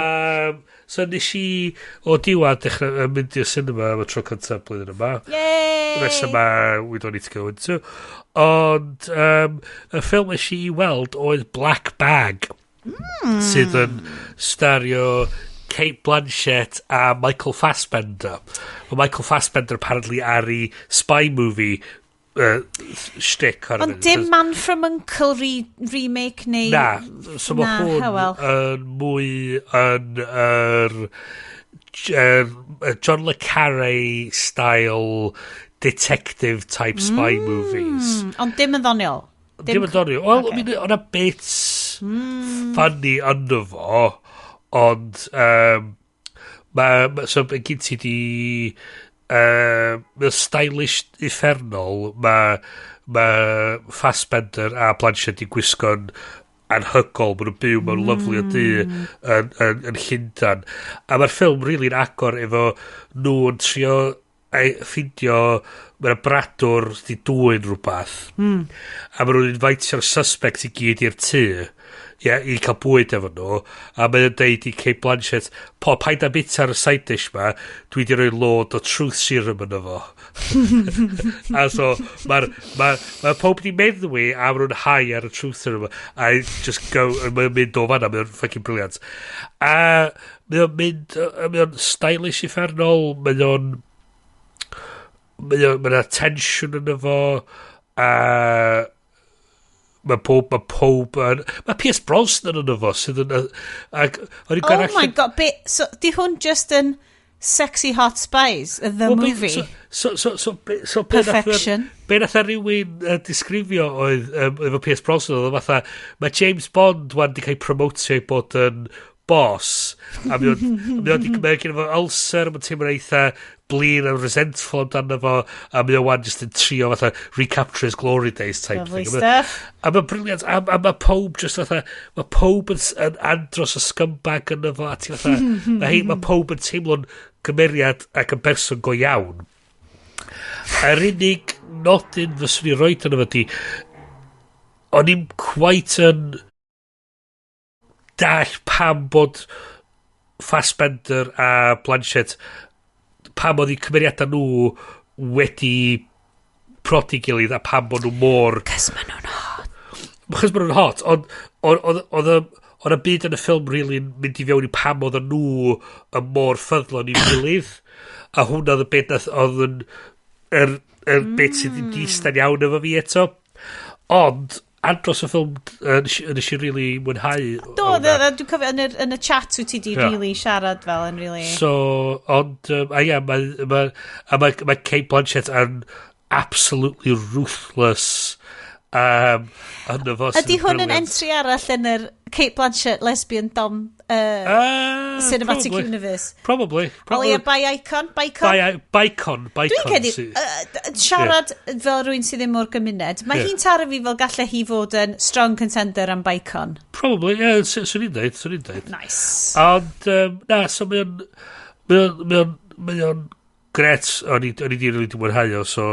So nes i o diwedd dechrau yn mynd i'r cinema am y tro cyntaf blwyddyn yma. Yay! Rest yma, we don't need to go into. Ond y ffilm nes i weld oedd Black Bag. Sydd yn stario Cate Blanchett a Michael Fassbender. Mae Michael Fassbender apparently ar ei spy movie shtick ar y Ond funud. dim Man from Uncle remake neu... Na, so mae Na, hwn hywel. yn mwy yn yr John le Carre style detective type spy movies. Ond dim yn ddoniol. Dim yn ddoniol. Wel, I mean, o'na bits funny ynddo fo, ond ma, so mae gen ti di mae'n stylish uffernol, ma Fassbender a Blanchett di gwisgo'n anhygol, maen nhw'n byw mewn lyfli o dŷ yn Llundan. A mae'r ffilm really'n agor efo nhw yn trio ffindio, mae'na bradwr di dwyn rhywbeth. A maen nhw'n invitio'r suspects i gyd i'r tŷ, ia, i cael bwyd efo nhw. A mae'n deud i Cate Blanchett, "Po, paid â bita ar y side dish ma, dwi di rhoi load o truth serum yno fo." A so, mae'r ma pob di meddwi a maen nhw'n high ar y truth serum. A just go, a mae'n mynd o fanna, mae'n fucking brilliant. A mae'n mynd, mae'n stylish uffernol, mae'n tension yno fo, a mae pob yn, mae Pierce Brosnan yno fo sydd yn ac o'n i'n Oh my God, be, so di hwn just yn sexy hot spies, the Wel, movie? So be nath Perfection. Be nath rhywun disgrifio oedd efo Pierce Brosnan oedd o fatha, mae James Bond wan di cael ei promotio i bod yn boss a mae o'n di mae gen fo ulcer, mae'n teimlo'n eitha blin a resentful amdano fo, a mae o wan just yn trio fatha recapture his glory days type Lovely thing. Stuff. A mae'n brilliant, a mae pob just fatha, mae pob yn andros o scumbag yno fo, a ti fatha, mae pob yn teimlo'n gymeriad ac yn berson go iawn. Yr unig nodyn fyswn i roed yno fo di, o'n i'm quite yn dall pam bod Fassbender a Blanchett, pam oedd eu cymeriadau nhw wedi prodi gilydd a pam bod nhw mor Cos maen nhw'n hot. Chos maen nhw'n hot, ond oedd y byd yn y ffilm really yn mynd i fewn i pam oedd nhw yn mor ffyddlon i'w gilydd. A hwnna oedd y beth nath oedd yn yr bit sydd ddim di ista'n iawn efo fi eto. Ond, andros o ffilm nes i really mwynhau. Do, o hwnna. dwi'n cofio yn y chat wyt ti di really siarad fel yn really... So, ond, a ia, ma Cate Blanchett yn absolutely ruthless. Ynddo fo sydd Ydy hwn yn brilliant. entry arall yn yr Cate Blanchett lesbian dom cinematic Probably. universe? Probably. O ia, Probably. bi-icon? Bicon? Bicon. Bicon. Dwi'n credu, Siarad fel rhywun sydd ddim o'r gymuned, mae hi'n taro fi fel gallai hi fod yn strong contender am Bicon. Probably, ie, yeah, swn i'n dweud, swn i'n dweud. Nice. Ond, na, so mae o'n gret, o'n i di really di mwynhau o, so,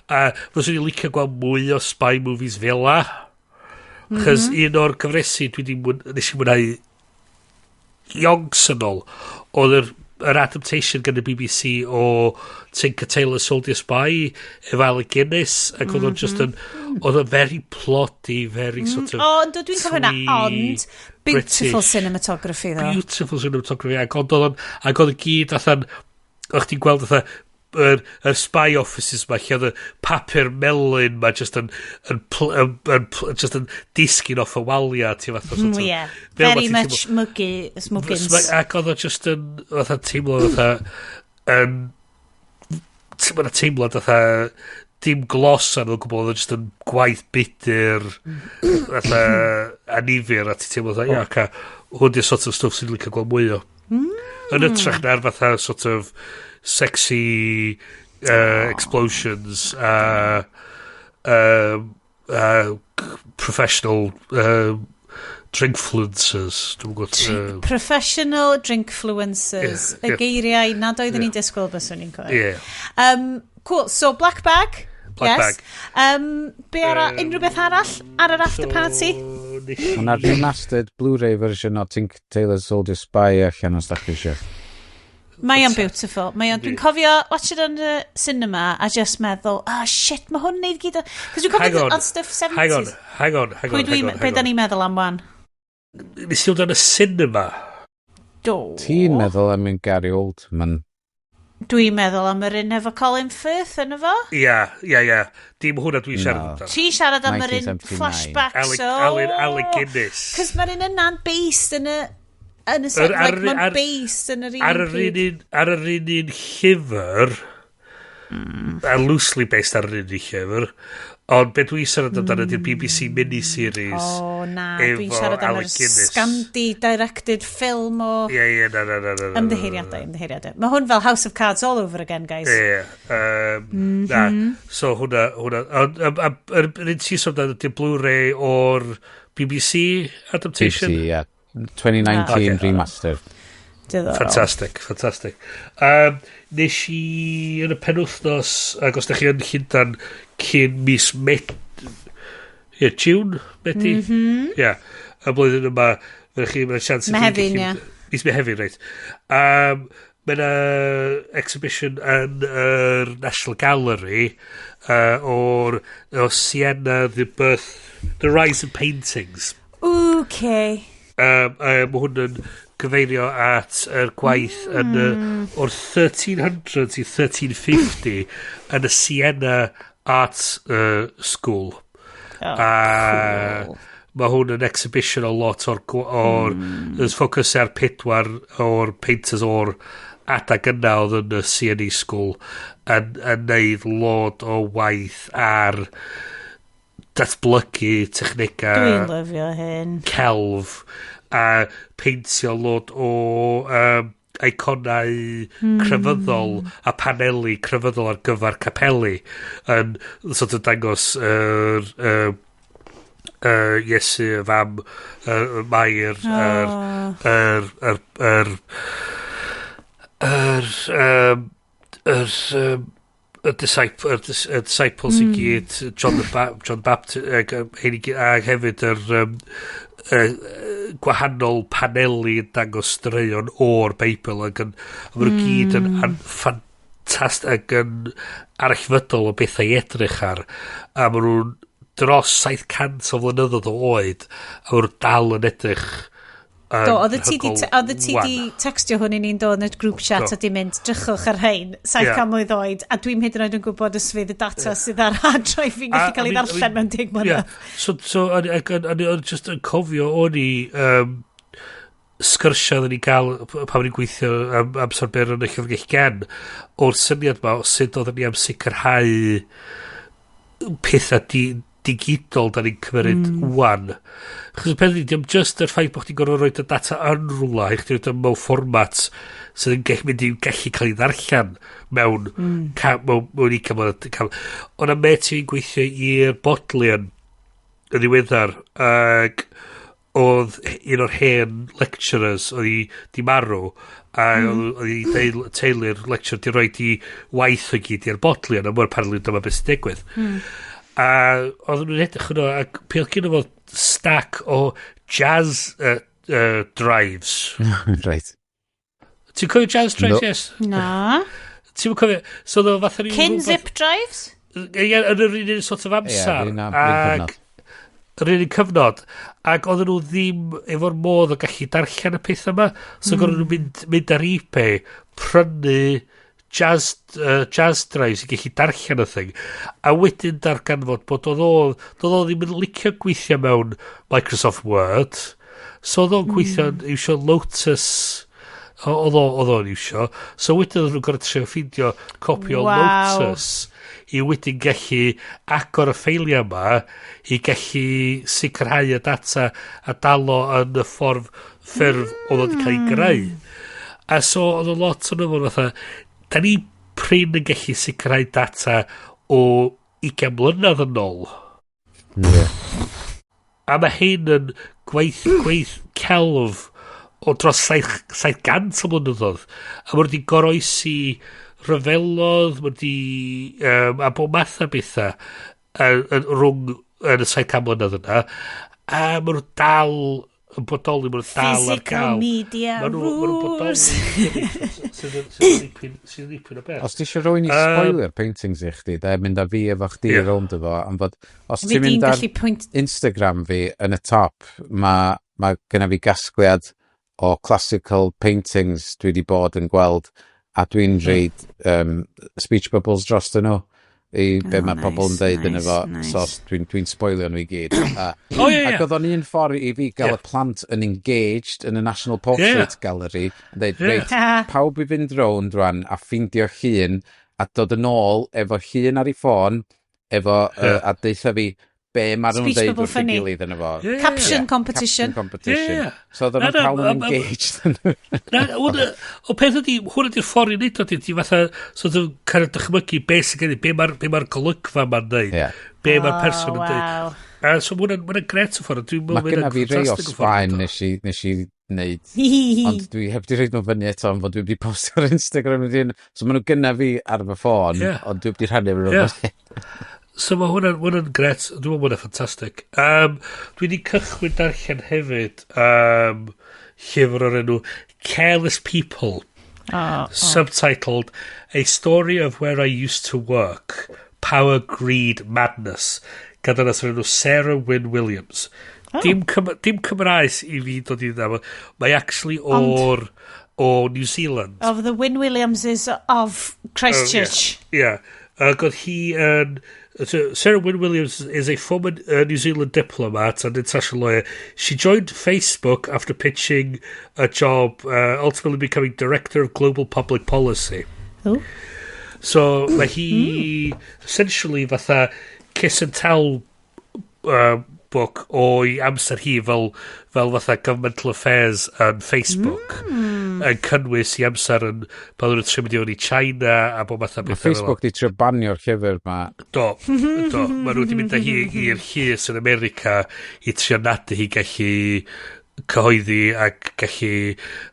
a fyswn i'n licio gweld mwy o spy movies fel la. Chos un o'r cyfresi nes i mwynhau yonks yn ôl, oedd yr adaptation gan y BBC o Tinker Tailor Soldier Spy efo Alec Guinness, ac oedd o'n just yn, oedd o'n very plotty, very sort of O, yndw, dwi'n cofio hwnna, twee ond beautiful British. cinematography, though. Beautiful cinematography, ac oedd o gyd allan, o'ch ti'n gweld fatha yr spy offices ma lle oedd y papur melyn ma just yn just yn disgyn off y walia, ti fatha sort of fel ma Very ti'n much muggy, smuggins. Ac oedd o just yn fatha teimlo fatha yn ti'n mynd teimlad fatha dim gloss arno o gwbl, oedd o just yn gwaith budur fatha anifyr, a ti'n teimlo fatha, ia, ca, hwn di'r sort of stwff sy'n licio gweld mwy o. Yn hytrach na'r fatha sort of sexy explosions a professional drinkfluencers. Dwi'n gwybod. Professional drinkfluencers. Ie, Y ie. geiriau nad oeddwn i'n disgwyl byswn i'n clywed. Ie. Cool. So, Black Bag. Black Yes. Bag. Be ara, unrhyw beth arall ar yr after party? Nes Mae yna remastered Blu-ray version o Tinker Tailor Soldier Spy allan os da chi eisiau. Mae o'n beautiful. Mae o'n, dwi'n cofio watch it on the cinema a just meddwl, "Oh shit, mae hwn neud gyd o." Cos dwi'n Hang cofio on. on stuff 70s. Hang on, hang on, hang Pwy on, dwi, hang on. be da ni'n meddwl am wan? Nes i weld yn y cinema. Do. Ti'n meddwl am un Gary Oldman? Dwi'n meddwl am yr un efo Colin Firth yn efo. Ia. Dim hwnna dwi'n siarad No. amdano. Ti siarad am yr un 1979. flashback, so Alec Guinness. Cos mae'r un yna'n based yn y set, like, mae'n based yn yr un Ar yr un pryd. ar yr un llyfr, a loosely based ar yr un llyfr, ond be dwi'n siarad amdano ydy'r BBC miniseries. O, na, dwi'n efo siarad am yr Alec Guinness. Scandi-directed film o Ie, na, na, na, na, na. Ymddiheiriadau, ymddiheiriadau. Mae hwn fel House of Cards all over again, guys. Ie, na, so hwnna, ond, yr un ti'n sôn amdano ydy'r Blu-ray o'r BBC adaptation? BBC, ie. 2019 Ocê. remaster. Diddorol. Fantastic, fantastic. Nes i yn y penwythnos, ac os da chi yn Llundan cyn mis ie, June, Medi? Ie, y blwyddyn yma, fyddwch chi, mae'n chance i chi Mehefin, ie. Mis Mehefin, reit. Mae yna exhibition yn yr National Gallery o Siena, The Birth, The Rise of Paintings. Okay. Mae hwn yn gyfeirio at yr gwaith yn y, o'r 1300s i 1350 yn y Siena Art School. Oh, A cool. mae hwn yn exhibition o lot o'r ffocws ar pedwar o'r painters o'r adag yna oedd yn y Sienese School yn neud lot o waith ar datblygu technegau Dwi'n lyfio hyn. celf a peintio lot o eiconau crefyddol a paneli crefyddol ar gyfer capeli yn sort of dangos yr Iesu, y fam, Mair, yr yr yr yr yr yr y disciples i gyd, John Baptist, ag, hein i gyd, a hefyd yr gwahanol paneli yn dangos straeon o'r Beibl ac yn, a maen nhw gyd yn ffantastig ac yn arallfydol o bethau i edrych ar, a maen nhw'n dros 700 o flynyddoedd o oed a maen nhw dal yn edrych yn Do, oedd ti di, anhygoel oedd ti di wan. textio hwn i ni'n dod yn y group chat Do. a di mynd, "Drychwch ar hein, 700 mlwydd oed," a dwi'n hyd yn oed yn gwybod os fydd y data sydd ar hard drive fi'n gallu cael ei ddarllen mewn 10 mlynedd. So, o'n i just yn cofio o'n i sgyrsiau oedden ni gael pan o'n i'n gweithio am amser byr yn y Llyfrgell Gen o'r syniad ma o sut oedden ni am sicrhau pethau di digidol da ni'n cymryd wan. Chos y peth ydi, diolch just yr ffaith bod chdi'n gorfod rhoi y data yn rwla, i chdi roed o mewn fformat sydd yn mynd i gallu cael ei ddarllen mewn 20 mlynedd. Ond a met i'n gweithio i'r Bodleian yn ddiweddar, ac oedd un o'r hen lecturers oedd i di marw a oedd i teulu'r lecturer di roed i waith o gyd i'r Bodleian, a mor apparently dyma beth sy'n digwydd. A oedden nhw'n edrych yno, ac pe oedd gen fo stack o Jaz drives. Ti'n cofio Jaz drives, No. Yes? Na. Ti'n cofio? So oedd o fatha ryw Cyn rwbath- zip drives? Ie, yn yr un sort of amser. Ie, yr un Ac cyfnod. Yr un cyfnod. Ac oedden nhw ddim efo'r modd o gallu darllen y peth yma. So gorfod nhw mynd ar eBay, prynu Jaz drives i gallu darllen y thing. A wedyn darganfod bod oedd o ddim yn licio gweithio mewn Microsoft Word. So oedd o'n gweithio yn iwsio Lotus, oedd o'n iwsio. So wedyn oedd nhw'n gorfod trio ffeindio copi o Lotus i wedyn gallu agor y ffeiliau yma i gallu sicrhau y data a dal o yn y ffurf oedd o wedi cael ei greu. A so oedd o lot o'n fod fatha, da ni prin yn gallu sicrhau data o 20 mlynedd yn ôl. A mae hyn yn gwaith celf o dros 700 o blynyddoedd. A mae wedi goroesi rhyfelodd, mae wedi a bob math o bethau rhwng yn y 700 mlynedd yna. A maen nhw dal yn bodoli, maen nhw dal ar Physical gael. media Maen nhw'n bodoli. rules. Sydd yn dipyn o beth. Os ti eisiau rhywun i spoiler paintings i chdi, de, mynd â fi efo chdi rownd efo, am fod, os Fi ti'n di'n mynd ar gallu pwynt. Instagram fi yn y top, mae genna fi gasgliad o classical paintings dwi wedi bod yn gweld, a dwi'n reid speech bubbles dros nhw i be Oh, mae pobl yn nice, deud yn nice, efo, nice. so dwi'n spoilio nhw i gyd. O, ie. Ac oedd o'n un ffordd i fi gael y plant yn engaged yn y National Portrait Gallery, yn deud, reit, pawb i fynd rownd rwan a ffeindio llun a dod yn ôl efo llun ar ei ffôn, efo, a deutha fi be maen nhw'n Speech deud bubble wrth ei funny. gilydd yn efo. Caption competition. Caption competition. Ie. So oedden Na, nhw'n na, cael nhw'n engaged. Na, o peth ydi, hwnna di'r ffordd i wneud o, di fatha, sort of, kind of dychmygu be sy'n gen i, be ma'r golygfa ma'n dweud, be ma'r person yn dweud. A so ma hwnna'n gret o ffordd, dwi'n meddwl Mae gynna fi rei o ffantastig o ffordd. Sbaen nes i wneud, ond dwi heb di rhoid nhw fyny eto, ond fod dwi wedi postio ar Instagram wedyn. So maen nhw gynna fi ar fy ffôn, ond dwi wedi rhannu efo nhw. So mae hwnna'n gret, dwi'n meddwl hwnna'n ffantastig. Dwi wedi cychwyn darllen hefyd llyfr o'r enw Careless People, Oh. subtitled A Story of Where I Used to Work, Power, Greed, Madness, gan ddynes o'r enw Sarah Wynne Williams. Oh. Dim Cymraes i fi dod i ddweud. Mae actually o New Zealand. Of the Wynne Williamses of Christchurch. Oh, yeah. Ac oedd hi yn... So Sarah Wynne Williams is a former New Zealand diplomat and international lawyer. She joined Facebook after pitching a job, ultimately becoming director of global public policy. Oh. So mae hi essentially fatha kiss and tell book o'i amser hi fel fatha governmental affairs yn Facebook yn cynnwys i amser yn pan oedden nhw'n trio mynd i fewn i China a bob math o Mae bethau fel 'na. Facebook di trio banio'r llyfr ma. Do. Mae nhw wedi mynd â hi i'r llys yn America i trio nadu hi gallu cyhoeddi ac gallu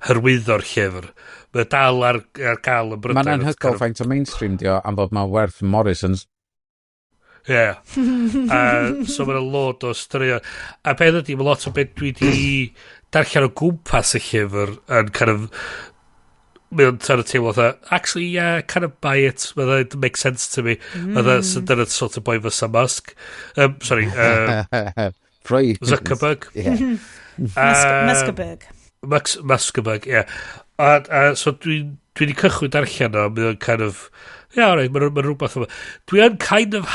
hyrwyddo'r llyfr. Mae dal ar gael yn Brydain. Mae'n anhygoel faint o mainstream di o am fod mae werth Morrisons. Ie. Yeah. So mae'n lot o straeon. A beth ydy, mae lot o beth dwi wedi darllen o gwmpas y llyfr yn kind of mae o'n kind of teimlo fatha, actually, yeah, kind of buy it. Mae'n it makes sense to me. Mm. So dyna sort of boi fysa Musk. Sorry, Freud. Zuckerberg. Yeah. Muskaberg. Max, Muskaberg, ie. Yeah. A so dwi wedi cychwyn darllen o, mae o'n kind of, yeah, alright, mae'n ma rhywbeth yma. Dwi yn kind of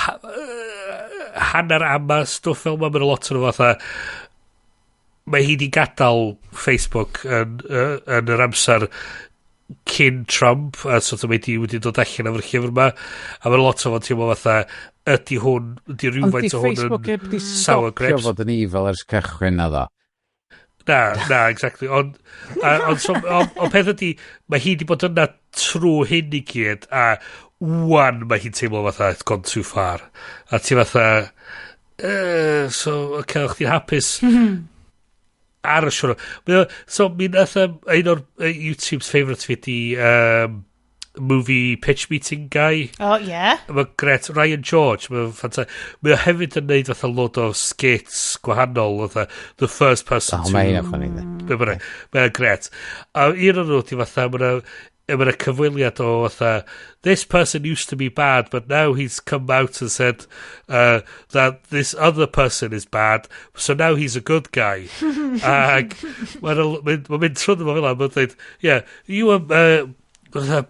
hanner ama stwff fel yma, mae'n lot o'n fatha, mae hi di gadael Facebook yn yr amser cyn Trump, a sort of wedi dod allan efo'r llyfr yma, a mae lot o fo'n teimlo fatha, ydy hwn, ydy rhywfaint o hwn Facebook yn heb di sour stopio grapes. fod yn evil ers cychwyn na ddo. Na, exactly. Ond, so, peth ydy, mae hi wedi bod yna trwy hyn i gyd, a wan mae hi'n teimlo fatha, it's gone too far. A ti fatha, so, okay, o'ch ti'n hapus ar y siwrna. So, mi nath un o'r YouTube's favourites fi di Movie Pitch Meeting Guy. Oh, yeah. Mae gret, Ryan George, mae'n ffantastig. Mae o hefyd yn neud fatha lot o skits gwahanol, fatha the first person Oh, to mae hynna'n funny, yndi. Be bynnag, mae'n gret. A un o'n nhw di fatha, mae'n cyfweliad o fatha, "This person used to be bad, but now he's come out and said that this other person is bad, so now he's a good guy." Ac mae'n mynd trwy fo fel 'na, mae'n dweud, "Yeah, you were, fatha,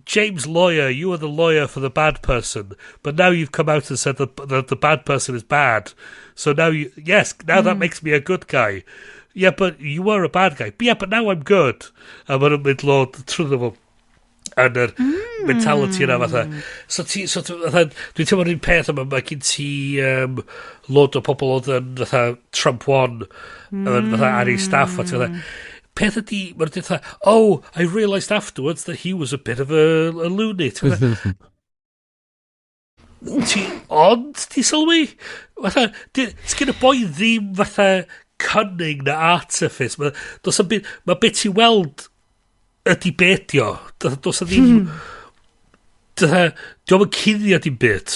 James Lawyer, you were the lawyer for the bad person, but now you've come out and said that the bad person is bad. So now you, yes, now that makes me a good guy." "Yeah, but you were a bad guy." "But yeah, but now I'm good." A maen nhw'n mynd lod trwy fo yn yr mentality yna fatha. So ti, so fatha, dwi'n teimlo'r un peth yma, mae gen ti load o pobl oedd yn fatha Trump one, fatha ar ei staff, a ti fatha, peth ydi, mae'n dweud fatha, "Oh, I realised afterwards that he was a bit of a loony." Ti fatha, ti, ond, ti sylwi? Fatha, sgyn y boi ddim fatha cunning na artifice. Mae, does 'am byd, mae beth ti weld ydi bedio. Does 'na ddim... Fatha, dio'm yn cuddio dim byd.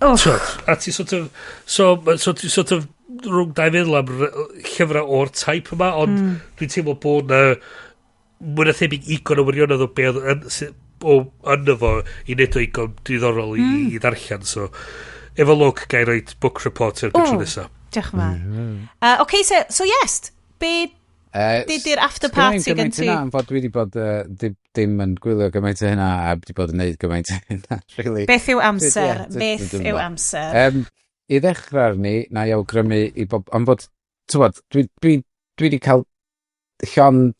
Oh. T'wod, a ti sort of... So, so ti sort of rhwng dau feddwl am llyfrau o'r type yma, ond dwi'n teimlo bod na mwy na thebyg igon o wirionedd o be oedd yn, o yno fo i wneud o igon diddorol i ddarllen. So, efo lwc, gai roid book report erbyn tro O. nesaf. Diolch yn fawr. Okay, so yes, be di'r after party gen ti? Gymaint hynna, am fod dwi wedi bod dim yn gwylio gymaint o hynna a wedi bod yn neud gymaint o hynna, really. Beth yw amser? Ie, Beth dwi'm yw yn amser? I ddechrau arni, na i awgrymu i bob... Am fod, tywod, dwi wedi cael llond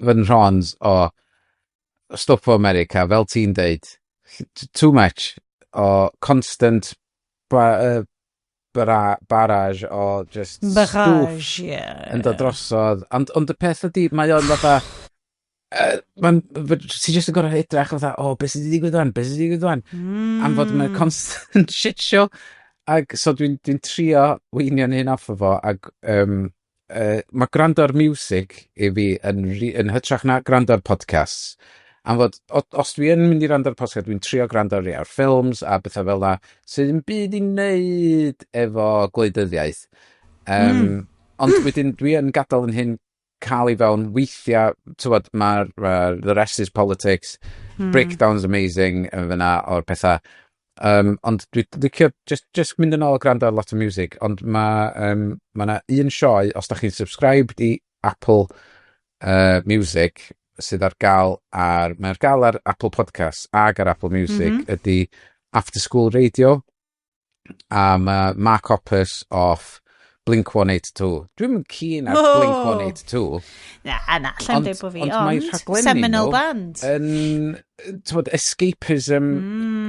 fy nhrons o stwff o America, fel ti'n deud, too much o constant barrage o just stwff Barrage, yeah. yn dod drosodd. Ond y peth ydy, mae o'n fatha... Ti jyst yn gorfod edrych fatha, "O, oh, beth sydd wedi digwydd wan, beth sydd wedi digwydd wan?" Am fod mae'n constant shit show. Ac so dwi trio weinio'n hyn off o fo, ac mae gwrando ar music i fi yn hytrach na gwrando ar podcasts. Am fod, os dwi yn mynd i wrando ar podcast, dwi'n trio gwrando ar, ar ffilms a bethau fel na, sydd yn byd i wneud efo gwleidyddiaeth. Ond wedyn dwi yn gadael yn hyn cael i fewn weithiau, tywod, mae'r ma The Rest is Politics, Breakdown's amazing yn fyna o'r pethau. Ond dwi licio just mynd yn ôl a gwrando ar lot o music, ond mae ma 'na un sioe, os da chi'n subscribed i Apple Music, sydd ar gael ar, mae ar gael ar Apple Podcasts ag ar Apple Music, ydy After School Radio, a mae Mark Hoppus off Blink 182. Dwi'm yn keen ar Oh. Blink 182. Na, alla'n dweud bod fi, Ond mae ond rhaglenni seminal nhw band. yn, t'mod, escapism,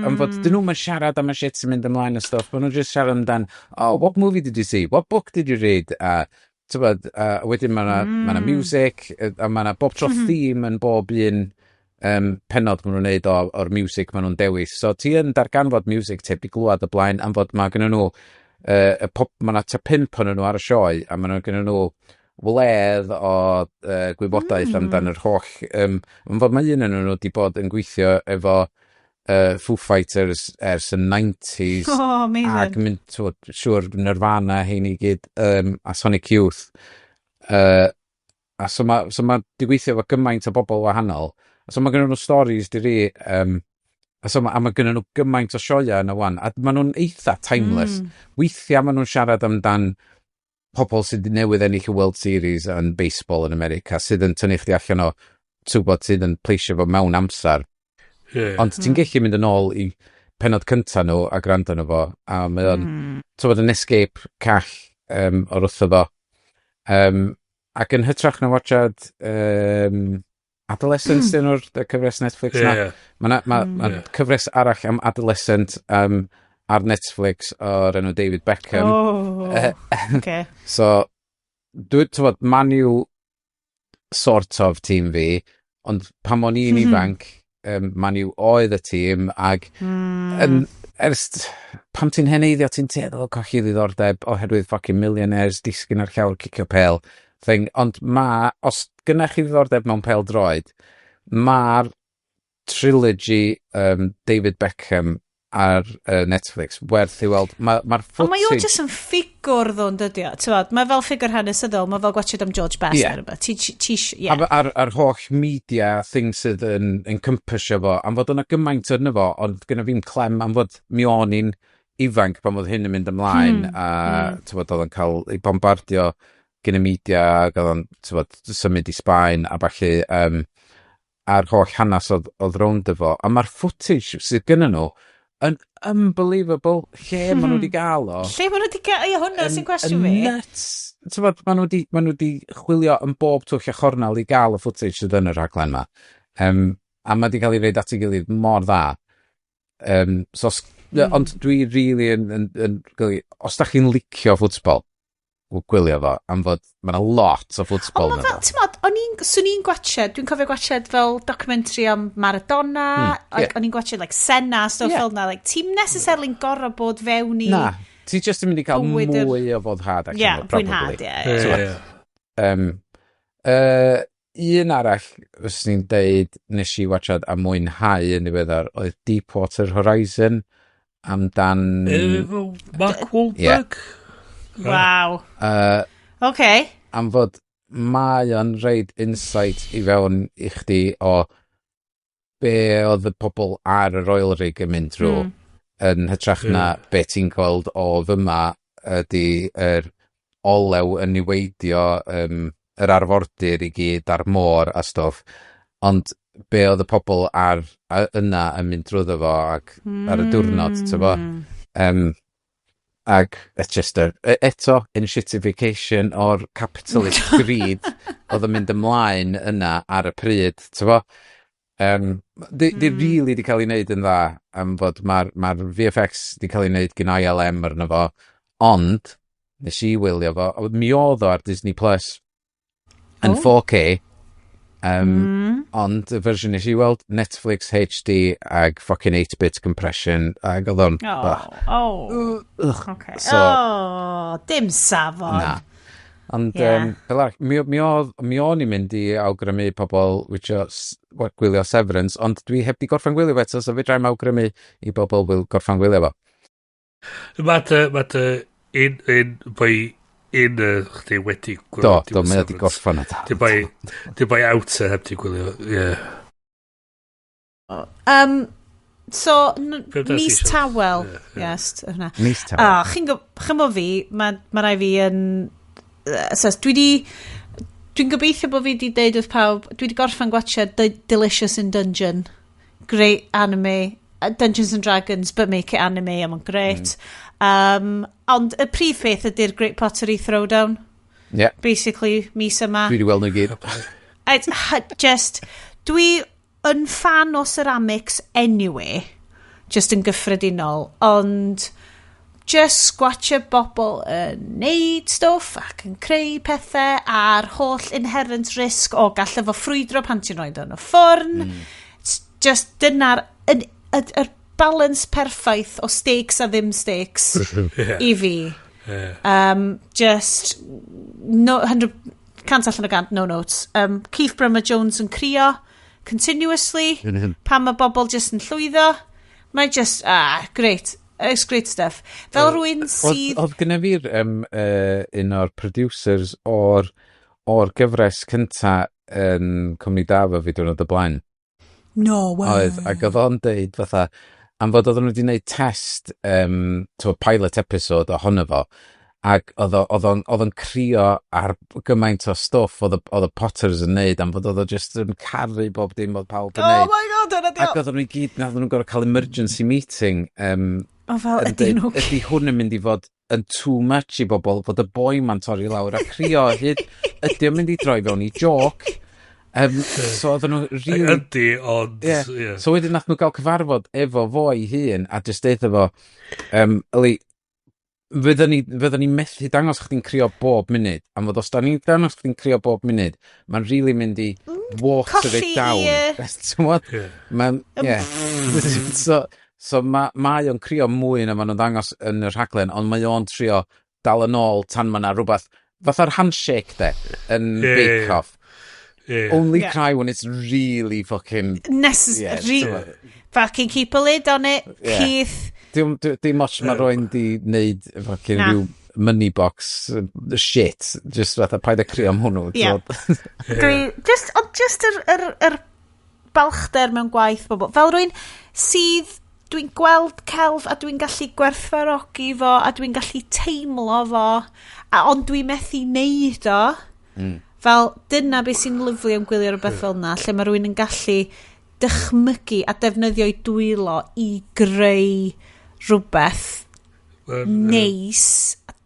am fod, dyn nhw'n siarad am y shit sy'n mynd ymlaen a stuff, maen nhw'n just siarad amdan, "Oh, what movie did you see? What book did you read?" A, t'mod, a wedyn mae 'na ma music, a mae 'na bob tro theme yn bob un pennod maen nhw'n neud o'r music maen nhw'n dewis. So ti yn darganfod music ti heb di glwad o blaen, am fod mae gynnu nhw, y pop, mae 'na tua pump ohonyn nhw ar y sioe, a maen nhw gynnu nhw wledd o gwybodaeth amdan yr holl... Am fod mae un ohonyn nhw wedi bod yn gweithio efo Foo Fighters ers y 90s. Oh, amazing. Ac mynd, t'wod, siŵr Nirvana, hein i gyd, a Sonic Youth. A so ma di gweithio efo gymaint o bobl wahanol. A so mae gynnu nhw stories diri, a so ma, a mae gynnu nhw gymaint o sioeau yna wan, a maen nhw'n eitha timeless. Weithiau maen nhw'n siarad amdan pobl sydd wedi newydd ennill y World Series yn baseball yn America, sydd yn tynnu chdi allan o, ti'n gwybod, sydd yn pleisio fo mewn amser. Ond ti'n gallu mynd yn ôl i pennod cynta nhw a gwrando nhw fo, a mae o'n, ti'n bod yn escape call o'r wrtho fo. Ac yn hytrach na watchad Adolescence, dyn nhw'r cyfres Netflix na. Mae ma cyfres arall am adolescent ar Netflix o'r enw David Beckham. Oh, okay. So, dwi'n tywod, Man U sort of tîm fi, ond pan o'n i'n ifanc, Man U oedd y tîm, ac ers, pam ti'n heneiddio, ti'n tueddol o colli ddiddordeb oherwydd fucking millionaires disgyn ar llawr cicio pel thing. Ond ma, os gynnach chi ddiddordeb mewn pel droed, mae'r trilogy David Beckham ar Netflix werth i weld. Mae'r ma Ond mae o footage jyst yn ffigwr ddo, yn dydi o? T'mod, mae fel ffigwr hanesyddol, mae fel gwatchad am George Best neu rhywbeth. Ti, ie. A ar holl media thing sydd yn encompassio fo, am fod yna gymaint yno fo, ond gyda fi'n clem am fod mi o'n i'n ifanc pan oedd hyn yn mynd ymlaen, a tywod, oedd o'n cael ei bombardio gen y media, ac oedd o'n, tywod, symud i Sbaen a ballu, a'r holl hanes oedd rownd efo. A mae'r footage sydd gyda nhw yn unbelievable, lle maen nhw wedi gael o. Lle maen nhw wedi gael? Ie, hwnna sy'n cwestiwn Yn fi. nuts. T'mod, ma' nhw 'di chwilio yn bob twll a chornel i gael y footage sydd yn y rhaglen ma. A mae 'di cael ei roid at ei gilydd mor dda. So, ond dwi really yn, os da chi'n licio ffwtbol, gwylio fo, am fod mae yna lot o ffwtbol Ond ma yna fel, fo. ti'n modd, swn i'n gwatchad, dwi'n cofio gwatchad fel documentary am Maradona, like, o'n i'n gwatchad like Senna, stuff fel na, like, ti'n necessarily'n gorfod bod fewn i Na, ti just yn mynd i cael bywyd mwy o foddhad allan Ie, o, probably. fwynhad, ie. Ie. Un arall, fyswn i'n deud, nes i watchad a mwynhau yn ddiweddar, oedd Deepwater Horizon amdan Efo Mark Wahlberg? Waw. Am fod mae o'n reid insight i fewn i chdi o be oedd y pobl ar yr oil rig yn mynd drwy yn hytrach na be ti'n gweld o fyma ydy yr olew yn niweidio yr arfordir i gyd a'r môr a stwff, ond be oedd y pobl ar a, yna yn mynd drwyddo fo ac ar y diwrnod, ti'n bo? Ac it's just a, eto, enshittification o'r capitalist greed oedd yn mynd ymlaen yna ar y pryd, ti'n bo? Di really di cael ei wneud yn dda am fod mae'r ma VFX di cael ei wneud gan ILM arno fo, ond nes i wylio fo, a mi oedd o ar Disney Plus yn 4K, ond y fersiwn nes i weld, Netflix HD ag fucking 8-bit compression, ag oedd o'n Oh, oh. Ugh. Okay. So, Oh, dim safon. Na. Ond, fel arall, mi o'n i'n mynd i awgrymu pobl gwylio Severance, ond dwi heb di gorffen gwylio fo eto, so fedra i'm awgrymu i bobl gorffen gwylio fo. Mae dy un boi un chdi wedi gwylio. Do, mae o di gorffen o da. Di boi outer heb di gwylio, ie. So, Be amdano ti, mis Sian? tawel. Ie, ie. Yes, hwnna. Mis tawel. Ah, chi'n gwybod fi, ma rai fi yn so, dwi di... Dwi'n gobeithio bod fi di deud wrth pawb, dwi di gorffen gwatchad Delicious in Dungeon. Great anime. Dungeons and Dragons, but make it anime, a mae'n great. Ond y prif peth ydy'r Great Pottery Throwdown. Basically, mis yma. Dwi wedi weld nhw i gyd. It's just, dwi yn fan o ceramics anyway, just yn gyffredinol, ond just gwatcha bobl yn neud stwff ac yn creu pethau a'r holl inherent risk o gallai fo ffrwydro pan ti'n rhoi yn y ffwrn. It's just dyna'r yr balance perffaith o stakes a ddim stakes i fi. Just no, 100, 100 allan o 100, no notes. Keith Brummer Jones yn crio continuously pan mae bobl just yn llwyddo. Mae just, ah, great. It's great stuff. Fel rhywun sydd Oedd gyda fi'r un o'r producers o'r gyfres cynta yn cwmni da fo fi diwrnod y blaen. No way. Oedd, ac oedd o'n deud fatha, am fod oedden nhw wedi gwneud test, to pilot episode ohono fo, ac oedd o'n crio ar gymaint o stwff oedd y Potters yn neud, am fod oedd o just yn caru bob dim oedd pawb yn Oh neud. my God, dyna Ac di oedden nhw i gyd, nath nhw'n gorfod cael emergency meeting O fel, yn ydy deud, nhw ydy hwn yn mynd i fod yn too much i bobl fod y boi ma'n torri lawr a crio hyd ydy o'n mynd i droi fewn i joc. So oedden nhw really. Ydy, ond. Yeah. So wedyn nath nhw gael cyfarfod efo fo ei hun a just deud fo, yli, fyddwn ni methu dangos chdi'n crio bob munud, am fod os da ni'n dangos chdi'n crio bob munud, mae'n really mynd i water it Colli down. Ti'n gwbod? Yeah. Mae'n, yeah. So mae o'n crio mwy na maen nhw'n dangos yn y rhaglen, ond mae o'n trio dal yn ôl tan mae yna rhywbeth, fatha'r handshake de, yn Bake Off. Only cry when it's really fucking Yeah, fucking keep a lid on it, Keith. Dim ots mae rwy'n di wneud fucking Na. rhyw money box shit. Just fatha paid â crio am hwnnw. T'wod? Dwi, just, ond just yr balchder mewn gwaith bobl. Fel rwy'n sydd, dwi'n gweld celf a dwi'n gallu gwerthfawrogi fo a dwi'n gallu teimlo fo, ond dwi'n methu neud o. Fel, dyna beth sy'n lyfli am gwylio rhywbeth fel yna, lle mae rhywun yn gallu dychmygu a defnyddio'i dwylo i greu rhywbeth neis,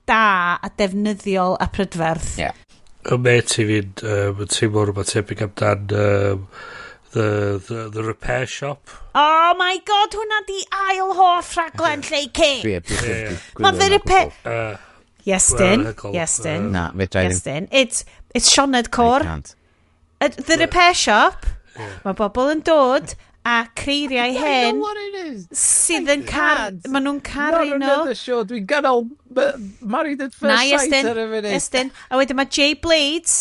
da a defnyddiol a prydferth. Y met i fi'n yn teimlo rhywbeth tebyg amdan the Repair Shop. Oh my God, hwnna di ail hoff rhaglen lle i Dwi Ma' gwylio the hwnna repair gwbl. Iestyn, Wel, Iestyn. Na, fedra i ddim. Iestyn. It's Sioned I Core. can't. The Repair Shop. Mae bobl yn dod a creiriau hen sydd yn car... Maen nhw'n caru Not nhw. another show. Dwi'n ganol Married at First Na, Sight Iestyn. ar y funud. Iestyn. A wedyn mae Jay Blades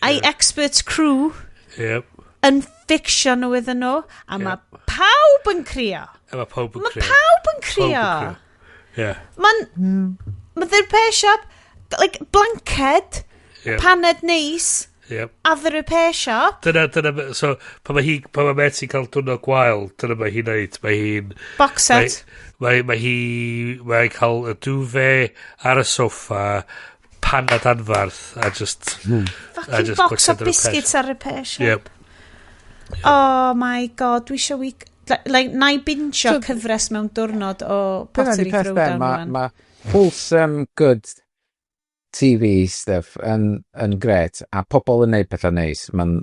a'i experts crew yn fixio nhw iddyn nhw. A mae pawb yn crio. A mae pawb yn Mae crio. pawb yn Pawb yn crio. crio. Yeah. Mae'n... Mae The Repair Shop, like, blanced, paned neis, a The Repair Shop. Dyna, so, pan mae Met i'n cael diwrnod gwael, dyna mae hi'n neud, mae hi'n Box set. Mae hi, mae'n cael y duvet ar y soffa, panad anfarth, a just a Fucking just box gwatsiad o y Repair biscuits Shop. ar Repair Shop. Yep. Oh my God, dwi eisiau week... Like, na i binge-o So cyfres mewn diwrnod o Dyna Pottery di peth de, Throwdown mae rwan. ma wholesome, good TV stuff yn gret, a pobl yn neud pethau neis. Mae'n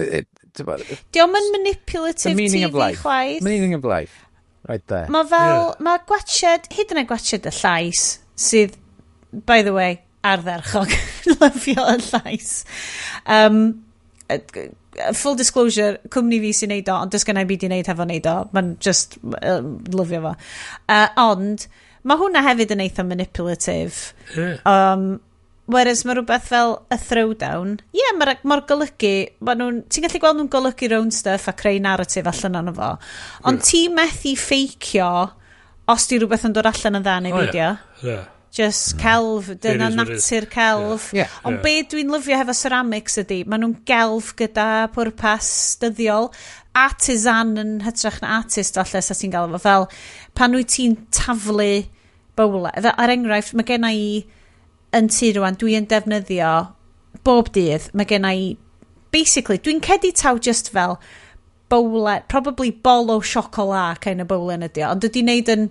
Dio'm yn the manipulative meaning of TV life. chwaith. Meaning of life. Right there. Mae fel, mae gwatchad, hyd yn oed gwatchad y llais, sydd, by the way, ardderchog. Lyfio y llais. Full disclosure, cwmni fi sy'n neud o, ond does gennau byd i neud hefo neud o. Mae'n just, lyfio fo. Ond, mae hwnna hefyd yn eitha manipulative. Whereas mae rhywbeth fel y Throwdown, ie, yeah, mae'r ma golygu, ma nhw'n, ti'n gallu gweld nhw'n golygu rown stuff a creu narrative allan ono fo. Ond ti'n methu ffeicio os di rhywbeth yn dod allan yn dda neu O, ie. beidio. Just celf, dyna It is what it is. natur celf. Ond be dwi'n lyfio hefo ceramics ydy, maen nhw'n gelf gyda pwrpas dyddiol. Artisan yn hytrach na artist falle sa ti'n gael efo fel pan wyt ti'n taflu bowlen. Fel, er enghraifft, mae gen i yn tŷ rwan, dwi yn defnyddio bob dydd, mae gen i basically, dwi'n cedi taw just fel bowlen, probably bol o siocola kind of bowlen ydi o, ond ydi wneud yn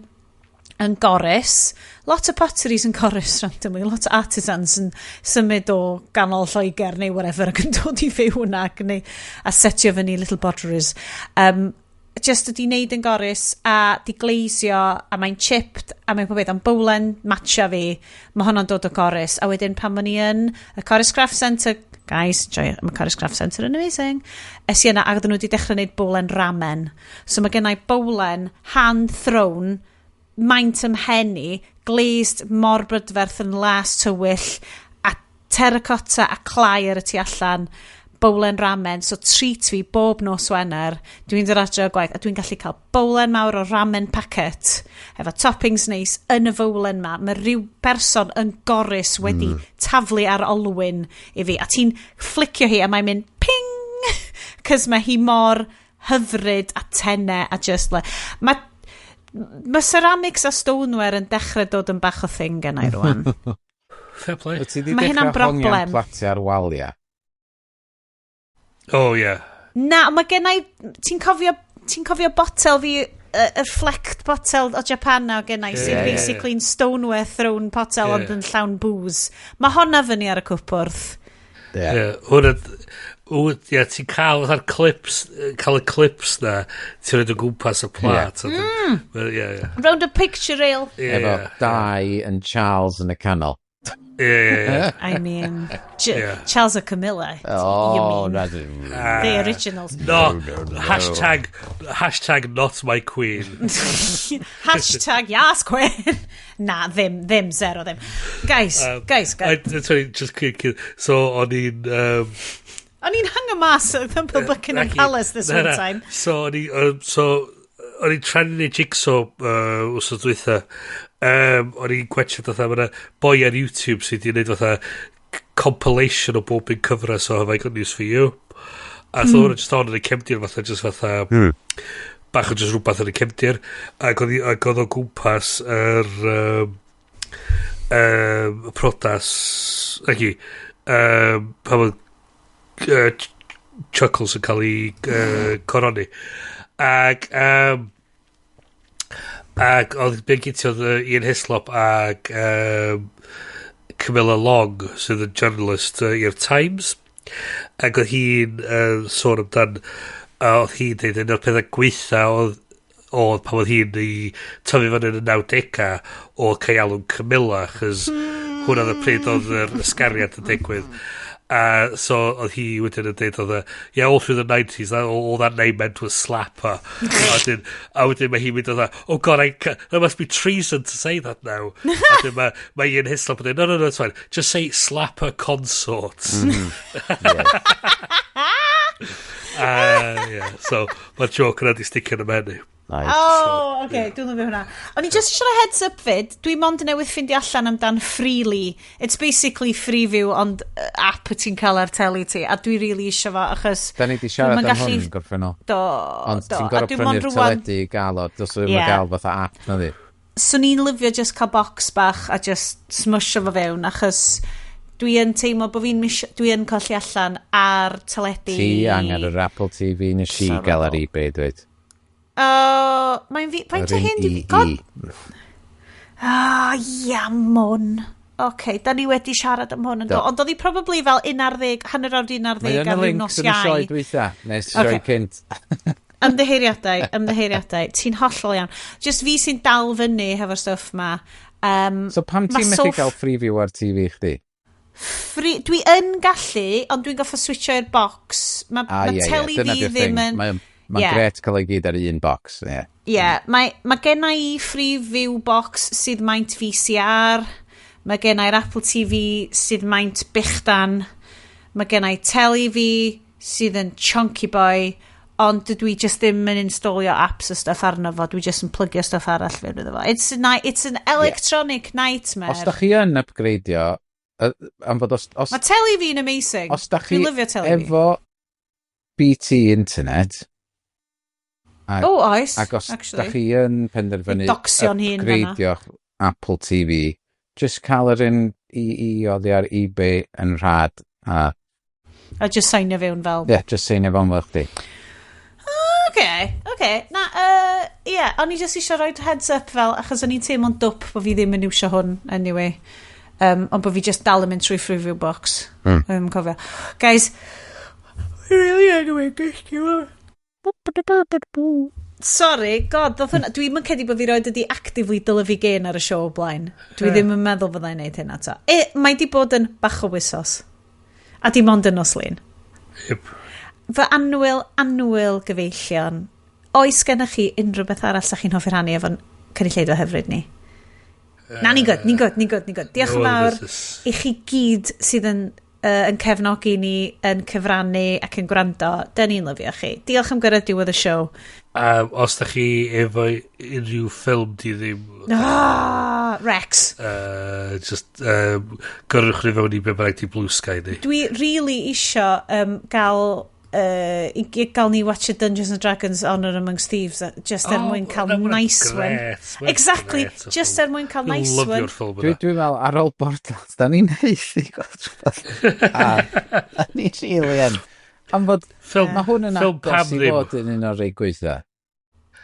Gorris. Lot o potteries yn Corus randomly, lot o artisans yn symud o ganol Lloegr neu whatever ac yn dod i fyw hwnna ac neu, a setio fyny little potteries. Just ydi wneud yn Gorris a di glazio a mae'n chipped a mae'n pob beth, ond bowlen matcha fi, mae honno'n dod o Gorris. A wedyn pan o'n i yn y Corris Craft Centre, guys, joio, mae Corris Craft Centre yn amazing. Es i yna ac oedden nhw wedi dechrau wneud bowlen ramen. So mae gennau bowlen hand thrown maint ym mhen i, glazed mor brydferth yn las tywyll, a terracotta a clai ar y tu allan, bowlen ramen, so treat fi bob nos Wener, dwi'n dod adre o gwaith, a dwi'n gallu cael bowlen mawr o ramen packet, efo toppings neis yn y fowlen ma. Mae rhyw person yn Gorris wedi taflu ar olwyn i fi, a ti'n flicio hi, a mae'n mynd ping, cys mae hi mor hyfryd a tene a just le. Mae ceramics a stoneware yn dechrau dod yn bach o thing gennau rwan. Fair play. Wyt ti di Mae hynna'n dechrau hongian broblem. platia ar waliau? Oh, yeah. Na, ond mae gennau. Ti'n cofio botel fi y flecked potel o Japan na o gennau, sydd basically yn stoneware thrown potel ond yn llawn booze. Mae honna fyny ar y cwpwrdd. Ie, hwnna, ie, ti'n cael fatha'r clips, cael y clips na, ti'n rhaid o gwmpas y plat. Ie. Round a picture rail. Efo Di and Charles yn y canol. Ie. I mean, Charles a Camilla. Oh, you mean. The originals. No, No. Hashtag not my queen. #Yas queen. Na, ddim, ddim, zero ddim. Guys, guys, guys. Sorry, just quick. So, o'n i'n O'n i'n hung mas at the Buckingham Palace this Na, one na. time. So, o'n i'n trying to neud jigsaw wsos dwytha. O'n i'n gwetio fatha, mae 'na boi ar YouTube sydd wedi gwneud fatha compilation o bob un cyfres o Have I Got News For You. A so hwnna just on yn y cefndir fatha, just fatha, bach o just rhywbeth yn y cefndir. Ac oedd o gwmpas yr priodas, ac i, pan oedd Chuckles yn cael ei coroni. Ac oedd be gyti oedd Ian Hislop ac Camilla Long sydd yn journalist i'r Times, ac oedd hi'n sôn amdan a oedd hi'n dweud un o'r pethau gweitha oedd pan oedd hi'n i tyfu fyny yn y 90au oedd cael ei alw'n Camilla, achos hwnna oedd y pryd oedd yr ysgariad yn digwydd. A so oedd hi wedyn yn dweud oedd y, yeah, all through the 90s, all that name meant was slapper. A wedyn mae hi'n mynd oedd, "Oh God, there must be treason to say that now." A wedyn mae Ian Hislop yn dweud, No, it's fine. Just say slapper consort." Yeah, so mae'r joke yna di sticio yn y menu. Nice. Oh, okay, dwi'n lyfio hwnna. O'n i just eisiau rhoi heads up fyd, dwi mond yn newydd ffindio allan amdan Freely. It's basically Freeview, ond app ti'n cael ar teli ti, a dwi really eisiau fo, achos Da ni di siarad dwi'm yn am hwn yn gorffennol. Do, Ond do. ti'n A gorfod dwi mond prynu'r rŵan teledu i gael o. Dos o ddim yn gael fatha app na di. Swn i'n lyfio just cael box bach a just smusho fo fewn, achos dwi yn teimlo bod fi'n dwi yn colli allan ar teledu. Ti angen yr Apple TV nes i Sorry. gael ar eBay, dweud. Oh, mae'n fi... Faint Yr o un hyn di... EE. God! Ah, iawn. Oce, da ni wedi siarad am hwn yn do. Do. Ond oedd hi probably fel 11, 11:30 Mae yn y ar ryw links nos yn y sioe Iau. dwytha, neu sioe cynt. Ymddiheiriadau, ymddiheiriadau. Ti'n hollol iawn. Just fi sy'n dal fyny hefo'r stwff ma. So pam ma' ti'n methu Soph gael Freeview ar TV chdi? Free, dwi yn gallu, ond dwi'n goffa switcho i'r box. Mae Ah, ma ie, teli dyna fi di'r ddim thing. yn Mae'n grêt cael ei gyd ar un box, ie. Ie, yeah, mae gen i Freeview box sydd maint VCR. Mae gen i'r Apple TV sydd maint bichdan. Mae gen i teli fi sydd yn chunky boy. Ond dydw i just ddim yn installio apps a stuff arno fo. Dwi just yn plygio stuff arall fewn iddo fo. It's an electronic nightmare. Os da chi yn upgradeio, am fod os, Mae teli fi'n amazing. os da chi Dwi'n lyfio teli fi. efo BT Internet, Oh, oes, ac os da actually. chi yn penderfynu I docsio'n hun fan'na. upgradeio Apple TV, just cael yr un EE oddi ar eBay yn rhad, a A just signio fewn fel. yeah, just seinio fewn fel chdi. Oce. Na, yeah, o'n i just eisiau rhoi heads up fel, achos o'n i'n teimlo'n dwp bod fi ddim yn iwsio hwn, anyway. Ond bod fi just dal yn mynd trwy Freeview box. Cofio. Guys, we really anyway, gysgu. Sorry, God, ddoth hwnna. Dwi'm yn credu bod fi roed ydi actively dylyfu gen ar y siow o blaen. Dwi ddim yn meddwl fyddai'n neud hynna to. E, mae di bod yn bach o wysos. A dim ond yn nos Lun. Yep. Fy annwyl, annwyl gyfeillion, oes gennych chi unrhyw beth arall sa'ch chi'n hoffi rhannu efo'n cynulleidfa hyfryd ni? Na, ni'n good, ni'n good, ni'n good, ni'n good. Diolch yn No fawr business. i chi gyd sydd yn cefnogi ni, yn cyfrannu ac yn gwrando. Dyn ni'n lyfio chi. Diolch am gyrraedd diwedd y siow. Os da chi efo unrhyw ffilm di ddim Ah, Rex. Just gyrrwch ni fewn i be bynnag di Blue Sky ni. Dwi really isio gael i gael ni watch a Dungeons and Dragons Honor Amongst Thieves just er mwyn cael nice one. Exactly, just er mwyn cael nice one. Lyfio'r ffilm Dwi, yna. dwi'n meddwl, ar ôl Borderlands, da ni'n haeddu gweld rhywbeth. A, da ni'n really yn. Am fod, Ffilm, mae hwn yn ffilm agos pam i ddim. fod yn un o'r rei gweitha.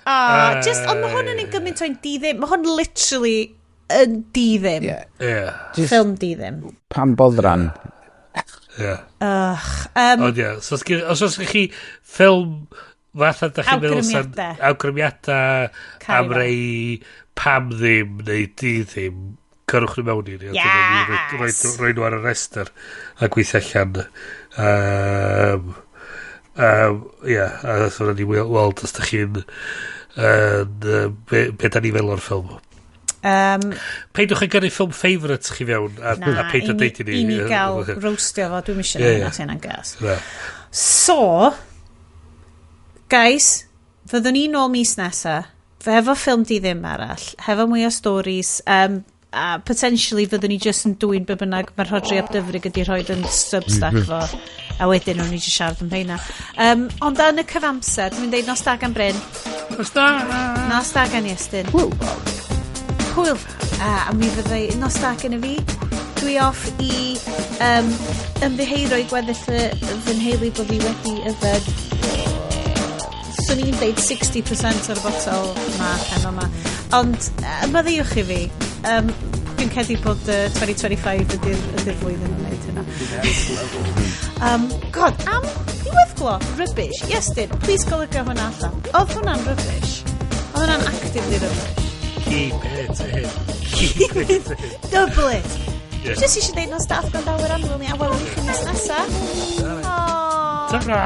Ah, just, ond mae hwn yn un gymaint o'n di ddim. Mae hwn literally yn di ddim. Yeah. Yeah. Just Ffilm di ddim. Pam boddran. Yeah. Ugh. Ond ie, so os oes chi ffilm fatha da chi'n meddwl Awgrymiadau. Awgrymiadau Caru am fo. rei pam ddim neu di ddim, cyrwch nhw mewn i ni. A dyna ni roi nhw ar y restr a gweithio allan. Ie, a so ni weld os da chi'n be da ni fel o'r ffilm. Peidiwch yn gyrru ffilm favourites chi fewn Na, a peidio deud i ni. I ni gael roastio fo, dwi'n eisiau hynna, sy'n gas. Na. So, guys, fyddwn ni nôl mis nesa, fe hefo ffilm di ddim arall, hefo mwy o stories, a potentially fyddwn ni just yn dwyn be bynnag mae Rhodri ap Dyfrig ydi rhoi yn Substack fo, a wedyn o'n ni just siarad am rheina. Ond yn y cyfamser, dwi'n deud nos da gan Bryn. Nos da! Nos da gan Iestyn. Hwyl fawr. Hwyl. A mi fyddai nos da gen i fi. Dwi off i ymddiheuro i gweddill fy nheulu bod fi wedi yfed, swn i'n deud, 60% o'r botol ma heno ma. Ond maddeuwch i fi. Dwi'n credu bod 2025 ydy'r flwyddyn yn wneud hynna. God, am ddiweddglo, rubbish. Iestyn, please golyga hwnna allan. Oedd hwnna'n rubbish? Oedd hwnna'n actively rubbish? Keep it in. Keep it in. Double it. Yeah. Just eisiau deud nos da gwrandawyr annwyl ni a welwn i chi mis nesa. Aww. Ta-ra!